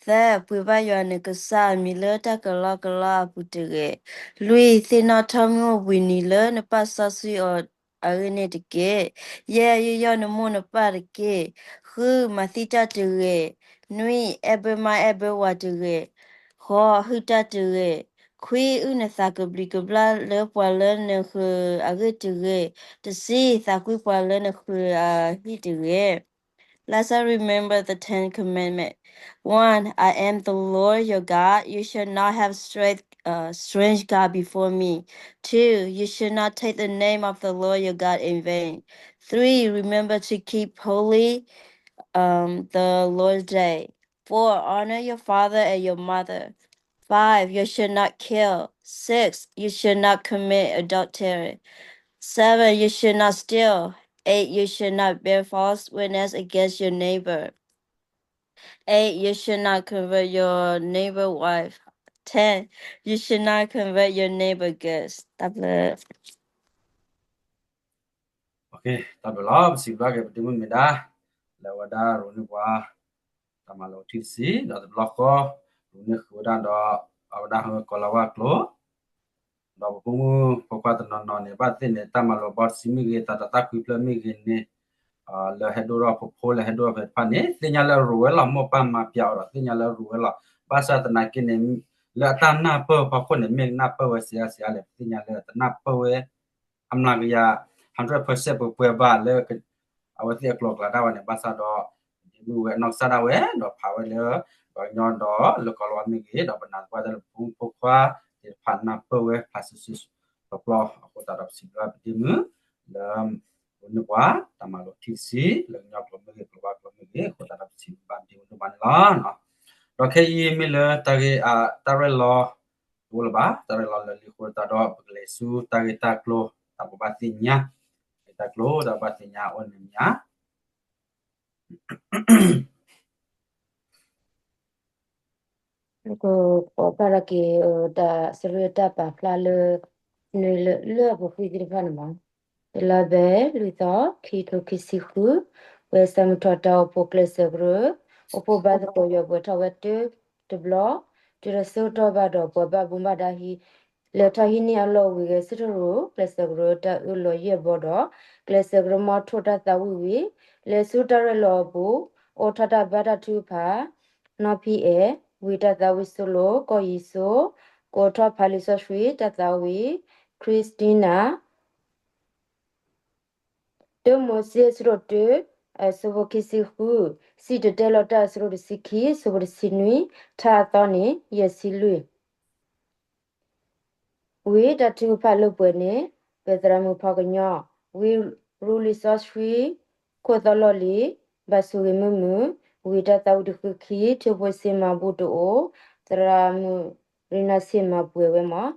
သၢ, ပှ့ၤဘၣ်ယွၤနကစၢ်အမံၤလၢတၢ်ကလီကလီအပူၤတဂ့ၤ. လွံၢ်, သ့ၣ်နီၣ်ထီၣ်မုၢ်အိၣ်ဘှံးနံၤလၢနပာ်စီဆှံအီၤအဂ့ၢ်န့ၣ်တက့ၢ်. ယဲၢ်, ယူးယီၣ်နမိၢ်နပၢ်တက့ၢ်. ဃု, မၤသံတၢ်တဂ့ၤ. နွံ, အဲၣ်ဘၢမါအဲၣ်ဘၢဝၤတဂ့ၤ. ဃိး, ဟုၣ်တၢ်တဂ့ၤ. ခွံ, အုၣ်နသးကဘျံးကဘျၣ်လၢပှၤလၢနဃၢၤအဂ့ၢ်တဂ့ၤ. တဆံ, သးကွံပှၤလၢနဃၢၤအဟံၣ်တဂ့ၤ. Let's all remember the Ten Commandments. One, I am the Lord your God. You shall not have straight, uh, strange God before me. Two, you should not take the name of the Lord your God in vain. Three, remember to keep holy, um, the Lord's day. Four, honor your father and your mother. Five, you should not kill. Six, you should not commit adultery. Seven, you should not steal. Eight, you should not bear false witness against your neighbor. Eight, you should not covet your neighbor wife. Ten, you should not covet your neighbor goods. တၢ်ဘျုး. တၢ်ဘျုးလီၤ. ပစံးဘျုးက့ၤပဒ့မုၣ်မ့ၢ်ဒါ လၢအဝဲဒၣ်ရူန့ၢ်ပှၤ တၢ်မၤလိာ်ထံၣ်တဆံ ဒီးတဘျီဃီ ရူန့ၢ်ဃုာ်ဝဲဒၣ်ဒီး အဝဲဒၣ်ဟဲကီၤလၤဝါကျိာ် ဒီးပဖိမုၣ်ဖိခွါတနီၤနီၤန့ၣ် ဘၣ်သ့ၣ်န့ၣ် တၢ်မၤလိာ်ဘီတဆံမ့ၢ်ဂ့ၤ သးတၢ်သၣ်ခွံဖျၢၣ်မ့ၢ်ဂ့ၤန့ၣ် လၢဟဲဒိၣ်ထီၣ်ဖိဖိ လၢဟဲဒိၣ်ထီၣ်ဖဲတဖၣ်န့ၣ် သ့ၣ်ညါလၢရူဝဲလီၤ. မိၢ်ပၢ်မၤပျဲအီၤဒီး သ့ၣ်ညါလၢရူဝဲလီၤ. ဘၣ်ဆၣ်သနာ်က့န့ၣ် လၢအတၢ်နၢ်ပၢၢ်ဖီခိၣ်န့ၣ် မ့ၢ်နၢ်ပၢၢ်ဝဲစံးအါစံးအါလဲၣ် ပသ့ၣ်ညါလၢတနၢ်ပၢၢ်ဝဲ အမျးကယၤ hundred percent ပှဲၤပှဲၤဘၣ်လၢ အဝဲသ့ၣ်အကျိၤအကျဲဒၣ်ဝဲန့ၣ် ဘၣ်ဆၣ်ဒီး ဒ့မုၣ်ဝဲအနီၢ်ကစၢ်ဒၣ်ဝဲ ဒီးဖးဝဲလၢ ပှၤကညီဒီးလၢကီၢ်လီၤမ့ၢ်ဂ့ၤ ဒီးပနၢ်သပှၢ်တၢ်လၢပဖိမုၣ်ဖိခွါသ့ၣ်တဖၣ်နၢ်ပၢၢ်ဝဲဖးစုာ်စုာ်တပျီအဃိသတးဒီး ပစံးဘျုးဘၣ်ပဒ့မုၣ် လၢ ပန့ၢ်ပှၤတၢ်မၤလိာ်ထံတဆံ လၢကညီကျိာ်မ့ၢ်ဂ့ၤ ကျိာ်ဘါကျိာ်မ့ၢ်ဂ့ၤ အဃိသတးဒီးပစံးဘျုးဘၣ်ပဒ့မုၣ်ဒိၣ်မးန့ၣ်လီၤ. ဒီးခဲအံၤမ့ၢ်လၢတၢ်ဂ့ၢ်အတၢ်ရဲၣ်လီၤ တအိၣ်လၢၤဘၣ် တၢ်ရဲၣ်လီၤလၢာ်လံအဃိသတးဒီး ပကလဲၤဆူတၢ်ဂ့ၢ်တၢ်ကျိၤ တၢ်ဘိးဘၣ်သ့ၣ်ညါ တၢ်ဂ့ၢ်တၢ်ကျိၤတၢ်ဘိးဘၣ်သ့ၣ်ညါအိၣ်န့ၣ်မ့ၢ်ဧါ ကပာ်ဖျါထီၣ်က့ၤ တၢ်စရ့တၢ်ပာ်ဖျါလၢ နွံလၢလၢပူၤကွံာ်သ့ၣ်တဖၣ်န့ၣ်မ့ၢ် တလါဘဲ လွံၢ်သီ ခံထိခံဆံဃု ဝဲစးမုၢ်ထီၣ်တၢ်အိၣ်ဖှိၣ်ကျဲးစၢးကရၢ အိၣ်ဖှိၣ်ဘါသကိးယွၤပှဲၤထီၣ်ဝဲတၢ်တဘျီ တုၤဒီးဆၢကတီၢ်ဘၣ်ဒီးပှၤဘၣ်မူဘၣ်ဒါဟံး လဲၤထီၣ်ဟံးန့ၢ်အလီၢ်ဝံၤဂဲၤဆၢထၢၣ်ရိၤ ကျဲးစၢးကရၢတၢ်အၢၣ်လီၤယဲၢ်ဘီဒီး ကျဲးစၢးကရၢမီထိၣ်တၢ်သးဝံၣ်ဝံၤ လဲၤဆူတၢ်ရဲၣ်လီၤအပူၤ အိးထီၣ်တၢ်ဘါတၢ်ထုကဖၣ် နီၢ်ဖံအဲၣ် ဝံၤတၢ်သးဝံၣ်စိလိၤ ကီၢ်ယံၤစိ ကိးထီၣ်ဖးလံာ်စီဆှံ တၢ်သးဝံၣ် Christina တၢမိၤၡ့ အဆၢဒိၣ်တၢ အဆၢဖိခံဆံဃု, စံၣ်တဲၤတဲလီၤတၢ် အဆၢဒိၣ်တဆံခံ အဆၢဖိတဆံနွံ, ထါအသီန့ၣ် ယဲၢ်ဆံလွံၢ်. ဝံၤတၢ်ထုကဖၣ်လၢပှဲၤန့ၣ် ပသရၣ်မုၣ်ဖီကညီ, ဝံၤရူလံာ်စီဆှံ ခိၣ်သီလီၢ်လံၤ ဘၣ်ဆိၣ်ဂ့ၤမုာ်မုာ်, ဝံၤတၢ်သးဝံၣ်တဃုခံ ထၢဖိစ့မၤဘူၣ်တအိၣ်, သရၣ်မုၣ်ရံနၢ်စ့မၤပှဲၤဝဲမး,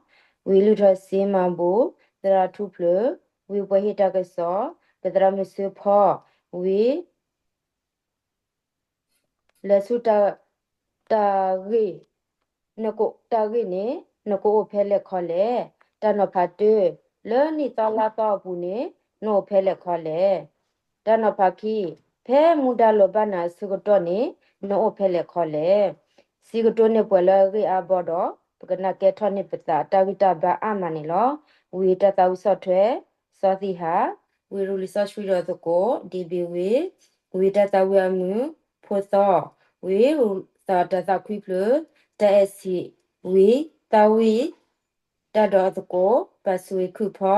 ဝံၤလုၢ်ထီၣ်စ့မၤဘူၣ်, သရၣ်ထူဖျၢၣ်, ဝံၤပှဲၤဟ့ၣ်တၢ်ကစီၣ်, ပသရၣ်မုၣ်စၢဖီ, ဝံၤ လဲၤဆူ တၢ်ဂ့ၢ်, တၢ်ဂ့ၢ်န့ၣ် နကအိၣ်ဖဲလဲၣ်ခီလဲၣ်. တၢ်နီၤဖးတၢ, လၢနံၣ်သီလါသီအပူၤန့ၣ် နအိၣ်ဖဲလဲၣ်ခီလဲၣ်. တၢ်နီၤဖးခံ, ဖဲမူဒါလီၤဘၣ်နၤအဆၢကတီၢ်န့ၣ် နအိၣ်ဖဲလဲၣ်ခီလဲၣ်. စံးကတိၤန့ၢ်ပှၤလၢအဂ့ၢ်အါဘီဒီး ပကနၢ်ကဲထီၣ်န့ၢ်ပသးတၢ်ဂံၢ်တၢ်ဘါအါမးန့ၣ်လီၤ. ဝံၤတၢ်သးဝံၣ်ဆီၣ်ထွဲ စီၤသံဟး, ဝံၤရူလံာ်စီဆှံဒီးသကိး ဒ့ဘ့ၣ်ဝ့ၢ်, ဝံၤတၢ်သးဝံၣ်အမုၢ် ဖိသီ, ဝံၤတၢ်သးခွံဖျၢၣ် တၢ်အဲၣ်စံး, ဝံၤသးဝံၣ် တၢ်ဒီးအသကိး ပာ်စူၣ်ဝံၤခုၣ်ဖီ,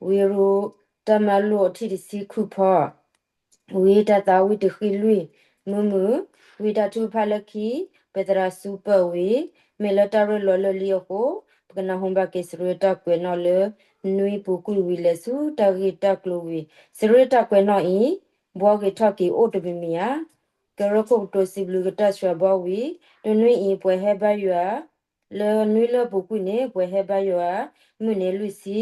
ဝံၤရူ တၢ်မၤလိာ်အထံၣ်တဆံခုၣ်ဖီ, ဝံၤတၢ်သးဝံၣ်တဃံလွံၢ် မုာ်မုာ်, ဝံၤတၢ်ထုကဖၣ်လၢခံ ပသရၣ်စူပၢၢ်ဝံၤ မ့ၢ်လၢတၢ်ရ့လိာ်လၢာ်လံအဃိ ပကနၢ်ဟူဘၣ်က့ၤစရ့တၢ်ကွဲးနီၣ်လၢ နွံပူၤကွံာ်ဝံၤလဲၤဆူတၢ်ဂ့ၢ်တၢ်ကျိၤဝံၤ စရ့တၢ်ကွဲးနီၣ်အံၤ ဘှီဂ့ၤထီၣ်က့ၤအိၣ်တမံၤမံၤဧါ. ကရၢခိၣ်ကတိၤစံးဘျုးကတၢၢ်ဆှၢဘီဝံၤ တနွံအံၤပှဲၤဟဲဘါယွၤ လၢနွံလၢပူၤကွံာ်န့ၣ် ပှဲၤဟဲဘါယွၤ မုၢ်န့ၣ်လွံၢ်ဆံ,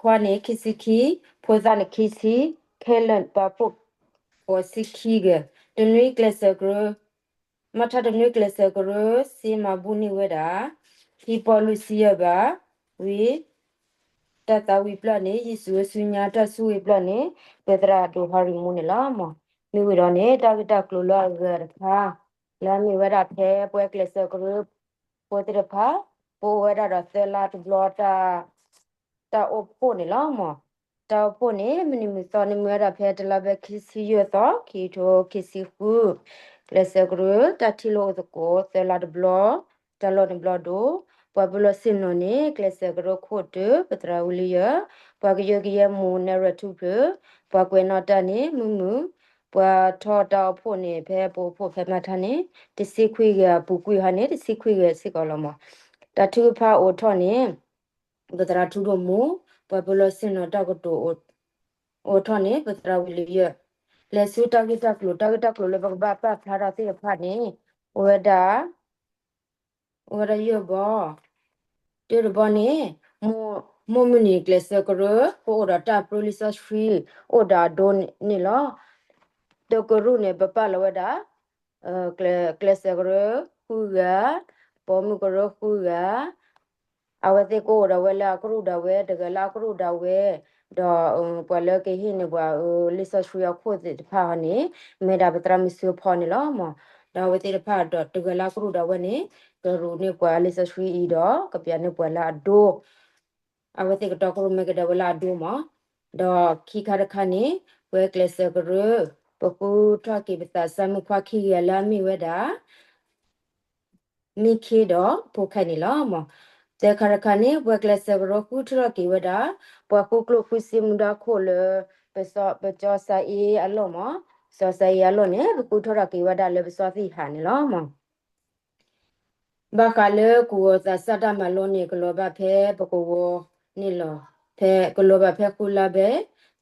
ခွါန့ၣ်ခံဆံခံ, ဖိသၣ်န့ၣ်ခံဆံ, ခဲလၢာ်ပာ်ဖှိၣ် ဃိးဆံခံဂၤ, တနွံကျဲးစၢးကရၢ မ့ၢ်ထါတနွံကျဲးစၢးကရၢ စ့မၤဘူၣ်န့ၢ်ဝဲဒၣ် ခံပီၢ်လွံၢ်ဆံယဲၢ်ဘး, ဝံၤ တၢ်သးဝံၣ်ပျၢၢ်န့ၣ် ယ့ၣ်ၡူးအစုညါတၢ်ဆိၣ်ဂ့ၤပျၢၢ်န့ၣ် ပသရၣ်ဒိၣ်ဟီရံမူန့ၣ်လီၤ. မ့ၢ်ဝံၤဒီးန့ၣ် တၢ်ဂ့ၢ်တၢ်ကျိၤလၢအဂၤတခါ လၢအမ့ၢ်ဝဲဒၣ်ဖဲပှၤကျဲးစၢးကရၢ ဖိသ့ၣ်တဖၣ် ပအိၣ်ဝဲဒၣ်ဒီးသၢလါတဘျီ တၢ်အိၣ်ဖှိၣ်န့ၣ်လီၤ. တၢ်အိၣ်ဖှိၣ်န့ၣ် မုၢ်နံၤမုၢ်သီန့ၣ် မ့ၢ်ဝဲဒၣ်ဖဲတလါဘဲခံဆံယဲၢ်သီ ခံကထိခံဆံဃု, ကျဲးစၢးကရၢ တၢ်ထံၣ်လိာ်အိၣ်သကိး သၢလါတဘျီ တၢ်လီၢ်န့ၣ်ဘျီဒိၣ်, ပှၤပၢလီၢ်ဆ့ၣ်နီၤန့ၣ် ကျဲးစၢးကရၢခိၣ်တၢ ပသရၣ်ဝံလံယၢၢ်, ပှၤကယၢကယဲမူး နဲၣ်ရွဲၣ်ထူဖျၢၣ်, ပှၤကွဲးနီၣ်တၢ်န့ၣ် မုာ်မုာ်, ပှၤထီၣ်တၢ်အိၣ်ဖှိၣ်န့ၣ် ဖဲပအိၣ်ဖှိၣ်ဖဲမၤထါန့ၣ် တဆံခွံဂၤ ပူၤကွံာ်ဟီန့ၣ် တဆံခွံဂၤစ့ၢ်ကီးလီၤမး. တၢ်ထုကဖၣ်အိးထီၣ်န့ၣ် ပသရၣ်ထူဒိၣ်မူ, ပှၤပၢလီၢ်ဆ့ၣ်နီၤတၢ်ကတိၤ အိးထီၣ်န့ၣ် ပသရၣ်ဝံလံယၢၢ်, လဲၤဆူတၢ်ဂ့ၢ်တၢ်ကျိၤ, တၢ်ဂ့ၢ်တၢ်ကျိၤလၢပကဘၣ်ပာ်ဖျါထီၣ်သ့ၣ်တဖၣ်န့ၣ် အိၣ်ဝဲဒၣ် အိၣ်ဝဲဒၣ်ယဲၢ်ဘီ, တၢတဘီန့ၣ် မုၢ်မုၢ်နံၤကျဲးစၢးကရၢ ပအိၣ်ဒီးတၢ်ပြၢလံာ်စီဆှံ အိၣ်ဒီးအဒိန့ၣ်လီၤ. တကရူၢ်န့ၣ် ပပာ်လီၤဝဲဒၣ် ကျဲးစၢးကရၢ ဃုဂၤ, ပိာ်မုၣ်ကရၢဃုဂၤ, အဝဲသ့ၣ်ကအိၣ်ဒီးဝဲလၢအကရူၢ်ဒၣ်ဝဲ တဂၤလၢအကရူၢ်ဒၣ်ဝဲ, ဒီး ပှၤလၢကဟ့ၣ်န့ၢ်ပှၤလံာ်စီဆှံအခိၣ်သ့ၣ်တဖၣ်ဟီန့ၣ် မ့ၢ်ဒၣ်ပသရၣ်မုၣ်စၢဖီန့ၣ်လီၤမး. ဒီးအဝဲသ့ၣ်တဖၣ်ဒီးတဂၤလၢအကရူၢ်ဒၣ်ဝဲန့ၣ် ကရူၢ်န့ၢ်ပှၤလံာ်စီဆှံအံၤဒီး ကပျးန့ၢ်ပှၤလၢအဒိ အဝဲသ့ၣ်ကတီၤကရူၢ်မ့ၢ်ကဒီးဝဲလၢအဒိမး. ဒီးခံခါတခါန့ၣ် ပှၤကျဲးစၢးကရၢ ပဃုထီၣ်က့ၤပသးစၢ်မုၣ်ခွါခံဂၤလၢအမ့ၢ်ဝဲဒၣ် မ့ၢ်ခ့ဒီးဖိခဲန့ၣ်လီၤမး. သၢခါတခါန့ၣ် ပှၤကျဲးစၢးကရၢဃုထီၣ်က့ၤဝဲဒၣ် ပှၤဃုကျိၣ်ဃုစ့မူဒါခိၣ်လၢ ပစီၤစၤအ့အလီၢ်မး, စီၤစၤအ့အလီၢ်န့ၣ် ပကူထီၣ်ထီၣ်က့ၤဝဲဒၣ်လၢပစီသံၣ်ဟးန့ၣ်လီၤမး. ဘၣ်ဃးလၢကဝီၤသးစၢ်တၢ်မၤလိန့ၣ် ကလီၤဘၣ်ဖဲပကဝီၤန့ၣ်လီၤ. ဖဲကလီၤဘၣ်ဖဲဃုလါဘဲ,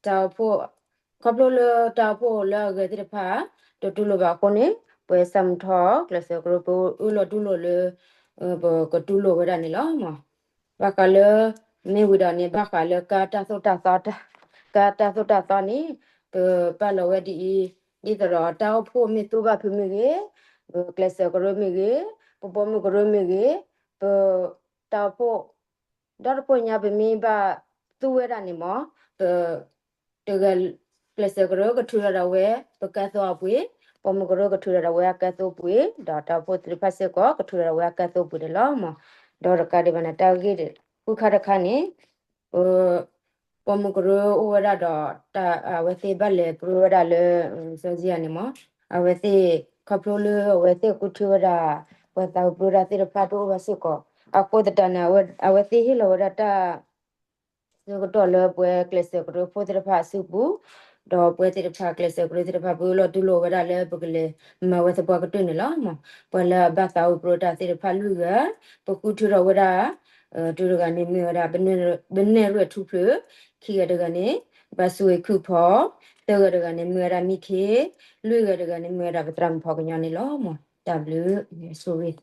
တၢ်အိၣ်ဖှိၣ်, ခီဖျိလၢတၢ်အိၣ်ဖှိၣ်လၢအဂဲၤသ့ၣ်တဖၣ် တတူၢ်လိာ်ဘၣ်အဃိန့ၣ်, ပှဲၤစၢမုၢ်ထီၣ် ကျဲးစၢးကရၢပအၢၣ်လီၤတူၢ်လိာ်လၢ ပကတူၢ်လိာ်ဝဲဒၣ်န့ၣ်လီၤမး. ဘၣ်ဃးလၢ မ့ၢ်ဝံၤဒီးန့ၣ် ဘၣ်ဃးလၢကါတၢ်သိၣ်တၢ်သီ, ကါတၢ်သိၣ်တၢ်သီန့ၣ် ပပာ်လီၤဝဲဒ်အံၤ, ဒ်သိးဒီးတၢ်အိၣ်ဖှိၣ်မ့ၢ်သူဘၣ်ဖုးမ့ၢ်ဂ့ၤ, ပကျဲးစၢးကရၢမ့ၢ်ဂ့ၤ, ပပိာ်မုၣ်ကရၢမ့ၢ်ဂ့ၤ, ပ တၢ်အိၣ်ဖှိၣ် ဒီတဖှိၣ်ညါ ပမ့ၢ်ဘၣ်သူဝဲဒၣ်န့ၣ်မး, ပ တဂၤ ကျဲးစၢးကရၢကထုးထီၣ်ဒၣ်ဝဲ ပကါသိအပှ့ၤ, ပိာ်မုၣ်ကရၢကထုးထီၣ်ဒၣ်ဝဲအကါသိပှ့ၤ, ဒီးတၢ်အိၣ်ဖှိၣ်သ့ၣ်တဖၣ်စ့ၢ်ကီး ကထုးထီၣ်ဒၣ်ဝဲအကါသိပှ့ၤန့ၣ်လီၤမး. ဒီးတကးဒံးဘၣ်န့ၣ် တၢ်ဂ့ၢ်ဃုခါတခါန့ၣ် ပ ပိာ်မုၣ်ကရၢအိၣ်ဝဲဒၣ်ဒီး တၢ်အဝဲသ့ၣ်ဘၣ်လဲၤပြၢဝဲဒၣ်လၢ စီဆှံယၤန့ၣ်မး, အဝဲသ့ၣ် ခီဖျိလၢအဝဲသ့ၣ်ကူထံဝဲဒၣ် ပှၤသးဝံၣ်ပြၢတၢ်သ့ၣ်တဖၣ်တအိၣ်ဘၣ်စ့ၢ်ကီး, အဃိသတးန့ၣ် အဝဲသ့ၣ်ဟ့ၣ်လီၤဝဲဒၣ်တၢ် ဆၢကတီၢ်လၢပှၤကျဲးစၢးကရၢဖိသ့ၣ်တဖၣ်အစုပူၤ, ဒီးပှၤသ့ၣ်တဖၣ်ကျဲးစၢးကရၢသ့ၣ်တဖၣ် ပအၢၣ်လီၤတူၢ်လိာ်ဝဲဒၣ်လၢပကလဲၤမၤဝဲသပှၢ်ကတၢၢ်န့ၣ်လီၤ. ပှၤလၢအဘၣ်သးဝံၣ်ပြၢတၢ်သ့ၣ်တဖၣ်လွံၢ်ဂၤ, ပဃုထၢထီၣ်ဝဲဒၣ် တဂၤန့ၣ်မ့ၢ်ဝဲဒၣ် ဘနဲၣ်ရွဲၣ်ထူဖျၢၣ်, ခံဂၤတဂၤန့ၣ် ဘၣ်ဆိၣ်ဂ့ၤခုၣ်ဖီ, သၢဂၤတဂၤန့ၣ်မ့ၢ်ဝဲဒၣ်မံခ့, လွံၢ်ဂၤတဂၤန့ၣ်မ့ၢ်ဝဲဒၣ်ပသရၣ်မုၣ်ဖီကညီန့ၣ်လီၤ. တၢ်ဘျုး, ဆိၣ်ဂ့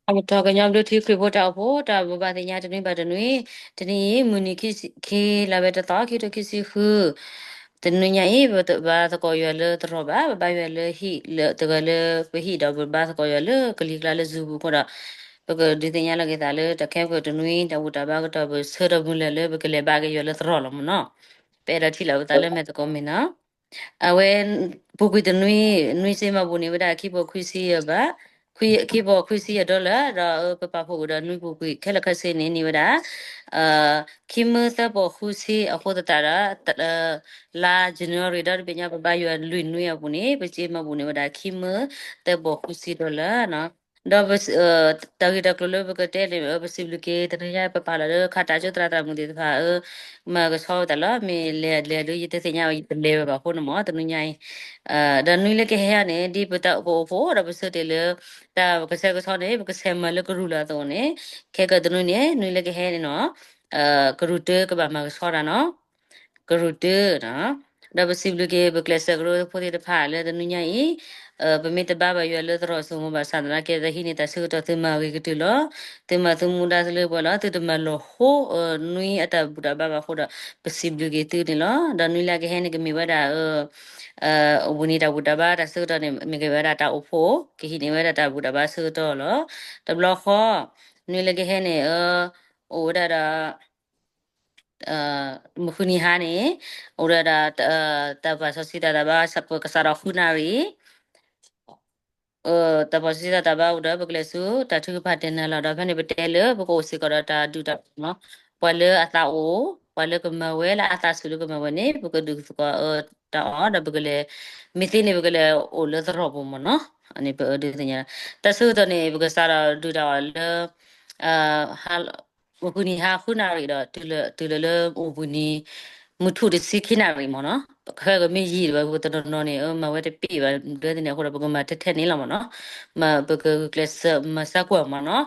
ၤ အကတီၢ်ကညီဘျုးထံခရံာ်ဖိတၢ်အိၣ်ဖှိၣ် တၢ်ဘိးဘၣ်သ့ၣ်ညါတနွံဘၣ်တနွံ, တနံၤအံၤ မုၢ်နံၤခံ လါဝဲတသီ ခံကထိခံဆံဃု, တနွံညါအံၤ ပတဘါသကိးယွၤလၢသရိာ်ဘၣ်, ပဘါယွၤလၢဟံၣ်လၢတဂၤလၢပဟံၣ်ဒီး ပဘါသကိးယွၤလၢကလံၤကျါလၢ Zoom ပူၤအဃိဒီး ပကဒုးသ့ၣ်ညါလီၤက့ၤသးလၢတၢ်ခဲကိာ်တနွံ တၢ်ဘူၣ်တၢ်ဘါကတီၢ် ပဆၢထၢၣ်မုၢ်လၢ်လၢပကလဲၤဘါက့ၤယွၤလၢသရိာ်လီၤမ့ၢ်နီၤ. ပအဲၣ်ဒိးထံၣ်လီၤပသးလၢမဲာ်သကိးမ့ၢ်နီၤ. အဝဲ ပူၤကွံာ်တနွံ နွံစ့မၤဘူၣ်န့ၢ်ဝဲဒၣ်ခံဘိးခွံဆံယဲၢ်ဘး, ခွံ ခံဘိးခွံဆံယဲၢ် dollar ဒီးပပာ်ဖှိၣ်ကဒီးနွံပူၤကွံာ် ခဲလၢာ်ခဲဆ့န့ၣ် န့ၢ်ဝဲဒၣ် ခံမၢသၢဘိးဃုဆံအဃိသတးဒီး လါ January ဒီတဘ့ၣ်ညါ ပဘါယွၤလွံၢ်နွံအပူၤန့ၣ် ပစ့မၤဘူၣ်န့ၢ်ဝဲဒၣ်ခံမၢသၢဘိးဃုဆံ dollar နီၤ. ဒီး တၢ်ဂ့ၢ်တၢ်ကျိၤလၢပကတဲန့ၣ် ပစံးဘျုးက့ၤ တနွံညါ ပပာ်လီၤလၢခါတၢ်ကၠိသရၣ်သရၣ်မုၣ်သ့ၣ်တဖၣ် မၤကဆှီဝဲသးလီၤ. မ့ၢ်လဲၤလဲၤလၢယတသ့ၣ်ညါဘၣ် ယတလဲၤဝဲဘၣ်အဃိန့ၣ်မ့ၢ် တနွံညါအံၤ ဒီးနွံလၢကဟဲန့ၣ် ဒ်ပတၢ်ပအိၣ်ဖှိၣ်ဒီးပဆၢတဲာ်လၢ တၢ်ကဆှဲကဆှီန့ၣ် ပကဆဲးမၤလၢကရူၢ်လီၤအသိးန့ၣ် ခဲကတနွံန့ၣ် နွံလၢကဟဲန့ၣ်နီၤ ကရူၢ်တၢကဘၣ်မၤကဆှီတၢ်နီၤ. ကရူၢ်တၢနီၤ. ဒီးပစံးဘျုးက့ၤ ပကျဲးစၢးကရၢဖိသ့ၣ်တဖၣ်လၢတနွံညါအံၤ ပမ့ၢ်တဘါဘၣ်ယွၤလၢသရိာ်စိမိၤဘၣ်ဆၣ်သနာ်က့ တဟံးန့ၢ်တၢ်ဆၢကတီၢ်သုမၤဂ့ၤကတၢၢ်လီၤ. သုမၤသုမူဒါသုလၢပှဲၤလီၤ. သုတမၤလီၤဟိ နွံအတၢ်ဘူၣ်တၢ်ဘါဘၣ်အဃိဒီး ပစံးဘျုးက့ၤသုန့ၣ်လီၤ. ဒီးနွံလၢကဟဲန့ၣ် ကမ့ၢ်ဝဲဒၣ် အဝံၤန့ၣ်တၢ်ဘူၣ်တၢ်ဘါတၢ်ဆၢကတီၢ်န့ၣ် မ့ၢ်က့ၤဝဲဒၣ်တၢ်အိၣ်ဖှိၣ် ကဟံးန့ၢ်ဝဲဒၣ်တၢ်ဘူၣ်တၢ်ဘါဆၢကတီၢ်လီၤ. တဘျီဃီ နွံလၢကဟဲန့ၣ် အိၣ်ဝဲဒၣ်ဒီး မုၢ်ဃုနံၤဟါန့ၣ် အိၣ်ဝဲဒၣ်ဒီး တၢ်ပာ်စီဆှံတၢ်တၢ်ဘါ ပကစးထီၣ်ဃုနၣ်ရံၣ် တၢ်ပာ်စီဆှံတၢ်တၢ်ဘါအိၣ်ဒီး ပကလဲၤဆူတၢ်ထုကဖၣ်တဲနၤလီၤ. ဒီးဖဲန့ၣ် ပတဲလၢပကအိၣ်စ့ၢ်ကီးဒီးတၢ်ဒုၣ်တၢ်မၤ ပှၤလၢအသးအိၣ် ပှၤလၢကမၤဝဲလၢအသးဆူၣ်လၢကမၤဝဲန့ၣ် ပကဒုးသကိးတၢ်အီၣ်ဒီးပကလဲၤ မ့ၢ်သ့န့ၣ် ပကလဲၤအိၣ်လၢသရိာ်ပူၤမ့ၢ်နီၤ. အန့ၣ်ပဒုးသ့ၣ်ညါ တၢ်ဆၢကတီၢ်န့ၣ် ပကစးထီၣ်ဒုၣ်တၢ်အီၣ်လၢ မုၢ်ဃုနံၤဟါဃုနၣ်ရံၣ်ဒီး တုၤလၢလၢအိၣ်ဘှံးနံၤ မုၢ်ထူၣ်တဆံခံနၣ်ရံၣ်မ့ၢ်နီၤ. ပခဲကမ့ၢ်ယံာ်တဘၣ် ပတနီၤနီၤန့ၣ် မၤဝဲတပ့ၢ်ဘၣ် ဒ်န့ၣ်အဃိဒီး ပကမၤထဲထဲန့ၣ်လီၤမ့ၢ်နီၤ. မ့ၢ်ပကဂုာ်ကျဲးစၢးမၤစၢ်ကွၢ်မ့ၢ်နီၤ.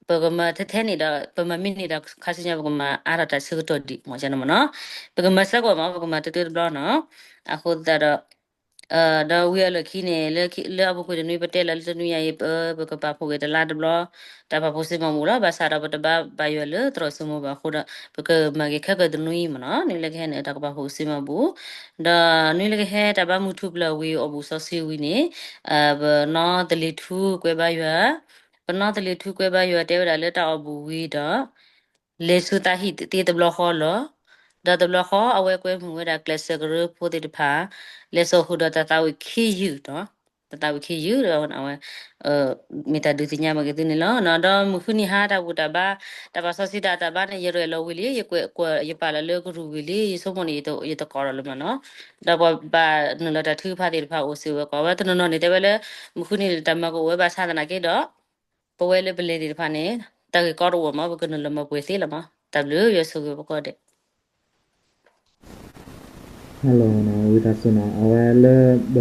ပကမၤထဲထဲန့ၣ်ဒီး ပမၤမ့ၢ်န့ၣ်ဒီး ခါဆူညါပကမၤအါထီၣ်တၢ်ဆၢကတီၢ်ဒံးမ့ၢ်နီၤ. ပကမၤစၢ်ကွၢ်မ့ၢ် ပကမၤတၢတဘျီနီၤ. အဃိသတးဒီး ဒီးဝံၤအလီၢ်ခံန့ၣ် လၢအပူၤကွံာ်တနွံ ပတဲလၢလၢတနွံညါအံၤ ပကပာ်ဖှိၣ်က့ၤတလါတဘျီ တၢ်ပာ်ဖှိၣ်စ့မၤဘူၣ်လီၤ. ဘၣ်ဆၣ်ဒီးပတဘါဘၣ်ယွၤလၢသရိာ်စိမိၤဘၣ်အဃိဒီး ပကမၤက့ၤခဲကတနွံမ့ၢ်နီၤ. နွံလၢကဟဲန့ၣ် တၢ်ကပာ်ဖှိၣ်စ့မၤဘူၣ် ဒီးနွံလၢကဟဲတၢ်ဘါမုၢ်ထူၣ်ပျၢၤဝံၤ အီၣ်ဘူၣ်စီဆှံဝံၤန့ၣ် ပနီသလ့ၤထူကွဲဘါယွၤ ပနီသလ့ၤထူကွဲဘါယွၤ တဲဝဲဒၣ်လၢတၢ်အီၣ်ဘူၣ်ဝံၤဒီး လဲၤဆူသးဟံၣ်သ့တဘျီဃီလီၤ. ဒီးတဘျီဃီ အဝဲကွဲမုာ်ဝဲဒၣ်ကျဲးစၢးကရၢဖိသ့ၣ်တဖၣ် လဲၤစိာ်ဃုာ်ဒီးတၢ်သးဝံၣ်ခံယုၢ်နီၤ, တၢ်သးဝံၣ်ခံယုၢ်ဒီးအဝဲ မ့ၢ်တၢ်ဒုးသ့ၣ်ညါဘၣ်က့ၤသုန့ၣ်လီၤ. ဒီးမုၢ်ဃုနံၤဟါတၢ်ဘူၣ်တၢ်ဘါ တၢ်ပာ်စီဆှံတၢ်တၢ်ဘါန့ၣ် ယရဲၣ်လီၤဝံၤလံ ယကွဲးကွဲး ယပာ်လီၤလၢကရူၢ်ဝံၤလံ ယဆိကမိၣ်န့ၣ် ယတကိးဒီးလၢမ့ၢ်နီၤ, ဒီးပှၤဘၣ်နုာ်လီၤတၢ်ထုကဖၣ်သ့ၣ်တဖၣ်အိၣ်စ့ၢ်ဝဲကီးဝဲ တနီၤနီၤန့ၣ် တဲဝဲလၢ မုၢ်ဃုနံၤန့ၣ် တၢ်မၤကအိၣ်ဝဲဘၣ်ဆၣ်သနာ်က့ဒီး ပဝဲလၢပလဲၤသ့ၣ်တဖၣ်န့ၣ် တၢ်ဂ့ၢ်ကီတအိၣ်မး ပကနုာ်လီၤမၤပှဲၤသ့လီၤမး. တၢ်ဘျုးယွၤဆိၣ်ဂ့ၤပကိးဂၤဒဲး. Hello ဝံသးစူၤနီၤ, အဝဲလၢ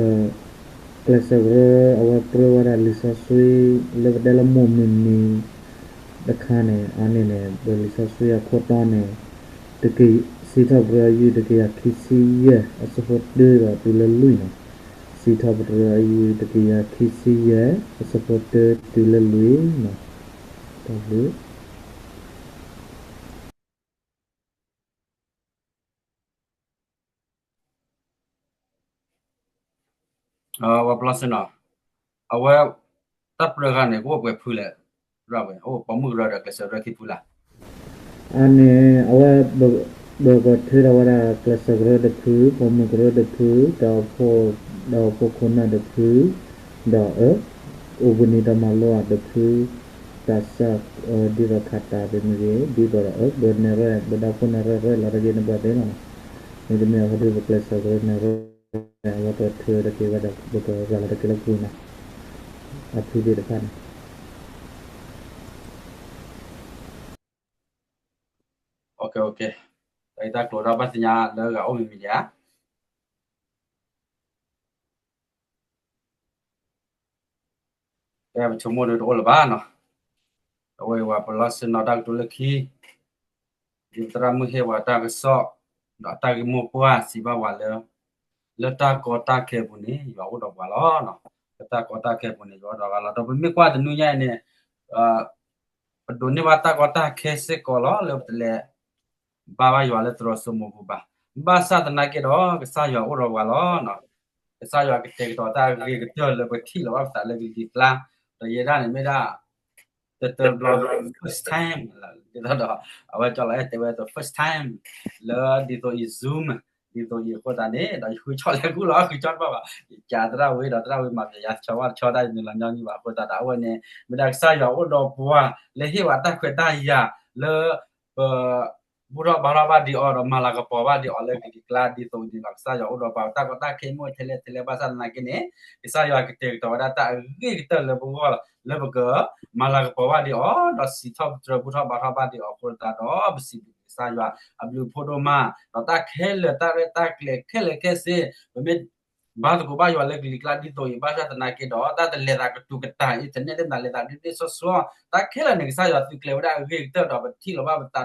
ကျဲးစၢးကရၢ အဝဲပြၢဝဲဒၣ်လံာ်စီဆှံ လၢပတဲလၢမိၢ်မုၢ်နံၤတခါန့ၣ် အန့ၣ်န့ၣ် ပလံာ်စီဆှံအခိၣ်တီန့ၣ် စံးထီၣ်ပတြၢၤအယုၢ်တကယၤခံဆံယဲၢ် အဆၢဖိတၢဒီးတုၤလၢလွံၢ်နီၤ. စံးထီၣ်ပတြၢၤအယုၢ်တကယၤခံဆံယဲၢ် အဆၢဖိတၢတုၤလၢလွံၢ်နီၤ. တၢ်ဘျုး ပလီၢ်ဆ့နီၤ, အဝဲ တၢ်ပြၢတခါန့ၣ် ကအိၣ်ပှဲၤဖုလဲၣ်, အိၣ်ပိာ်မုၣ်ကရၢဒီးကျဲးစၢးကရၢခံဖုလၢ်. အန့ၣ် အဝဲ ပကထုးထီၣ်ဝဲဒၣ်ကျဲးစၢးကရၢတဖု, ပိာ်မုၣ်ကရၢတဖု, ဒီး ဒီးပိာ်ခိၣ်နၢ်တဖု, ဒီးအၢ အိၣ်ဘှံးနံၤတၢ်မၤလိအတဖု, တၢ်ဆၢ ဒ်သိးခးတၢ်သ့ၣ်မ့ၢ်ဂ့ၤ, ဒ်သိးဒီးအၢ ပနဲၣ်ရဲၣ် ပဒီဖိနဲၣ်ရဲၣ်ရဲၣ်လီၤတဂ့ၤန့ၣ် ပှၤသ့လီၤနီၤ. မ့တမ့ၢ်အဃိဒီး ပကျဲးစၢးကရၢနဲၣ်ရဲၣ် အဝဲပထုးတက့ၤဝဲဒၣ် ပကရၤလီၤတက့ၤလၢပူၤနီၤ, အဖုသ့ၣ်တဖၣ်န့ၣ် တၢ်ဂ့ၢ်တၢ်ကျိၤဒီးဘၣ်သ့ၣ်ညါလၢဂၤအိၣ်မံၤမံၤဒံးဧါ. ပဆိကမိၣ်ဒီးတအိၣ်လၢၤဘၣ်နီၤ, အဝဲအံၤပှၤပလီၢ်ဆ့နီၤတၢ်ကတိၤလၢခံ, ဒ်သရၣ်မုၣ်ဟ့ၣ်ပှၤတၢ်ကစီၣ်, ဒီးတၢ်ဂ့ၢ်မိၢ်ပှၢ်စံးဘၣ်ပှၤလၢ လၢတၢ်ကီတၢ်ခဲအပူၤန့ၣ် ယွၤအိၣ်ဒီးပှၤလီၤ. လၢတၢ်ကီတၢ်ခဲအပူၤန့ၣ် ယွၤအိၣ်ဒီးပှၤလီၤ. ဒီးပမ့ၢ်ကွၢ်တနွံညါအံၤန့ၣ် ပဒိးန့ၢ်ဘၣ်တၢ်ကီတၢ်ခဲစ့ၢ်ကီးလီၤ လၢပတလဲၤ ဘါဘၣ်ယွၤလၢသရိာ်စိမိၤပူၤဘၣ်. ဘၣ်ဆၣ်သနာ်က့ဒီး ကစၢ်ယွၤအိၣ်ဒီးပှၤလီၤ. ကစၢ်ယွၤကတဲာ်ကတီၤတၢ်အဂ့ၤကတၢၢ်လၢပထံၣ်လိာ်ဘၣ်ပသးလၢကလံၤကျါ, ဒီးယဲဒၣ်န့ၣ်မ့ၢ်ဒၣ် တတဘျီ first time ဒ်သိးဒီး အဝဲကၠီလီၤအဲၣ်တဲဝဲ the first time လၢဒ်သိးအံၤ Zoom ဒ်သိးအံၤအဃိသတးန့ၣ် ဒီးယဃုကၠီလၢကူၣ်လီၤ ဃုကၠီတဘၣ်ဘၣ်, ယကးသရၣ်ဝံၤဒီးသရၣ်ဝံၤမၤပျဲယၤတဆီဘၣ်တဆီတၢ်ယနုာ်လီၤညီနုၢ်ဘၣ်အဃိသတးဒီး အဝဲန့ၣ် မ့ၢ်ဒၣ်ကစၢ်ယွၤအိၣ်ဒီးပှၤ လၢဟ့ၣ်ပှၤတၢ်ခွဲးတၢ်ယာ်လၢ ပ ဘူၣ်ထီၣ်ဘါထီၣ်ဘၣ်ဒံးအီၤဒီးမၤလၤကပီၤဘၣ်ဒံးအီၤလၢကလံၤကျါဒ်သိးအံၤန့ၣ်လီၤ. ကစၢ်ယွၤအိၣ်ဒီးပှၤတၢ်ကီတၢ်ခဲမ့ၢ်အိၣ်ထဲလဲၣ်ထဲလဲၣ်ဘၣ်ဆၣ်သနာ်က့န့ၣ် ကစၢ်ယွၤကတဲာ်ကတီၤဝဲဒၣ်တၢ်အဂ့ၤကတၢၢ်လၢပဂီၢ်လီၤ. လၢပကမၤလၤကပီၤဘၣ်ဒံးအီၤ ဒီးစံးထီၣ်ပတြၢၤဘူၣ်ထီၣ်ဘါထီၣ်ဘၣ်ဒံးအီၤအဃိသတးဒီး ပစံးဘျုးကစၢ်ယွၤအဘျုးအဖှိၣ်ဒိၣ်မး, ဒီးတၢ်ခဲလၢာ်တၢ်ရဲၣ်တၢ်ကျဲၤခဲလၢာ်ခဲဆ့ ပမ့ၢ် ဘါသကိးဘၣ်ယွၤလၢကလံၤကျါဒ်သိးအံၤ ဘၣ်ဆၣ်သနာ်က့ဒီး တၢ်တလဲၤသးကတူၤကတၢ် internet ဒ်မတၤလဲၤသးဒ်ဒ်သိးသိး တၢ်ခဲလၢာ်န့ၣ် ကစၢ်ယွၤသုးကျဲၤဝဲဒၣ်အဂ့ၤကတၢၢ်ဒီး ပထံၣ်လိာ်ဘၣ်ပသးဒီး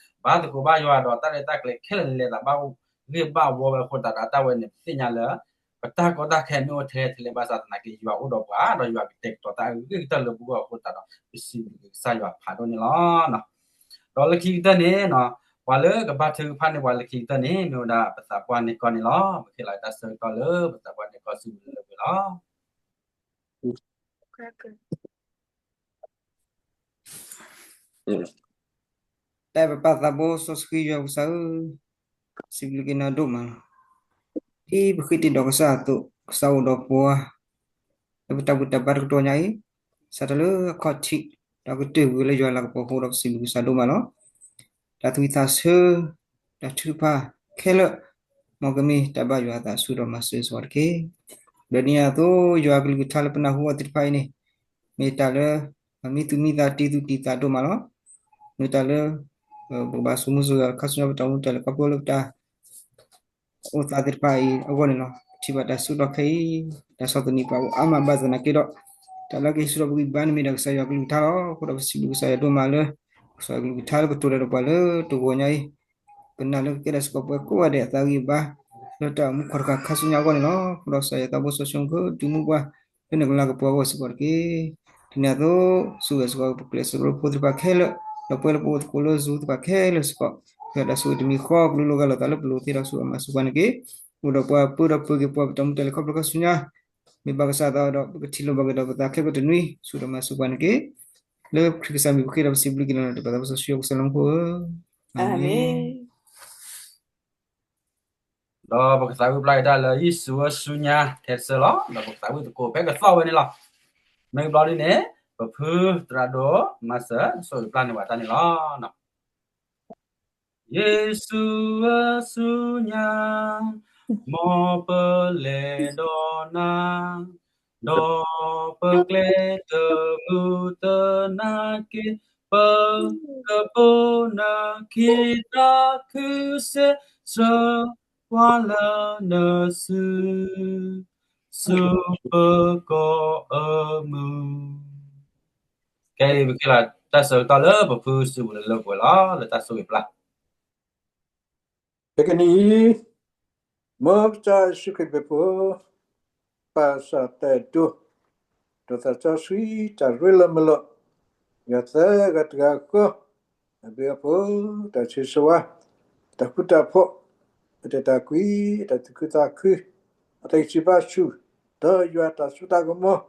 ပဘါသကိးဘၣ်ယွၤဒီးတၢ်ရဲၣ်တၢ်ကျဲၤခဲလၢာ်န့ၣ် လဲၤသးဘၣ်ဂ့ၤဘၣ်ဝီဝဲအဃိသတးဒီး တၢ်ဝဲန့ၣ် ပသ့ၣ်ညါလၢ ပတၢ်ကီတၢ်ခဲမ့ၢ်အိၣ်ထဲလဲၣ်ထဲလဲၣ်ဘၣ်ဆၣ်သနာ်က့ ယွၤအိၣ်ဒီးပှၤ ဒီးယွၤကတဲာ်ကတီၤတၢ်အဂ့ၤကတၢၢ်လၢပဂီၢ်အဃိသတးဒီး ပစံးဘျုးကစၢ်ယွၤဖးဒိၣ်န့ၣ်လီၤ. ဒီးလၢခံကတၢၢ်န့ၣ် ပှၤလၢကဘါထုကဖၣ်န့ၢ်ပှၤလၢခံကတၢၢ်န့ၣ် မ့ၢ်ဝဲဒၣ်ပသးပှၢ်န့ၢ်ကီၢ်န့ၣ်လီၤ. ပဃ့လီၤတၢ်ဆၢကတီၢ်လၢပသးပှၢ်န့ၢ်ကီၢ်ဆူလၢဝဲလီၤ. တၢ်အဲၣ်ပပၢ်သးဘိစီဆှံယွၤပကစၢ်ဧၢ, စံးဘျုးက့ၤနၤဒိၣ်မးလီၤ. ဒ်ပဃ့တ့ၢ်ဒီးကစၢ်အသိး ကစၢ်အိၣ်ဒီးပှၤ လၢပတၢ်ဘူၣ်တၢ်ဘါတကတီၢ်ညါအံၤ, စးထီၣ်လၢအခီၣ်ထံး ဒီးကတၢၢ်ကွံာ်လၢယွၤလၤကပီၤအဃိဒီး ပစံးဘျုးကစၢ်ဒိၣ်မးလီၤ. တၢ်သူၣ်ဝံၣ်သးဆၢ တၢ်ထုကဖၣ်ခဲလၢာ် မ်ကမ့ၢ်တၢ်ဘၣ်ယွၤအသးဆူဒီးမၤစၢၤစ့ၢ်ကီးတက့ၢ်. ဒီးဒ်န့ၣ်အသိး ယွၤအကလုၢ်ကထါလၢပနၢ်ဟူအီၤသ့ၣ်တဖၣ်အံၤန့ၣ် မ့ၢ်တၢ်လၢ မံသူၣ်မံသးတံၤသူၣ်တံၤသးဒိၣ်မးလီၤ. မ့ၢ်တၢ်လၢ ပကဘၣ်ဆိမိၣ်စ့ၢ်ကီး ခါဆူညါပတၢ်အိၣ်မူတၢ်လဲၤခီဖျိလၢပတၢ် အိၣ်သးသ့ၣ်တဖၣ်အံၤအဂီၢ်န့ၣ်လီၤ. ပထံၣ်ဘၣ်တၢ်ဆူးတၢ်ခဲအံၤ တၢ်ဆီၣ်သနံးပှၤအိၣ်အါမးဘၣ်သနာ်က့ဒီး တၢ်လၢကဟ့ၣ်ဆူၣ်ထီၣ်ပဂံၢ်ပဘါန့ၣ်မ့ၢ်ဒၣ်ကစၢ်ယွၤကလုၢ်ကထါလီၤ. အဃိဒီးပစံးဘျုးကစၢ်ယွၤဒိၣ်မးလၢ ကစၢ်ယွၤကလုၢ်ကထါလၢကတိၤတၢ်ဒီးပှၤလၢတဂီၤညါအံၤ ပနာ်လၢကကဲထီၣ်စ့ၢ်ကီးပှၤကိးဂၤဒဲးအသးဂံၢ်ဘါ လၢတၢ်အိၣ်မူခီၣ်တဃာ်ခါဆူညါအဂီၢ်န့ၣ်လီၤ. အဃိဒီးကစၢ်ယွၤသးဘိစီဆှံကဒုးမူပှၤ လၢနကလၤကပီၤအဂီၢ်စ့ၢ်ကီးတက့ၢ်. ဒ်န့ၣ်အသိး ဆိၣ်ဂ့ၤစ့ၢ်ကီးပကျဲးစၢးကရၢဖိသ့ၣ်တဖၣ်ခဲလၢာ် ဒီးပဝဲလၢပအိၣ်သကိးလၢ Zoom သ့ၣ်တဖၣ်ခဲလၢာ်စ့ၢ်ကီး ပတၢ်ဆိၣ်ဂ့ၤတမံၤဃီကလူးလိာ်ဂၤလိာ်သးလၢပလိၤသ့ဒီးဆိၣ်ဂ့ၤမၤစၢၤပှၤန့ၣ်တက့ၢ်. အိၣ်ဒီးပှၤပၢဒီးပၢက့ၤပှၤပတၢ်အိၣ်မူတၢ်လဲၤခီဖျိခါဆူညါ မ့ၢ်ဘၣ်ကစၢ်အသးဒီး ပကထံၣ်လိာ်ဘၣ်က့ၤဒီးပသးခဲကိာ်တနွံ ဆိၣ်ဂ့ၤမၤစၢၤပှၤန့ၣ်တက့ၢ်. လၢခရံာ်ကစၢ်မံၤပဃ့ဒီးပစံးဘျုးက့ၤနၤဒီး ပသးဘိစီဆှံကစၢ်လၢမူခိၣ်ဧၢ, အၤမ့ၣ်. ဒီးပကသးဝံၣ်ဖျါက့ၤတၢ်လၢယ့ၣ်ၡူးအစုညါထဲတဆၢလီၤ. ဒီးပကသးဝံၣ်သကိးဖဲကသီၣ်ဝဲန့ၣ်လီၤ. မ့ၢ်ဘျီဒ်န့ၣ် ပဖုသရၣ်ဒိၣ်မၤစၢၤ ဆိၣ်ဂ့ၤဖျါန့ၢ်ဝဲတၢ်န့ၣ်လီၤ. ယ့ၣ်ၡူးအစုညါ မ်ပလဲၤဒီးနၤ, ဒီးပကျဲတမုာ်သနာ်က့ ပကဘိးနခံသးခုစ့ၢ် ဆှၢပှၤလၢနစု ဆူပကီၢ်အမုာ်. ကဲ ပကဟ့ၣ်လီၤတၢ်ဆၢကတီၢ်လၢပဖုစုပူၤလၢလၢပှဲၤပှဲၤလီၤ လၢတၢ်ဆိၣ်ဂ့ၤပျၢ် ပကနံၤအံၤ, မ်ကစၢ်ယ့ၣ်ၡူးခရံာ်ဘျုးဖှိၣ်, ပၢ်စီၤတၢ်အဲၣ်ဒိၣ်, ဒီးသးစီဆှံတၢ်ရ့လိာ်မုာ်လိာ်, ယွၤသၢဂၤတဂၤဃီ, အဘျုးအဖှိၣ်, တၢ်ဆိၣ်ဂ့ၤဆိၣ်ဝါ, တၢ်ဃူတၢ်ဖိး, အတၢ်အဲၣ်တၢ်ကွံ, အတၢ်သူၣ်ခုသးခု, အတၢ်ဂံၢ်ဆူၣ်ဘါဆူၣ်, ဒီးယွၤတၢ်စိတၢ်ကမီၤ,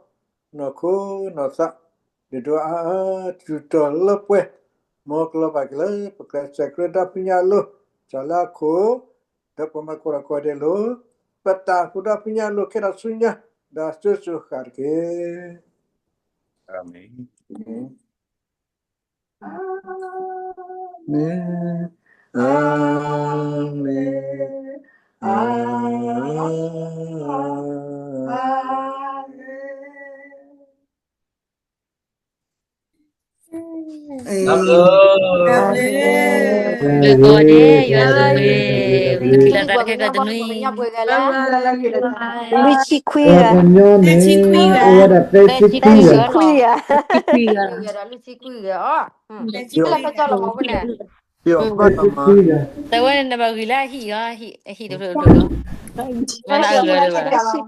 နီၢ်ခိနီၢ်သး, ဒုၣ်ဒိၣ်အါအါ တုၤတီၤလၢပှဲၤ, မ်ကလီၤဘၣ်က့ၤလၢပကျဲးစၢးကြၢးဒီဖုညါအလိၤ, စှၤလၢအခိၣ်, ဒီးပမၤကိးထီၣ်ကိးဒဲးလိၤ, ပတၢ်အိၣ်ဖှိၣ်ဒီဖုညါအလိၤခဲဒီးဆူညါ, ဒီးစိၤစိၤဃၣ်ဃၣ်တက့ၢ်. အၤမ့ၣ်. အၤမ့ၣ်, အၤမ့ၣ်, အၤမ့ၣ်. တၢ်ဘျုး, ဘျုးကိးဂၤဒဲး, ယွၤဘျုး, ပထံၣ်လိာ်သးတခါကတနွံ, လွံၢ်ဆံခွံဂၤ, လွံၢ်ဆံခွံဂၤ, လွံၢ်ဆံခွံဂၤ, လွံၢ်ဆံခွံဂၤ, အီ, တဝဲန့ၣ်နဘၣ်ဂ့ၤလၢအဟံၣ်အီၤ, ဟံၣ်တဖျၢၣ်တဖျၢၣ်လီၤ, မၤနၤအဂၤလၢၤဘၣ်.